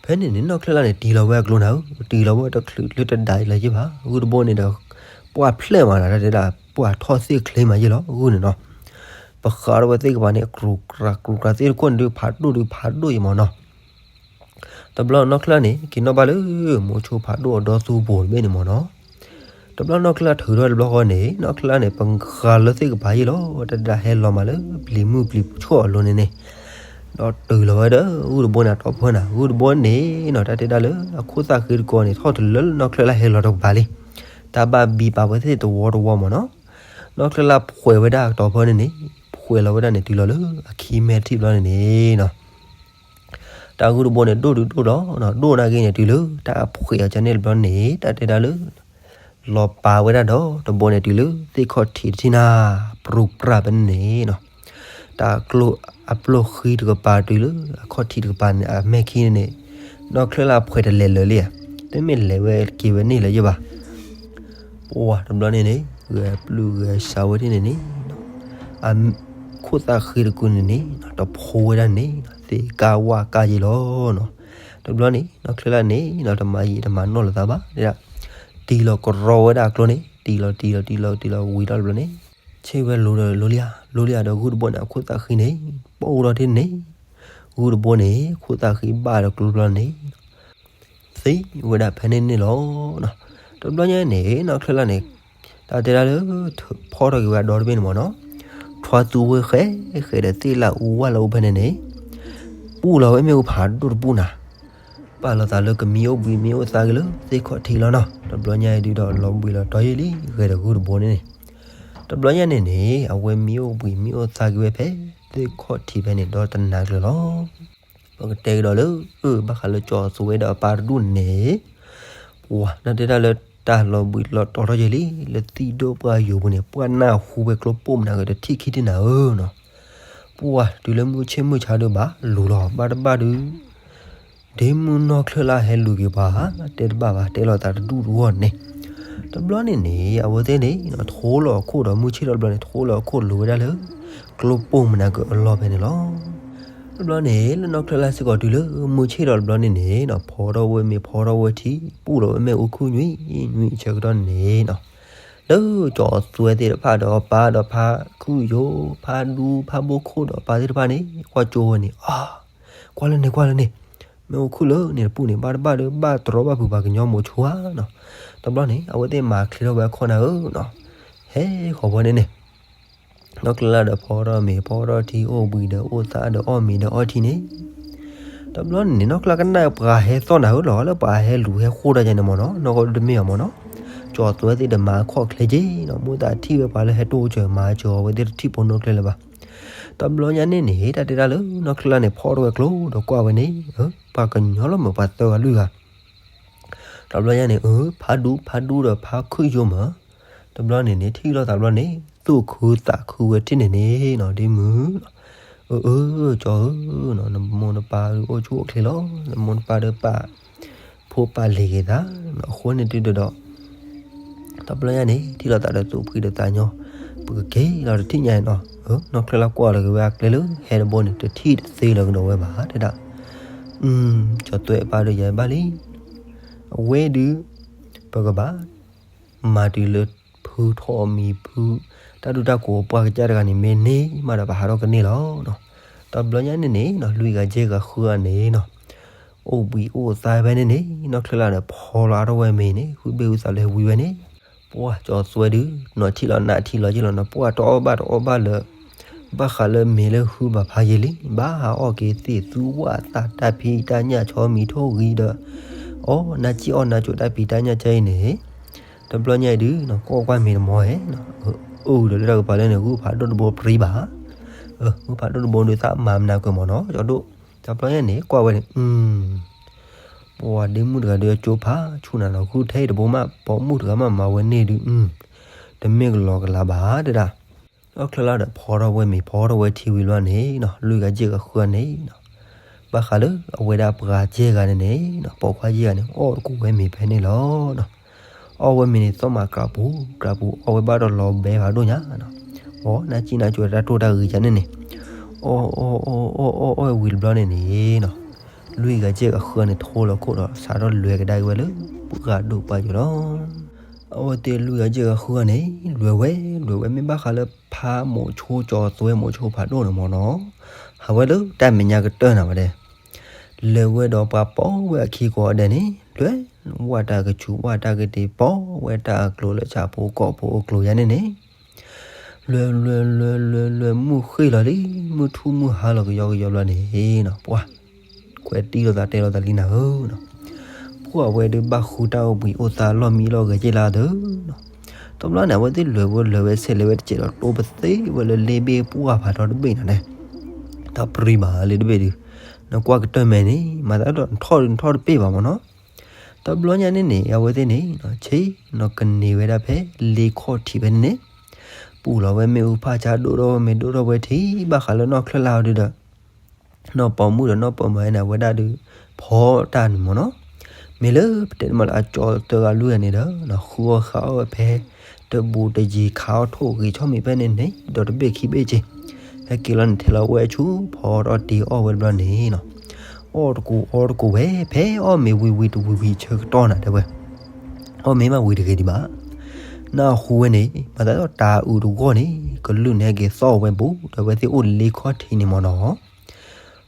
ဖဲန့ၣ်န့ၣ် နီၢ်ချၢလၢ်န့ၣ် တံၤလီၤဝဲအကျိနၤဧၢ, တံၤလီၤဝဲတချုးလၢတဒါအံၤလၢၤယ့ၢ်ဘၣ်, ဂုၢ်တဘိန့ၣ်ဒီး ပှၢ်ဖျဲၣ်မးနၤ တၢ်တဲဒၣ် ပှၢ်ထီၣ်သ့ၣ်ချ့မးယ့ၢ်လီၤ ဂုၢ်န့ၣ်နီၤ, ပဃးထီၣ်ဝဲသ့ၣ်ကပၤန့ၣ် ကြူကြူကြူကြူသ့ၣ်တခိၣ်န့ၣ်ဒုး ဖးဒိၣ်ဒုးဖးဒိၣ်ယ့ၢ်မးနီၤ တဘျီနီၢ်ချၢလၢ်န့ၣ် က့ၤနီၣ်ဘၣ်လၢ မိၤဆိဖးဒိၣ်အဒီသူပူၤတဘ့ၣ်န့ၣ်မးနီၤ, တဘျီနီၢ်ချၢလၢ်ထုးထီၣ်တဘျီဃီန့ၣ် နီၢ်ချၢလၢ်န့ၣ် ပဃးလၢသ့ၣ်ကပၤယ့ၢ်လီၤ တၢ်တဲဒၣ်ဟဲလီၤမးလၢပျံၤမုၢ်ပျံၤဆှီၣ်အလိၤန့ၣ်န့ၣ်, ဒီးတုၤလီၤဝဲဒီးဂုၢ်တဘိန့ၣ်အတီၤဖၢနၤ, ဂုၢ်တဘိန့ၣ်နီၤ တၢ်တဲဒၣ်လၢအခိၣ်သၣ်ဃံတကိးန့ၣ် ထီၣ်တုၤလၢနီၢ်ချၢလၢ်ဟဲလီၤတကပၤလံ, တၢ်ဘၣ်ဘံပာ်ဝဲသ့ၣ်တဝီတဝီမးနီၤ, နီၢ်ချၢလၢ်ဖှဲးဝဲဒၣ်အတီၤဖၢန့ၣ်န့ၣ် ဖှဲးလီၤဝဲဒၣ်န့ၣ် တုၤလီၤလၢအခံမဲာ်ထံၣ်ဘျီန့ၣ်န့ၣ်နီၤ တၢ်ဂုၢ်တဘိန့ၣ် ဒိၣ်ဒုးဒိၣ်လီၤ, ဒိၣ်နာ်က့န့ၣ် တုၤလၢတၢ်အဖှဲးအီၤကန့ၣ်တဘျီန့ၣ် တၢ်တဲဒၣ်လၢ လီၤပာ်ဝဲဒၣ်ဒီး တဘိန့ၣ်တုၤလၢသ့ၣ်ခီၣ်ထံးတထံၣ်နၤ ပြူပြၢ်ဖဲန့ၣ်န့ၣ်နီၤ, တၢ်ကျိအပျိၢ်ဃံတကပၤတုၤလၢအခီၣ်ထံးတကပၤန့ၣ် အမဲာ်ခံန့ၣ်န့ၣ် နီၢ်ချၢလၢ်အဖှဲးတလဲၤလၢာ်လံဧါ, တမ့ၢ်လဲၤဝဲက့ၤဝဲန့ၣ်လၢၤယ့ၢ်ဘၣ် ပှၤတဘျီန့ၣ်န့ၣ် ဂဲၤပျုၢ်ဂဲၤစးဝဲဒၣ်န့ၣ်န့ၣ်, အခိၣ်သၣ်ဃံတကုန့ၣ်န့ၣ် တဖိဝဲဒၣ်န့ၣ် သ့ၣ်ကါဝၣ်ကါယ့ၢ်လီၤနီၤ, တဘျီန့ၣ် နီၢ်ချၢလၢ်န့ၣ် တမၤယံာ်တမၤနီၢ်လိာ်သးဘၣ်, တံၤလီၤကရီဝဲဒၣ်အကျိန့ၣ် တံၤလီၤတံၤလီၤတံၤလီၤတံၤလီၤဝံၤထီၣ်တဘျီန့ၣ် ဆ့ၣ်ဝဲလိၤဒီးလိၤလံဧါ, လိၤလံဧါဒီးဂုၢ်တဘိန့ၣ် အခိၣ်သၣ်ဃံန့ၣ် ပိၢ်ထီၣ်ထံန့ၣ်, ဂုၢ်တဘိန့ၣ် ခိၣ်သၣ်ဃံဘၣ်ဒီးကျိတဘျီန့ၣ် သံဝဲဒၣ်ဖဲန့ၣ်န့ၣ်လီၤ. တဘျီညါန့ၣ် နီၢ်ချၢလၢ်န့ၣ် တၢ်တဲဒၣ်လၢ ဖီထီၣ်က့ၤဝဲအဒီတဘ့ၣ်န့ၣ်မ့ၢ်နီၤ, ထွါသူဝဲဃဲဃဲဒီးသ့ၣ်လၢအူဝၣ်လၢအူဖဲန့ၣ်န့ၣ်, ပူၣ်လီၤဝဲမ့ၣ်အူဖးဒိၣ်တပူၣ်နၤ, ပာ်လီၤသးလၢကမံအိၣ်ဘှံးမံအိၣ်သါက့ၤလၢသ့ၣ်ခီၣ်ထံးလီၤနီၤ. တဘျီညါအံၤဒုးဒီးလီၤဘှံးလီၤတီၤယ့ၢ်လံ ဂဲၤဒီးဂုၢ်တဘိန့ၣ်န့ၣ်, တဘျီညါန့ၣ်န့ၣ် အဝဲမံအိၣ်ဘှံးမံအိၣ်သါက့ၤဝဲဖဲသ့ၣ်ခီၣ်ထံးဖဲန့ၣ်ဒီးတနၤကျၢၤလီၤ. ပကတဲကဒီးလၢ ဘၣ်ဃးလၢကၠီၤသူဝဲဒီးအပၢ်တဒူၣ်န့ၣ်, ပှၤတၢ်တဲတၢ်လၢတၢ်လီၤဘှံးလီၤတီၤထီၣ်ယဲၢ်လံ လၢသံၣ်ဒိၣ်ပှၢ်ယိာ်ပူၤန့ၣ် ပှၢ်နၢ်ဟူဝဲကျိပိာ်မနၤက့ၤတထံၣ်ခံထံၣ်နၤဧၢနီၤ, ပှၤတုၤလၢမုၢ်ဆ့ၣ်မုၢ်ဆါဒုးဘၣ်လူၤလီၤ ဘၣ်တဘၣ်ဒုး ဒ့မုၣ်နီၢ်ချၢလၢ်ဟဲလူၤက့ၤပှၤ တဲတဘၣ်ဘၣ် တဲလီၤသးတဒူၣ်တဂီၢ်န့ၣ်, တဘျီန့ၣ်န့ၣ် အဝဲသ့ၣ်န့ၣ် ထိလီၤအခိၣ်ဒီးမုၢ်ဆ့ၣ်ထီၣ်တဘျီန့ၣ် ထိလီၤအခိၣ်လူၤဝဲဒၣ်လၢ ကျိပိာ်မနၤက့ၤအလီၢ်ဖဲန့ၣ်လီၤ. တဘျီန့ၣ် လၢနီၢ်ချၢလၢ်စ့ၢ်ကီးတုၤလၢမုၢ်ဆ့ၣ်ထီၣ်တဘျီန့ၣ်န့ၣ် ဖီထီၣ်ဝဲမ့ၤဖီထီၣ်ဝဲထံ ပူၣ်လီၤဝဲမ့ၣ်အူခုၣ်ညွံးညွံးဆၢကတီၢ်န့ၣ်နီၤ, လၢကၠီၤသွဲသ့ၣ်တဖၣ်ဒီးအပၢ်ဒီးဖါခုၣ်ယိာ် ဖါဒူဖါဘိခိၣ်ဒီးအပၢ်သ့ၣ်တဖၣ်န့ၣ် ကွၢ်ကၠိဝဲန့ၣ် အါ ကွၢ်လၢန့ၣ်ကွၢ်လၢန့ၣ်, မ့ၣ်အူခုၣ်လၢန့ၣ်တပူၤန့ၣ် ဘၣ်တဘၣ်ဒီးဘၣ်တြီဘၣ်ဖုးပှၤကညီမိၤဆိဧါနီၤ. တဘျီန့ၣ် အဝဲသ့ၣ်မၤချ့ထီၣ်ဝဲအခီၣ်နၤဧၢနီၤ, ဟဲဃီၤဝဲန့ၣ်န့ၣ် နီၢ်ချၢလၢ်ဒီးဖီထီၣ်မ့ၤဖီထီၣ်ထံ အိၣ်ဘှံးဒီးအိၣ်သါဒီးအီၣ်မ့ၤဒီးအီထံန့ၣ်, တဘျီန့ၣ်န့ၣ် နီၢ်ချၢၣ်ကနၣ်ပှၤဟဲသီၣ်နၤဧၢလီၤ လၢပှၤဟဲလူၤဟဲဃိတၢ်ယါန့ၣ်မ့ၢ်နီၤ နီၢ်ကီၢ်ဒုတမ့ၢ်အီၤမ့ၢ်နီၤ, ကၠီၤသွဲသ့ၣ်တမၤခီၣ်ချ့က့နီၤ မိၢ်သးထံၣ်ဝဲပှၤလၢဟဲတိၢ်ကၠီၤမၤကၠီၤအဝဲသ့ၣ်တထံၣ်ဖိနီၢ်ချၢၣ်လၢၤဘၣ်. တဘျီညါန့ၣ်န့ၣ် တၢ်တဲတၢ်လၢနီၢ်ချၢၣ်လၢ်န့ၣ် ဖီၣ်ထီၣ်ဝဲကျိဒီးကွၢ်ဝဲန့ၣ် ပှၤကညီလီၤမ့ၢ်ပှၤသၢဂၤလွံၢ်ဂၤ တဘျီညါန့ၣ် အၢ ဖးဒူဖးဒူဒီးဖးခုၣ်ယိမး, တဘျီန့ၣ်န့ၣ် ထံၣ်လိာ်သးဘျီန့ၣ် သူၣ်ခုသးခုဝဲထံၣ်န့ၣ်န့ၣ်နီၤ ဒ်မုၢ်, အၢ အၢ ကၠီၤဧၢ, နမိၢ်နပၢ်အိၣ်ဆူၣ်အိၣ်ချ့လီၤ, နမိၢ်နပၢ်ဒီးပာ်ဖိပာ်လံၤက့ၤသး, အဃိန့ၣ်ဒုဒီး တဘျီညါန့ၣ် ထံၣ်လိာ်သးဒီးသူၣ်ဖှံဒီးသးညီ, ပကက့ၤလီၤတထံၣ်ညါနီၤ, နီၢ်ချၢၣ်လၢ်ကွၢ်လီၤက့ၤဝဲအကျဲလၢဟဲတဘိန့ၣ် တထံၣ်တသ့လၢၤကဒီးဝဲဘၣ်တဲဒၣ်, ကၠီၤသွဲအပၢ်ဒီးယၤဘၣ်လံ, အဝဲဒုး ပကဘၣ် မၤတုၤလၢဖုထီၣ်မံၤဖု, တၢ်ဒူတၢ်ကိးပှၢ်ကစၢ်တဂၤန့ၣ် မ့ၢ်န့ၢ်မးဒီးပဟးထီၣ်ကန့ၢ်လီၤ. တဘျီညါန့ၣ်န့ၣ်နီၤ လွံၢ်ဂၤယဲၢ်ဂၤဃုဂၤန့ၣ်နီၤ, အိၣ်ဘှံးအိၣ်သါဖဲန့ၣ်န့ၣ် နီၢ်ချၢၣ်လၢ်ဒီးဖီလီၤအါထီၣ်ဝဲမ့ၤန့ၣ် ဃုဘ့ၣ်ဝံသးလၢဝံဝဲန့ၣ်, ပှၢ်ကၠီၤသွဲဒုး နီၤထံၣ်လီၤနးထံၣ်လီၤက့လီၤနီၤ ပှၢ်တအီၣ်ဘၣ်တအီၣ်ဘၣ်လၢ ဘၣ်ဃးလၢမ့ၤလၢဟုဘၣ်ဖးယံာ်လံ ဘၣ်ဟးအီၣ်က့ၤသ့ၣ်သူဝၣ်သၣ်တၢ်ဖံးတၢ်ညၣ်ဆီမံၤထိၣ်ဂံၤဒီး အီၣ်နၢ်စံၣ်အီၣ်နၢ်ကိၤတၢ်ဖံးတၢ်ညၣ်ကဲအံၤန့ၣ်, တဘျီညါအံၤဒုး ကွၢ်ကွၢ်မ့ၤတမီၤဧဲ, အုၣ်ဒီးလၢတၢ်ကပၤလၢန့ၣ် ဂုၢ်ဖးဒိၣ်တဘိပြံဘၣ်, ဂုၢ်ဖးဒိၣ်တဘိဒုးသးမၤမနၤကွဲးမ့ၢ်နီၤ ကၠီဒိၣ်, တဘျီညါန့ၣ် ကွၢ်ဝဲန့ၣ် ပှၤဒ့မုၣ်တဂၤဒုးအကၠိဖးဆူၣ်နၤလီၤ ဂုၢ်ထဲအံၤတဘိမး ပိာ်မုၣ်တဂၤမးမၤဝဲန့ၢ်ဒုး, တမ့ၢ်ကလီကလးဘၣ်တဲဒၣ် နီၢ်ချၢၣ်လၢ်ဒီးဖီထီၣ်ဝဲမ့ၤဖီထီၣ်ဝဲထံဝံၤလီၤန့ၣ်နီၤ လွံၢ်ဂၤယဲၢ်ဂၤဃုဂၤန့ၣ်နီၤ, ဘၣ်ဃးလၢအဝဲဒၣ်ပှၤယဲၢ်ဂၤန့ၣ်န့ၣ်နီၤ ပိာ်ခွါယဲၢ်ဂၤန့ၣ် အီၣ်တကိးဝဲမ့ၤဖဲန့ၣ်လီၤနီၤ, အီၣ်ဝဲမ့ၤန့ၣ် သီၣ်မးကြးပူၤ ကြးပူၤ အီၣ်ဝဲဘၣ်ဒီးလီၤဘဲဖးဒိၣ်ညါနီၤ, အီၣ်နၢ်စံၣ်နၢ်ကိၤတၢ်တိၢ်တၢ်ဂံၤယါန့ၣ်န့ၣ်, အီၣ်အီၣ်အီၣ်အီၣ်အီၣ်အီၣ်ဝံၤတဘျီန့ၣ်န့ၣ် လွံၢ်ဂၤယဲၢ်ဂၤဃုဂၤန့ၣ် ထိလီၤခိၣ်ဒီး စးထီၣ်လဲၤကဒါက့ၤဝဲလၢ ပှၢ်ဒိၣ်ပှၢ်ယိာ်လီၤ. အဝဲသ့ၣ်လွံၢ်ဂၤယဲၢ်ဂၤဃုဂၤန့ၣ် လဲၤဝဲ လဲၤဝဲ မ့ၢ်ဘၣ်ဃးလၢဖးမိၤဆိကၠီသွဲမိၤဆိဖးဒိၣ်န့ၣ်မ့ၢ်နီၤ, ဟးဝဲလၢတၢ်မဲာ်ညါကတၢၢ်နၤဝဲဒၣ်, လဲၤဝဲဒီးပှၤပိာ်ဝဲအခံကိးဂၤဒဲးန့ၣ် လဲၤ ဝၣ်တၢ်ကစူၤဝၣ်တၢ်ကတ့ၤ ပိာ်ဝဲတၢ်အကျိၤလၢဆၣ်ဖိကီၢ်ဖိအကျိၤယါန့ၣ်န့ၣ် လွဲလွဲလွဲလွဲလွဲ မုၢ်ဃ့ၢ်လီၤလံ မုၢ်ထူၣ်မုၢ်ဟါလီၤကယီကယီဘျီန့ၣ်နီၤ ပှၢ် ခွဲးတံၢ်လိာ်သးတဲလိာ်သးလံနၤဧၢနီၤ, ပှၢ်ဝဲဒုးဘၣ်ဃုတၢ်အိၣ်ဘှံးအိၣ်သါလီၢ်မံလီၢ်ဂဲၤက့ၤလၢအသၢနီၤ, တဘျီန့ၣ် အဝဲသ့ၣ်လဲၤဝဲလဲၤဝဲဆဲးလဲၤဝဲတစဲးဒီး တိပသ့ဝဲလၢလ့ဘ့ၣ်ပှၢ်ဖးထီတဘ့ၣ်နၤန့ၣ်, တၢ်ပြံဘၣ်လ့တဘ့ၣ်ဒုး, နကွၢ်ကတၢၢ်မဲာ်န့ၣ် မၤသးဒီးနထီၣ်ဒုးနထီၣ်တပ့ၢ်ဘၣ်မ့ၢ်နီၤ တဘျီညါန့ၣ်န့ၣ် အဝဲသ့ၣ်န့ၣ် ဆ့ၣ်နီၤကန့ၢ်ဝဲဒၣ်ဖဲလ့ခီၣ်ထံးဖဲန့ၣ်န့ၣ်, ပူၤလီၤဝဲမ့ၣ်အူဖၣ်ဆါဒိၣ်ထီၣ်ဝဲမ့ၢ်ဒိၣ်ထီၣ်ဝဲထံ ဘၣ်ဃးလၢနီၢ်ချၢၣ်လၢ်အီၤဒုးဒီး, နီၢ်ပိာ်မုၣ်ဒီးနီၢ်ပိာ်မၢၤန့ၣ် အဝဲဒၣ်ဒုး ဖီတၢ်န့ၣ်မ့ၢ်နီၤ, မ့ၢ်လၢပတဲမးလၢအကၠီသၢဂၤလွံၢ်ဂၤန့ၣ်ဒီး ဃုအီၣ်ဃုအီၣ်ဝဲဖဲ တဘူးတယံၤခးအီၣ်ထိၣ်ဂ့ၤဆီၣ်မံၤဖဲန့ၣ်န့ၣ် ဒီးတဘ့ၣ်ခံဘ့ၣ်က့ၤ, ဟဲက့ၤလီၤန့ၣ် ထဲလီၤဝဲဆူ ဖီထီၣ်တ့ၤအီၣ်ဝဲတဘျီန့ၣ်နီၤ, အီၣ်တကူအီတကူဝဲ ဖဲအီၣ်မ့ၤဝံၤဝံၤတဝံၤဝံၤဆၢကတီၢ်နၤတဲဝဲ, အီၣ်မ့ၤမးဝံၤတဂ့ၤဒံးဘၣ်, နၢ်ဟူဝဲန့ၣ် မၤသးဒီးတၤအုးတဂီၢ်န့ၣ် ကလုၢ်န့ၣ်ဟဲက့ၤသီၣ်ဝဲဘူး ဒီးအဝဲသ့ၣ်အိၣ်လ့ခီၣ်ထံးန့ၣ်မ့ၢ်နီၤ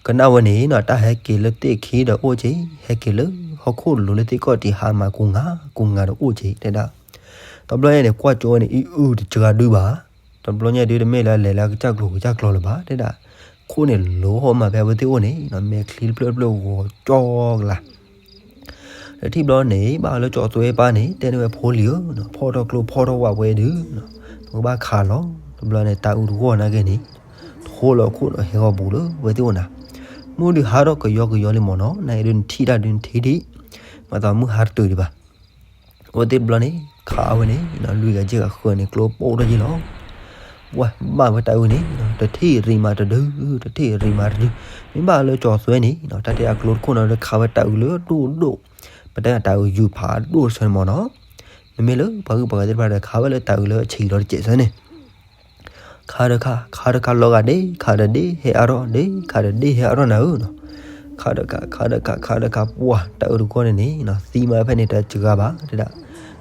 ကနၣ်ဝဲန့ၣ်နီၤ တၢ်ဟဲက့ၤလၢသ့ၣ်ခံဒီးအိၣ်က့ၤ, ဟဲက့ၤလၢဟီၣ်ခိၣ်လိၤလၢသ့ၣ်ကီၢ်တံာ်ဟးမၤကူငါ ကူငါဒီးအိၣ်က့ၤတဲဒၣ်, တဘျီညါန့ၣ် ကွၢ်ကၠိဝဲန့ၣ် အံၣ်အုၣ်တစှၤဒုဘၣ်, တဘျီညါဒုတမ့ၢ်လၢလဲၤလၢကစၢ်ကျိၤကစၢ်ကျိၤလၢၤဘၣ်တဲဒၣ်, ခိၣ်န့ၣ်လိၤဟီၣ်မးဖဲအဝဲသ့ၣ်အိၣ်န့ၣ်နီၤ မဲာ်ချံတဖျၢၣ်တဖျၢၣ်ဂီၤကၠီကလါ တထံၣ်ဘျီန့ၣ် ဘၣ်လၢကၠီသွဲပၢ်န့ၣ် တဲန့ၢ်ဝဲဖိလံၤဧၢ, ဖီၣ်ထီၣ်ကျိဖီၣ်ထီၣ်ဝးဝဲဒုး, ပကဘၣ်ခးလီၤ, တဘျီန့ၣ် တၤအုးတဂီၢ်နာ်က့န့ၣ် ထိလီၤခိၣ်ဒီးဟဲဂီၤဘူးလၢဝဲသ့ၣ်အိၣ်နၤ, မုၢ်ဒုးဟါထီၣ်ကယီကယီလံမ့ၢ်နီၤ, နအံၤဒုးနထံၣ်တၢ်ဒုးနထံၣ်ဒံး, မၤသးမုၢ်ဟါတတုၤဒံးဘၣ် အဝဲသ့ၣ်တဘျီန့ၣ် ခးဝဲန့ၣ် လွံၢ်ဂၤယဲၢ်ဂၤဃၢၤန့ၣ် ကျိပိၢ်ထီၣ်ယ့ၢ်လီၤ. ပှၤဘၣ်ဝဲတၤအုးန့ၣ် တထံၣ်ရံးမးတဒု, တထံၣ်ရံးမးတဒု, မ့ၢ်ဘၣ်လၢကၠီသွဲန့ၣ် တၢ်တဲအကျိတခိၣ်နီၤ ဒီးခးဝဲတၤအုးလၢဒိၣ်ဒိၣ်, ပတဲတၤအုးယူၤဖးဒိၣ်ဆၢန့ၣ်မ့ၢ်နီၤ, မ့မ့ၢ်လၢပှၤဂုၤပှၤဂၤသ့ၣ်တဖၣ်ဒီး ခးဝဲလၢတၤအုးလၢအဆံးလီၤတစဲးဆၢန့ၣ် ခးတခါ ခးတခါလီၤဂာ်ဒ့ ခးတဒ့ဟဲအါထီၣ်ဒ့ ခးတဒ့ဟဲအါထီၣ်နၤဧၢနီၤ, ခးတခါ ခးတခါ ခးတခါ ပှၤတၤအုးတဂီၢ်န့ၣ်န့ၣ် သံမးဖဲန့ၣ်တစှၤဘၣ်တဲဒၣ်,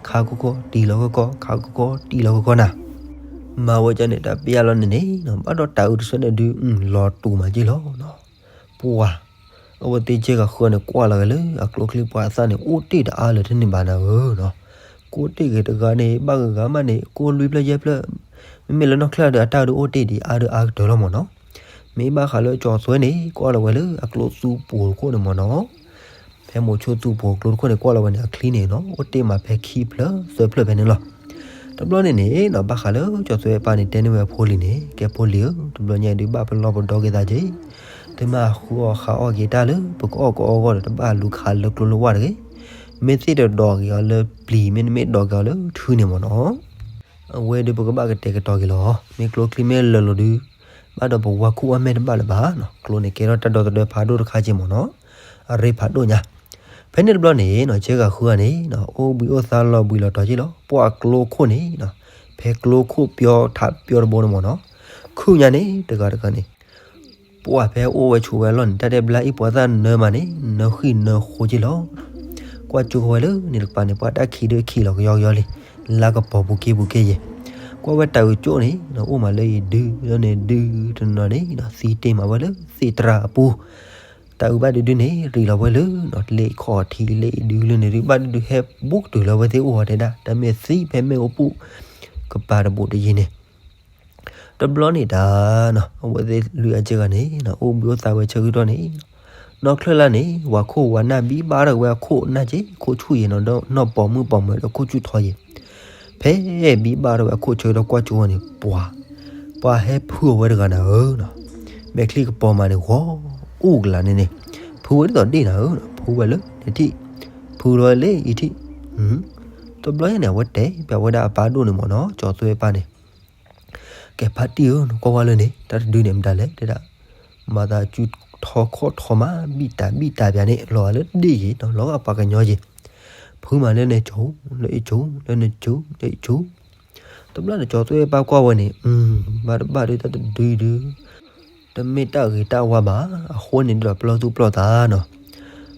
ခးကီကီတံၢ်လီၤကီကီ ခးကီကီတံၢ်လီၤကီကီနၤ, မၤဝဲကန့ၣ် တၢ်ပျၢ်လီၤန့ၣ်န့ၣ် ဘၣ်ဒီးတၤအုးတဆၢန့ၣ်ဒုး လီၤတူာ်မးက့ၢ်လီၤနီၤ, ပှၤ အဝဲသ့ၣ်ယဲၢ်ဂၤဃၢၤန့ၣ် ကွၢ်လီၤဂ့ၤလၢအကျိချံပှၤအသၣ်န့ၣ် အိၣ်တ့ၢ်တအါလၢၤတန့ၢ်ဘၣ်နၤဧၢနီၤ, ကိးတ့ၢ်ဂ့ၤတဂၤန့ၣ် ဘၣ်ဂ့ၤဂၤမးန့ၣ် ကိးလွံၢ်ဖျၢၣ်ယဲၢ်ဖျၢၣ်, မ့မ့ၢ်လၢနီၢ်ချၢၣ်ဒီးအတၢ်ဒုးအိၣ်တ့ၢ်ဒံးအါဒုးအါကတၢၢ်လီၤမ့ၢ်နီၤ, မ့ၢ်ဘၣ်ဃးလၢကၠီၤသွဲန့ၣ် ကွၢ်လီၤဝဲလၢအကျိသူပူၤတခိၣ်န့ၣ်မ့ၢ်နီၤ, ဖဲမိၤဆိသူပူၤကျိတခိၣ်န့ၣ် ကွၢ်လီၤဝဲန့ၣ် အချံန့ၣ်နီၤ အိၣ်တ့ၢ်မးဖဲခံဖျၢၣ်သၢဖျၢၣ်ဖဲန့ၣ်လီၤ. တဘျီန့ၣ်န့ၣ်နီၤ ဘၣ်ဃးလၢကၠီၤသွဲအပၢ်န့ၣ် တဲန့ၢ်ဝဲအဖိလံၤန့ၣ် ကဲဖိလံၤဧၢ, တဘျီညါဒုးဘၣ်ပလီၢ်ပဒီက့ၤသးက့ၤ, တမ့ၢ်ဃုအီၣ်ဃုအီၣ်က့ၤတၢ်လၢပကအီၣ်ကအီဂီၢ်ဒီး တဘၣ်လူၤခးလၢကျိလၢဝၢ်တဂ့ၤ, မ့ၢ်သ့ၣ်တဒိးက့ၤအီၤလၢပျံၤ မ့တမ့ၢ်ဒိးက့ၤအီၤလၢထုန့ၣ်မ့ၢ်နီၤ. အဝဲဒုးပကဘၣ်ကတဲာ်ကတီၤက့ၤလီၤ. မ့ၢ်ကျိချံမ့ၢ်လၢာ်လီၤဒုး ဘၣ်ဒီးပဝါခိၣ်အီၣ်မ့ၢ်တဘၣ်လၢၤဘၣ်နီၤ, ကျိန့ၣ်ကဲထီၣ်တၢ်ဒီသဒၢဖးဒိၣ်တခါက့ၤမ့ၢ်နီၤ, အရ့ဖးဒိၣ်ညါ. ဖဲန့ၣ်တဘျီန့ၣ်နီၤ ကၠဲဂၤဃုဂၤန့ၣ်နီၤ အိၣ်ဘှံးအိၣ်သါလီၤဘှံးလီၤတီၤက့ၤလီၤ. ပှၤကျိခိၣ်န့ၣ်နီၤ ဖဲကျိခိၣ်ပျီထးပျီတဘိန့ၣ်မ့ၢ်နီၤ, ခုၣ်ညါန့ၣ်တဂၤတဂၤန့ၣ် ပှၤဖဲအိၣ်ဝဲဆိးဝဲအလီၢ်န့ၣ် တၢ်ဒဲးဘျါအံၤပှၤသၣ်နၢမးန့ၣ် နၢဃံၣ်နၢဃိက့ၤလီၤ. ကွၢ်ကၠိဝဲလၢန့ၣ်တကပၤန့ၣ် ပှၤတၢ်ခံးဒုးခံးလီၤကယီကယီလံ, လါကပီၤပူၤက့ပူၤက့ယဲၢ်. ကွၢ်ဝဲတၤအုးကၠိန့ၣ်နီၤ အိၣ်မးလၢအံၤဒုလၢန့ၣ်ဒုတနီၤန့ၣ်နီၤ သံတ့ၢ်မးဝဲလၢသ့ၣ်တြၢ်အပူၤ တၤအုးဘၣ်ဒုဒုန့ၣ် ရံးလီၤဝဲလၢနီၤ လ့ခီၣ်ထံးလ့အံၤဒုလၢန့ၣ်ဒု ဘၣ်ဒုဒုဟဲဘူးကတုၤလၢအဝဲသ့ၣ်အိၣ်ဝဲတဲဒၣ် တၢ်မ့ၢ်သံဖဲမ့ၣ်အူပူၤ ကပၤတဘူးတယံၤန့ၣ် တဘျီန့ၣ်တၢ်နီၤ အဝဲသ့ၣ်လွံၢ်အကၠဲၢ်ဂၤန့ၣ်နီၤ အိၣ်ဘှံးအိၣ်သါဝဲဆၢကတီၢ်န့ၣ် နီၢ်ချၢၣ်လၢ်န့ၣ် ဝၤခိၣ်ဝၤနၢ်ဘံၣ်ဘၣ်ထီၣ်ဝဲအခိၣ်နၢ်က့ ခိၣ်ဆူၣ်ယဲၢ်နီၤ ဒီးနီၢ်ပိာ်မုၣ်ပိာ်မၢၤဒီးခိၣ်ဆူၣ်ထီယဲၢ် ဖဲဘံၣ်ဘၣ်ထီၣ်ဝဲအခိၣ်ဆၢကတီၢ်ကွၢ်ကၠိဝဲန့ၣ် ပှၤ ပှၤဟဲဖုအီၤဝဲတဂၤနၤဧၢနီၤ မဲာ်ချံကပီၤမးန့ၣ်ဂီၤ အိၣ်ကလာ်န့ၣ်န့ၣ် ဖုဝဲဒ်သိးဒ့ၣ်နၤဧၢနီၤ ဖုဝဲလၢန့ၣ်ထံၣ် ဖုလီၤဝဲလၢအံၤထံၣ် တဘျီညါန့ၣ် အဝဲတဲပၠးဝဲဒၣ်အပၢ်ဒိၣ်န့ၣ်မ့ၢ်နီၤ ကၠီၤသွဲပၢ်န့ၣ် ကဲဖါတံၢ်ဧၢ နကွၢ်ဝဲလၢန့ၣ် တၢ်တဒုန့ၣ်မတၤလဲၣ် တဲဒၣ် မၤသးစုထီခီၣ်ထီမး ဘံၣ်တၢ်ဘံၣ်တၢ်ပၠးန့ၣ် လီၤဂာ်လၢဒ့ၣ်ယံၤနီၤ လီၤဂာ်ပှၤကညီယံၤ ဖုမးလၢန့ၣ်ကၠိ လၢအံၤကၠိ လၢန့ၣ်ကၠိ လၢအံၤကၠိ တဘျီန့ၣ် ကၠီၤသွဲပၢ်ကွၢ်ဝဲန့ၣ် ဘၣ်တဘၣ်ဒုးတၢ်တဒုဒုး တမ့ၢ်တၢ်ဂ့ၤတၢ်ဝါဘၣ် အဃိန့ၣ်ဒုးဒီးပျီသူၣ်ပျီသးနီၤ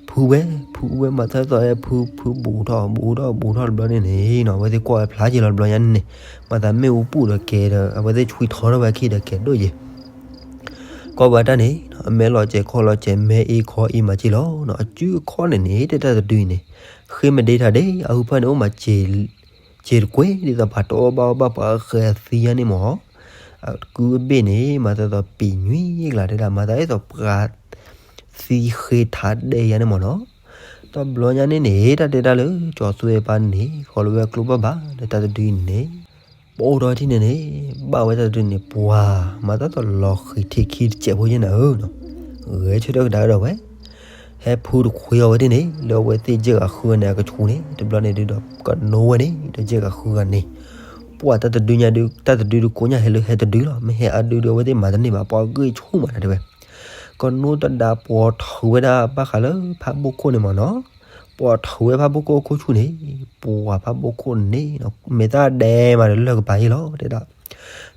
ဖုဝဲ ဖုဝဲမၤသးသိးဝဲဖု ဖုဘူးထီၣ် ဘူးထီၣ် ဘူးထီၣ်တဘျီန့ၣ်န့ၣ်နီၤ အဝဲသ့ၣ်ကွၢ်ဝဲဖျါက့ၤလီၤတဘျီညါန့ၣ်န့ၣ် မၤသးမ့ၣ်အူပူၤဒီးကဲဒီး အဝဲသ့ၣ်ဆွံထီထီၣ်ဝဲအခံဒီးကဲဒိၣ်ယဲၢ် ကွၢ်ဘၣ်တၢ်န့ၣ် အမဲာ်လီၤစဲးခီလီၤစဲး မဲအ့ခီအ့မးက့ၤလီၤနီၤ အစုအခီၣ်န့ၣ်န့ၣ် တၢ်တဒုအံၤန့ၣ် ဃ့မဒ့ထါဒ့ အဟုဖၢၣ်န့ၣ်အိၣ်မး စ့တကွဲး ဒ်သိးပှၤတအီၣ်ဘၣ်အီၣ်ဘၣ်ပှၤအဃဲၤသံယါန့ၣ်မ့ၢ် အကုအဘ့ၣ်န့ၣ် မၤသးသိးပံၤညွံကလၤတဲဒၣ် မၤသးဒ်သိးပှၤသံဃ့ထါဒဲယါန့ၣ်မ့ၢ်နီၤ. တဘျီညါန့ၣ်န့ၣ် တၢ်တဲတၢ်လၢကၠီၤသွဲပၢ်န့ၣ် ဃီလၢဝဲအကျိဘၣ်ဘၣ်လၢတၢ်တဒုအံၤန့ၣ် ပအိၣ်ထီၣ်ထံၣ်န့ၣ်န့ၣ် ဘၣ်ဝဲတၢ်တဒုန့ၣ် ပှၤ မၤသးသိးလီၤဃံၤထံးခံတစဲးဖိယဲၢ်နၤဧၢနီၤ. ဂဲၤဆၢထၢၣ်ကဒါကဒီးဝဲ ဟဲဖုတခွ့အီၤဝဲသ့ၣ်န့ၣ် လၢအဝဲသ့ၣ်ယဲၢ်ဂၤဃုဂၤန့ၣ် အကဆူးန့ၣ် တဘျီန့ၣ်ဒုးဒီးကနိဝဲန့ၣ် ဒီးယဲၢ်ဂၤဃုဂၤန့ၣ် ပှၤတၢ်တဒုညါဒုး တၢ်တဒုဒုးကိးညါဟဲလၢဟဲတဒုလီၤ. မ့ၢ်ဟဲအဒုဒုး အဝဲသ့ၣ်မၤတန့ၢ်ဘၣ် ပှၤဂ့ၢ်ဆူၣ်မးနၤတဲဝဲ ကနိတဒါပှၤထုးဝဲဒၣ်ဘၣ်ဃးလၢဖးဘိၣ်ခိၣ်န့ၣ်မ့ၢ်နီၤ. ပှၤထုးဝဲဖးဘိၣ်ခိၣ်အခိၣ်ဆူၣ်န့ၣ် ပှၤဖးဘိၣ်ခိၣ်န့ၣ် မဲာ်သၣ်ဒဲမးဒီးလၢၢ်ကပၤယဲၢ်လီၤ တဲဒၣ်.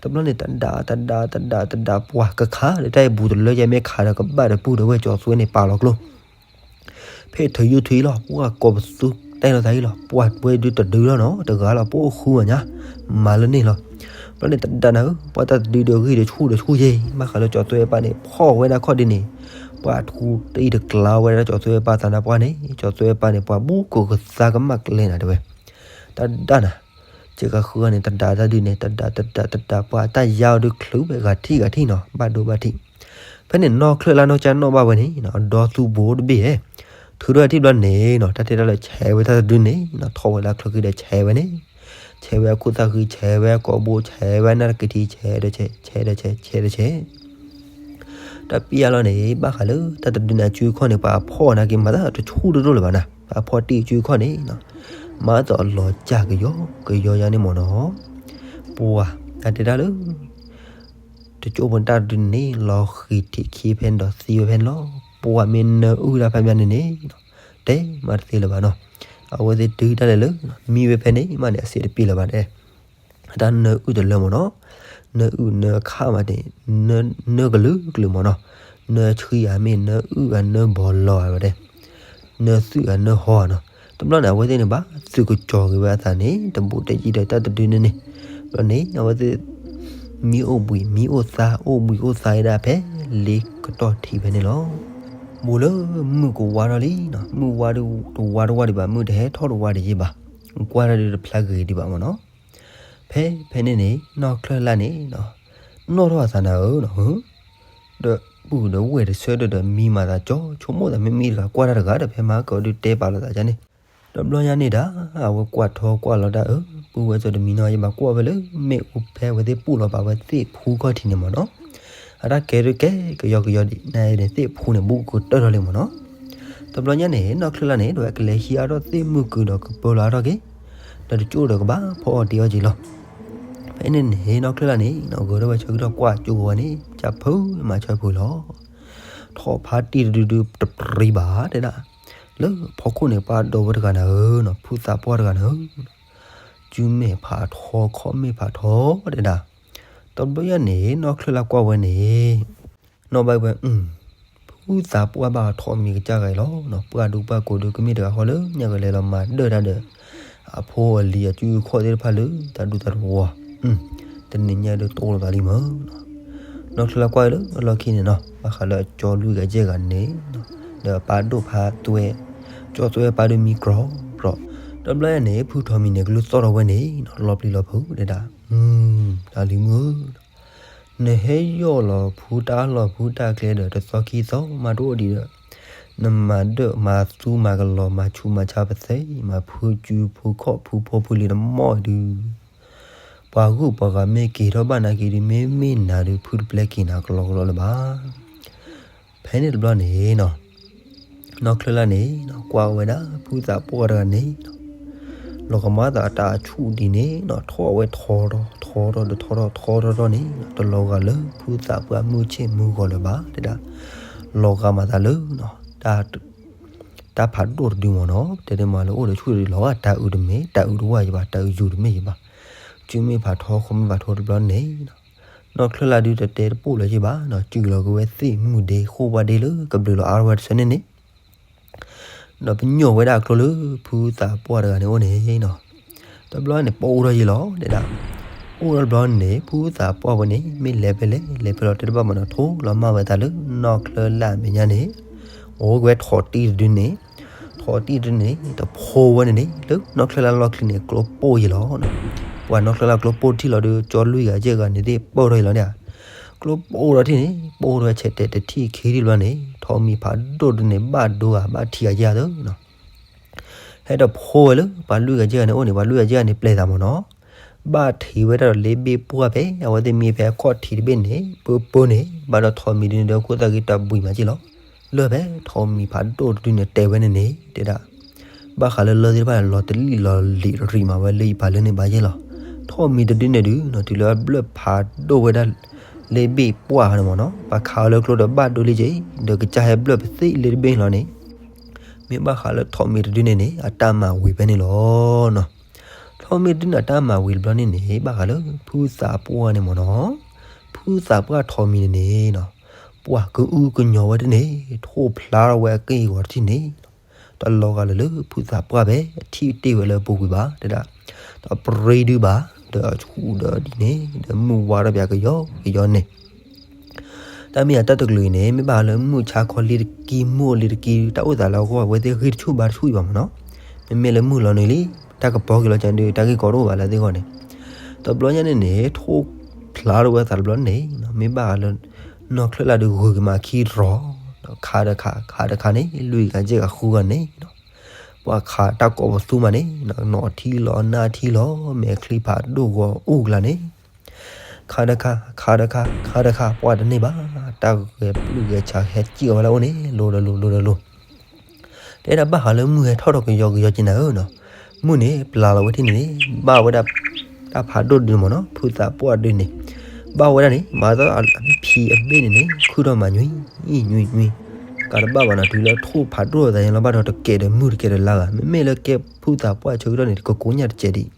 တဘျီန့ၣ် တဒါတဒါတဒါတဒါ ပှၤကခးလၢတၢ်အံၤဘူးတလၢယဲၢ်မ့ၢ်ခးဒီးကဘၣ်ဒီးပူၤဒီးဝဲကၠီၤသွဲန့ၣ်ပာ်လီၤကျိ ဖဲထုးယုၢ်ထုးအံၤလီၤ ပှၤကိးပသူတဲလိာ်သးအံၤလီၤ ပှၤဝဲဒုးတဒုလီၤနီၤ တဂၤလီၤ ပအိၣ်ဃုမးညါ မၤလၢန့ၣ်လီၤ. တဘျီန့ၣ် တဒါနၤဧၢ ပှၤတၢ်တဒုဒီးဂံၢ်ဒီးဆူၣ်ဒီးဆူၣ်ယဲၢ် ဘၣ်ဃးလၢကၠီၤသွဲပၢ်န့ၣ် ဖီၣ်ဝဲဒၣ်ခီၣ်ဒ်န့ၣ် ပှၤထူတအံၤတကျါဝဲဒၣ်ကၠီၤသွဲပၢ်သးနါပှၢ်န့ၣ် ကၠီၤသွဲပၢ်န့ၣ် ပှၤဘူးကကသါကမၣ်ကျဲနၤတဲဝဲ တဒါနၤ ကၠဲကဃုဂၤန့ၣ် တဒါတၢ်ဒုးန့ၣ် တဒါတဒါတဒါ ပှၤတၢ်ယါအီၤဒုးချုးဝဲဂၤထံၣ်ဂၤထံၣ်နီၤ ဘၣ်ဒိဘၣ်ထံး. ဖဲန့ၣ်နီၢ်ချၢၣ်လၢနီၢ်ကၠၢ်နီၣ်ဘၣ်ဝဲန့ၣ် အဒီသူဘိတဘ့ၣ်ဧဲ ထုးထီၣ်ထံၣ်ဘျီန့ၣ်နီၤ တၢ်တဲတၢ်လၢဆဲးဝဲတၢ်တဒုန့ၣ်နီၤ ထီၣ်ဝဲလၢချၢဃံဒီးဆဲးဝဲန့ၣ် ဆဲးဝဲအခိၣ်သၣ်ဃံ ဆဲးဝဲအကိာ်ဘိ ဆဲးဝဲနၢ်တကထံ ဆဲးဒီးဆဲး ဆဲးဒီးဆဲး ဆဲးဒီးဆဲး တၢ်ပျၢ်လီၤန့ၣ် ဘၣ်ဃးလၢတၢ်တဒုန့ၣ်အစုအခီၣ်န့ၣ် ပှၤအဖီၣ်နာ်က့ မၤသးတဆူၣ်တဒိၣ်လၢၤဘၣ်နၤ ပှၤအဖီၣ်တံၢ်အစုအခီၣ်န့ၣ် မၤသးလီၤစၢ်ကယီကယီယါန့ၣ်မ့ၢ်နီၤ ပှၤ တၢ်တဲတၢ်လၢ တကၠိဖိတၢ်တဒုန့ၣ် လီၤဃံၤထံးခံဖဲန့ၣ်ဒီးသံဝဲဖဲန့ၣ်လီၤ. ပှၤမ့ၢ်နၢအုၣ်တၢ်ဖးမးန့ၣ်န့ၣ် တဲမးတသ့လၢၤဘၣ်နီၤ အဝဲသ့ၣ်တုၤတၢ်လဲၤလၢ မံဝဲဖဲန့ၣ်မးန့ၣ် အစ့တပ့ၤလၢၤဘၣ်တဲ တၢ်နၢအုၣ်တလၢမ့ၢ်နီၤ နၢအုၣ်နၢခးမးန့ၣ် နၢကလုာ်ကလုာ်မ့ၢ်နီၤ နၢဆှံဧါမ့ၢ်နၢအုၣ်ဧါနၢဘီလီၤဧါဝဲတဲ နၢသုးဧါနၢဟီဧါနီၤ တဘျီန့ၣ် အဝဲသ့ၣ်န့ၣ်ဘၣ်သုးကစီၤက့ၤဝဲအသးန့ၣ် တဘူးတယံၤဒီးတၢ်တဒုန့ၣ်န့ၣ် ဘျီန့ၣ် အဝဲသ့ၣ် မံအိၣ်ဘှံးမံအိၣ်သါ အိၣ်ဘှံးအိၣ်သါဝဲဒၣ်ဖဲလ့ကတီၢ်ထံးဖဲန့ၣ်လီၤ. ဘူးလၢမုၢ်ကဝါထီၣ်လံနီၤ မုၢ်ဝါဒုးတဝါတဝါဒံးဘၣ် မုၢ်တဟဲထီၣ်တဝါဒံးယံၤဘၣ် ကွၢ်တၢ်ဒုးတဖျါဂ့ၤဒံးဘၣ်မ့ၢ်နီၤ ဖဲဖဲန့ၣ်န့ၣ် နီၢ်ချၢၣ်လၢ်န့ၣ် နီၣ်ထီၣ်အသးနၤဧၢနီၤ ဒီးပုၢ်ဒီးဝဲၢ်တဆၢဒီး ဒီးမံမၤသးကၠီ ဆိကမိၣ်သးမ့ၢ်မံတဂၤကွၢ်တၢ်တဂၤဒီး ဖဲမၤကဒီးဒုးတဲပာ်လီၤသးဒ်န့ၣ်, တဘျီညါန့ၣ်ဒၣ် အဝဲကွၢ်ထီကွၢ်လီၤတၢ်အၢ, ပုၢ်ဝဲၢ်စီၤတမံၤနီၤ ယဘၣ်ကွၢ်ဝဲလၢမ့ၣ်အူဖဲဝဲသ့ၣ်ပူၣ်လီၤပာ်ဝဲသ့ၣ်ဖူခီၣ်ထံးန့ၣ်မ့ၢ်နီၤ, အတၢ်ကဲဒုးကဲကယီကယီဒံး နန့ၣ်သ့ၣ်ဖူန့ၣ် ဘူးကတၢၢ်ထီၣ်လံမ့ၢ်နီၤ, တဘျီညါန့ၣ် နီၢ်ချၢလၢ်န့ၣ် ဒီးဝဲကလဲၤဟံးအါထီၣ်သ့ၣ်မုၢ်ကုၤဒီးကပၢလီၤအါထီၣ်က့ၤ, ဒီးတကၠိၣ်ဒီးကဘၣ်ဖီအီၤတ့ၤအီၣ်က့ၤလီၤ. ဖဲန့ၣ်န့ၣ် နီၢ်ချၢလၢ်န့ၣ် ဂဲၤထီၣ်ဝဲဆၢကတီၢ်ကွၢ်ကၠိကဝဲန့ၣ် ကဖုမၤဆၢဖုလီၤ. ထီၣ်ဖးတံၢ်တဒုဒုတပြံဘၣ်တဲဒၣ်, လၢဖီခိၣ်န့ၣ် ပှၤဒိၣ်ဝဲတဂၤနၤဧၢနီၤ ဖုသးပှၢ်တဂၤနၤဧၢ, စုမဲာ်ဖးထီခီၣ်မဲာ်ဖးထီတဲဒၣ်, တဘျီညါန့ၣ် နီၢ်ချၢလၢ်ကွၢ်ဝဲန့ၣ် နီၢ်ဘၣ်ဝဲ, ဖုသးပှၢ်ဘၣ်ထီၣ်မံၤကစၢ်ဂၤအံၤလီၤ. ပှၤဒူပှၤကိးဒုးကမ့ၢ်တဂၤဃီလၢ ညါကလဲၤလီၤမၤဒၢၣ်တၢ်ဒီး အဖိအလံၤအစုအခီၣ်သ့ၣ်တဖၣ်လၢ တၢ်ဒူတၢ်တဝီ, တနံၤညါဒုးတိၢ်လိာ်သးလံမ့ၢ်နီၤ. နီၢ်ချၢလၢ်ကွၢ်လၢအလီၢ်ခံန့ၣ်နီၤ ဘၣ်ဃးလၢအကၠီလွံၢ်ဂၤယဲၢ်ဂၤန့ၣ်, ဒီးပၢ်ဒိၣ်ဖးသွဲ, ကၠီသွဲပၢ်ဒုးမံကြီကြီ, တဘျီညါန့ၣ် ဖုထီၣ်မံၤန့ၣ် ကလူသီၣ်ထီၣ်ဝဲန့ၣ် လီၤပျံၤလီၤဖုးတဲဒၣ်, တၢ်လံၤမုၣ်ဧၢ နဟဲယီၢ်လီၤဖုတၢ်အလီၢ်ဖုတၢ်ကျဲဒီး တသီခံသီမးတအိၣ်ဒံးဒီး, နမၤဒၢၣ်မၤသူမၤကလီၤ မၤဆူးမၤဆါပသဲ မၤဖုစုဖုခီၣ်ဖုဖိဖုလံၤနမီၢ်အံၤဒုး, ပှၤဂုၢ်ပှၤဂၤမ့ၢ်က့ၤထီၣ်ဘၣ်နာ်က့ၤဒုး မ့မ့ၢ်နၤဒုးဖုတပျဲက့ၤနၤကလီကလီလၢၤဘၣ်. ဖဲန့ၣ်တဘျီန့ၣ်နီၤ နီၢ်ချၢလၢ်န့ၣ် ကွၢ်ဝဲဒၣ်ဖုသးပှၢ်တဂၤန့ၣ်, လီၤကမၣ်သးတၢ်အဆူၣ်ဒ်န့ၣ်နီၤ ထီၣ်ဝဲထီထီၣ် ထီထီၣ်ဒီးထီထီၣ် ထီထီၣ်ထီန့ၣ် တလီၤဂာ်လၢဖုသးပှၢ်မုၢ်ဆ့ၣ်မုၢ်ဂီၤလၢၤဘၣ်တဲဒၣ်, လီၤဂာ်မးသးလၢ တၢ်ဖးဒိၣ်တဒုမ့ၢ်နီၤ တဲဒၣ်မးလၢအိၣ်ဒီးဆူၣ်ဒီးလီၤဂာ် တၢ်အုးတမ့ၢ် တၢ်အုးတဝၢ်ယဘၣ် တၢ်အုးယူၤတမ့ၢ်ယဘၣ်, စုမဲာ်ဖးထီခီၣ်မဲာ်ဖးထီတဘျီန့ၣ် နီၢ်ချၢလၢ်ဒုးတတဲတပိၢ်လၢၤယဘၣ်နီၤ စုၣ်လီၤက့ၤဝဲသ့ၣ်မုၢ်ဒ့ဃိၣ်ဝါဒ့လၢကဘျုးလီၤအါထီၣ်ဝဲတဆၢန့ၣ်န့ၣ် ဒီးပညိၣ်ဝဲဒၣ်အကျိလၢဖုသးပှၢ်တဂၤန့ၣ်အိၣ်န့ၣ်နီၤ, တဘျီန့ၣ် ပအိၣ်ထီၣ်ယံၤလီၤတဲဒၣ်, အိၣ်ထီၣ်တဘျီန့ၣ် ဖုသးပှၢ်ဝဲန့ၣ် မ့ၢ်လဲၤဖဲလဲၣ် လဲၤဖဲလဲၣ်တဲတဘၣ်မးနီၤ ထိလီၤမၢ်ဝဲသးလၢနီၢ်ချၢလၢ်အမဲာ်ညါန့ၣ်, အိၣ်က့ၤဝဲထီၣ်တံၢ်တဒုန့ၣ်, ထီၣ်တံၢ်တဒုန့ၣ် တဖိဝဲန့ၣ်န့ၣ် လၢနီၢ်ချၢလၢ်လီၢ်ခံန့ၣ် ကျိပိၢ်ယံၤလီၤနီၤ, ပှၤနီၢ်ချၢလၢ်ကျိပိၢ်ထံၣ်လီၤဒီး ကၠီလွံၢ်ဂၤယဲၢ်ဂၤန့ၣ်သ့ၣ်ပၢၢ်ထီၣ်ယံၤလီၤန့ၣ် ကျိပိၢ်ထီၣ်ထံၣ်န့ၣ် ပိၢ်ထီၣ်ဝဲဆဲးတဲာ်တထံၣ်ခံထံၣ်တဘျီန့ၣ် ထီၣ်မံၤဖးဒိၣ်တဒုန့ၣ် ဘၣ်ဒိဂၤဘၣ်ထံးဂၤယဲၢ်ဂၤသၢနီၤ, ဟဲဒီးဖိဝဲလၢပှၤလွံၢ်ဂၤယဲၢ်ဂၤန့ၣ်အိၣ်န့ၣ် ပှၤလွံၢ်ဂၤယဲၢ်ဂၤန့ၣ်ပျဲသးမးနီၤ, ဘၣ်ထံးဝဲဒၣ်ဒီးလ့ဘ့ၣ်ပှၢ်ဖဲ အဝဲသ့ၣ်မံဖဲအခီၣ်ထံးတဘ့ၣ်န့ၣ် ပၢပၢန့ၣ် ဘၣ်ဒီးထီၣ်မံၤဒုန့ၣ်ဒီး ခိၣ်သၣ်ဂ့ၤတၢ်ဘှံးမးက့ၢ်လီၤ, လၢဖဲထီၣ်မံၤဖးဒိၣ်တဒုန့ၣ် တဲဝဲန့ၣ်န့ၣ် တဲဒၣ် ဘၣ်ဃးလၢလၢသ့ၣ်တဖၣ်န့ၣ် လီၤတလံၣ်လီၤလံၤရံးမးဝဲလၢယပာ်လၢန့ၣ်ဘၣ်ယဲၢ်လီၤ, ထီၣ်မံၤတဒုန့ၣ်ဒုး တုၤလၢအဘျၢၣ်ဖးဒိၣ်ဝဲဒၣ် လ့ဘ့ၣ်ပှၢ်န့ၣ်မးနီၤ ပှၤခးအီၤလၢကျိဒီးဘၣ်ဒိလံက့ၤ ဒီးကစၢ်ဟဲဘျၢၣ်ပသ့ၣ်လ့တဘ့ၣ်န့ၣ်လီၤန့ၣ်, မ့ၢ်ဘၣ်ဃးလၢထီၣ်မံၤတဒုန့ၣ်န့ၣ် အတၢ်မၤဝံၤဖဲန့ၣ်လီၤနီၤ, ထီၣ်မံၤတဒုန့ၣ်အတၢ်မၤဝံၤတဘျီန့ၣ်န့ၣ် ဘၣ်ဃးလၢဖုသးပှၢ်န့ၣ်မးနီၤ, ဖုသးပှၢ်ထီၣ်မံၤန့ၣ်န့ၣ်နီၤ, ပှၤကအုကညီၤဝဲတန့ၣ် ထိၣ်ဖျါထီၣ်ဝဲအက့ၢ်အဂီၤတထံၣ်န့ၣ် တလီၤဂာ်လၢၤလၢဖုသးပှၢ်ဖဲအထံၣ်တ့ၢ်ဝဲလၢအပူၤကွံာ်ဘၣ်တဲဒၣ်, ဒီးပြ့ဒုဘၣ် ဒီးအဆူၣ်ဒီးဒ်န့ၣ် ဒီးမုၢ်ဝါထီၣ်ပၠးကယီကယီန့ၣ် တၢ်မ့ၢ်အတၢ်တကလုာ်အံၤန့ၣ် မ့ၢ်ဘၣ်လၢမုၢ်ဆါခီလံတကံ မုၢ်အိၣ်လံတကံ တၢ်အိၣ်သးလၢအဂီၢ် အဝဲသ့ၣ်ဂံၢ်တဆူၣ်ဘါတဆူၣ်အံၤဘၣ်မးနီၤ, မ့မ့ၢ်လၢမုၢ်လီၤနုာ်လံ တၢ်ကပီၤက့ၤလီၤကဒီး တၢ်ဂ့ၢ်ကီတအိၣ်ဘၣ်လၢသ့ၣ်ဂီၢ်န့ၣ်, တဘျီညါန့ၣ်န့ၣ် ထိၣ်ဖျါထီၣ်ဝဲသးတဘျီန့ၣ် မ့ၢ်ဘၣ်ဃးလၢ နီၢ်ချၢလၢ်ဒုးဂုၤက့ၤမးခံရီၤ ဒီးခးတခါ ခးတခါန့ၣ် လွံၢ်ဂၤယဲၢ်ဂၤဃုဂၤန့ၣ် ပှၤခးတၢ်ကိးပသူမးန့ၣ် နီၢ်ထံလီၤနၢ်ထံလီၤ မဲာ်ချံဖးဒိၣ်ဂီၤအူကျါန့ၣ် ခးတခါ ခးတခါ ခးတခါ ပှၢ်တန့ၢ်ဘၣ် တၢ်ဂဲၤပျုၢ်ဂဲၤဆးဟဲစံၣ်အီၤဝဲလၢအအိၣ်န့ၣ် လိၤဒီးလိၤ လိၤဒီးလိၤ တဲဒၣ်ဘၣ်ဃးလၢမုၢ်ဟဲထီၣ်ထီၣ်ကယီကယီက့ၤနၤဧၢနီၤ, မုၢ်န့ၣ် ပျၢ်လီၤဝဲထံၣ်န့ၣ်န့ၣ် ဘၣ်ဝဲဒၣ် တၢ်ဖးဒိၣ်ဒုန့ၣ်မးနီၤ ဖုသးပှၢ်ဒုန့ၣ် ဘၣ်ဝဲဒၣ်န့ၣ် မၤသီအဖံးအဘ့ၣ်န့ၣ်န့ၣ် ခုၣ်ထီၣ်မးညွံ ညွံ ညွံ ကးတဘၣ်ဘၣ်နီၤ တုၤလၢထိၣ်ဖးဒိၣ်သးညါလီၤ ဘၣ်ဒီးတကဲးဒီးမုၢ်တကဲးဒီးလါဘၣ် မ့မ့ၢ်လၢကဲဖုသးပှၢ်ဆၢကတီၢ်န့ၣ် ကကိညၣ်တကဲးဒံး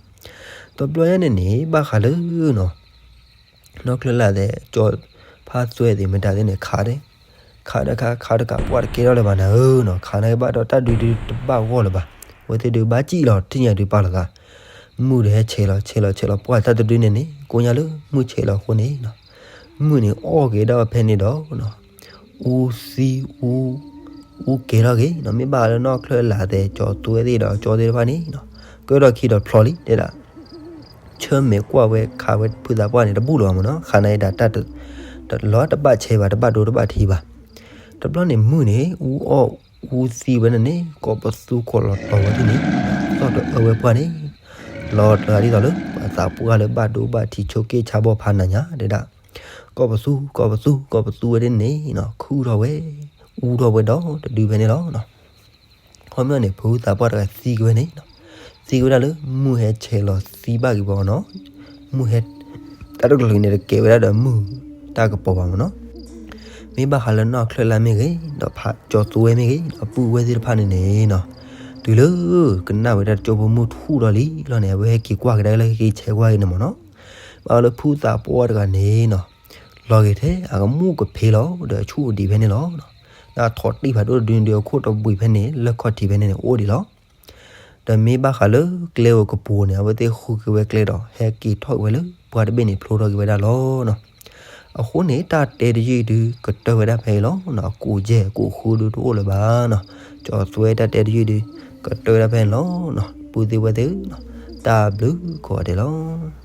တဘျီညါန့ၣ်န့ၣ် ဘၣ်ဃးလၢနီၤ နီၢ်ချၢလၢ်သဲး ကၠီဖးသွဲသ့ၣ်မတၤသ့ၣ်န့ၣ် ခးဒၣ် ခးတခါ ခးတခါ ပှၢ်တကဲထီၣ်လၢၤဘၣ်နၤဧၢနီၤ ခးန့ၢ်ဘၣ်ဒီးတၢ်ဒုဒုတဘၣ်ဂီၢ်လၢၤဘၣ် အဝဲသ့ၣ်ဒုးဘၣ်စံၣ်လီၤ ထံၣ်ညါဒုးပာ်လီၤသး မုၢ်ဒီးဟဲဆဲးလီၤ ဆဲးလီၤ ဆဲးလီၤ ပှၢ်တၢ်တဒုန့ၣ်န့ၣ် ကိညါလၢမုၢ်ဆဲးလီၤအဃိန့ၣ် မုၢ်န့ၣ်အီၣ်က့ၤဒၣ်ဝဲဖဲန့ၣ်ဒီး အူသံအူ အူကဲထီၣ်က့ၤနီၤ မ့ၢ်ဘၣ်လၢနီၢ်ချၢလၢ်သဲး ကၠီသွဲသ့ၣ်ဒီးကၠီသ့ၣ်တဖၣ်န့ၣ် ကၢထီၣ်ခံဒီးဖျိးလံ တဲဒၣ် ဆၢမဲာ်ကွၢ်ဝဲခးဝဲဖုသးပှၢ်န့ၣ် တဘူၣ်လၢၤဘၣ်မးနီၤ ခးန့ၢ်ဒၣ်တၢ်တ လီၤတဘၣ်ဆဲးဘၣ် တဘၣ်ဒိတဘၣ်ထံးဘၣ်. တဘျီန့ၣ်မုၢ်န့ၣ် အူအီၣ်အူသံဝဲဒၣ်န့ၣ် ကိးပသူကိးလီၤတီၤဝဲဒ်န့ၣ် သီၣ်တအၢဝဲပှၢ်န့ၣ် လီၤတဂၤဒ်သိးလၢ ပှၤသးပှၢ်လၢဘၣ်ဒိဘၣ်ထံးဆိးက့ဆါဘီဖးနၤညါဒဲဒၣ် ကိးပသူ ကိးပသူ ကိးပသူဝဲဒ်န့ၣ်နီၤ ခုၣ်ထီၣ်ဝဲ အူထီၣ်ဝဲဒီးတဒုဖဲန့ၣ်လီၤ. ခီပညီန့ၣ် ဖုသးပှၢ်တဂၤသံကွံာ်ဝဲန့ၣ်နီၤ, သံကွံာ်ဝဲဒၣ်လၢမုၢ်ဟဲဆဲးလီၤသံဘၣ်က့ၤပှၤနီၤ, မုၢ်ဟဲ တၢ်တကလုာ်န့ၣ် တကဲဝဲဒၣ်ဒီးမုၢ်တၢ်ကပီၤဘၣ်မ့ၢ်နီၤ. မ့ၢ်ဘၣ်ဃးလၢနီၢ်ချၢၣ်လၢ်မ့ၢ်ဂ့ၤ, ဒီးဖးကၠီၤသူဝဲမ့ၢ်ဂ့ၤ, ဒီးပုၢ်ဝဲၢ်သ့ၣ်တဖၣ်န့ၣ်န့ၣ်နီၤ, တုၤလၢကနၣ်ဝဲဒၣ်တကၠိဖိမုၢ်ထူၣ်ဒီးလံလီၤန့ၣ် အဝဲဟဲက့ၤကွၢ်ကဒါလၢဟဲက့ၤဆဲးကွၢ်က့ၤန့ၣ်မ့ၢ်နီၤ. ဘၣ်ဃးလၢဖုသးပှၢ်တဂၤန့ၣ်နီၤ, လီၤဂ့ၤထဲအကမူၣ်ကဖ့လီၤ ဒီးအဆူၣ်အဒံးဖဲန့ၣ်လီၤ. ဒီးထီၣ်တံၢ်ဖးဒိၣ်တဒုန့ၣ်ဒုး အခိၣ်တဘှံးဖဲန့ၣ် လၢခီၣ်ထံးဖဲန့ၣ်န့ၣ် အိၣ်ဒံးလီၤ. ဒီးမ့ၢ်ဘၣ်ဃးလၢကျဲဧိၤကပူၤန့ၣ် အဝဲသ့ၣ်ဃုက့ၤဝဲကျဲဒီး ဟဲက့ၤထီၣ်က့ၤဝဲလၢပှၢ်တဘ့ၣ်န့ၣ် ဖျိထီၣ်က့ၤဝဲဒၣ်လီၤနီၤ. အဃိန့ၣ် တၢ်တဲတယုၢ်ဒုး ကတၢၢ်ဝဲဒၣ်ဖဲအံၤလီၤနီၤ. အကိးယဲၢ်ကိးဃုဒုးတအိၣ်လၢၤဘၣ်နီၤ. ကၠီၤသူဝဲတၢ်တဲတယုၢ်ဒုး ကတၢၢ်ဝဲဒၣ်ဖဲအံၤလီၤနီၤ. ပုၢ်သ့ၣ်ဝဲၢ်သ့ၣ်ဧၢနီၤ, တၢ်ဘျုးကိးဂၤဒဲးလီၤ.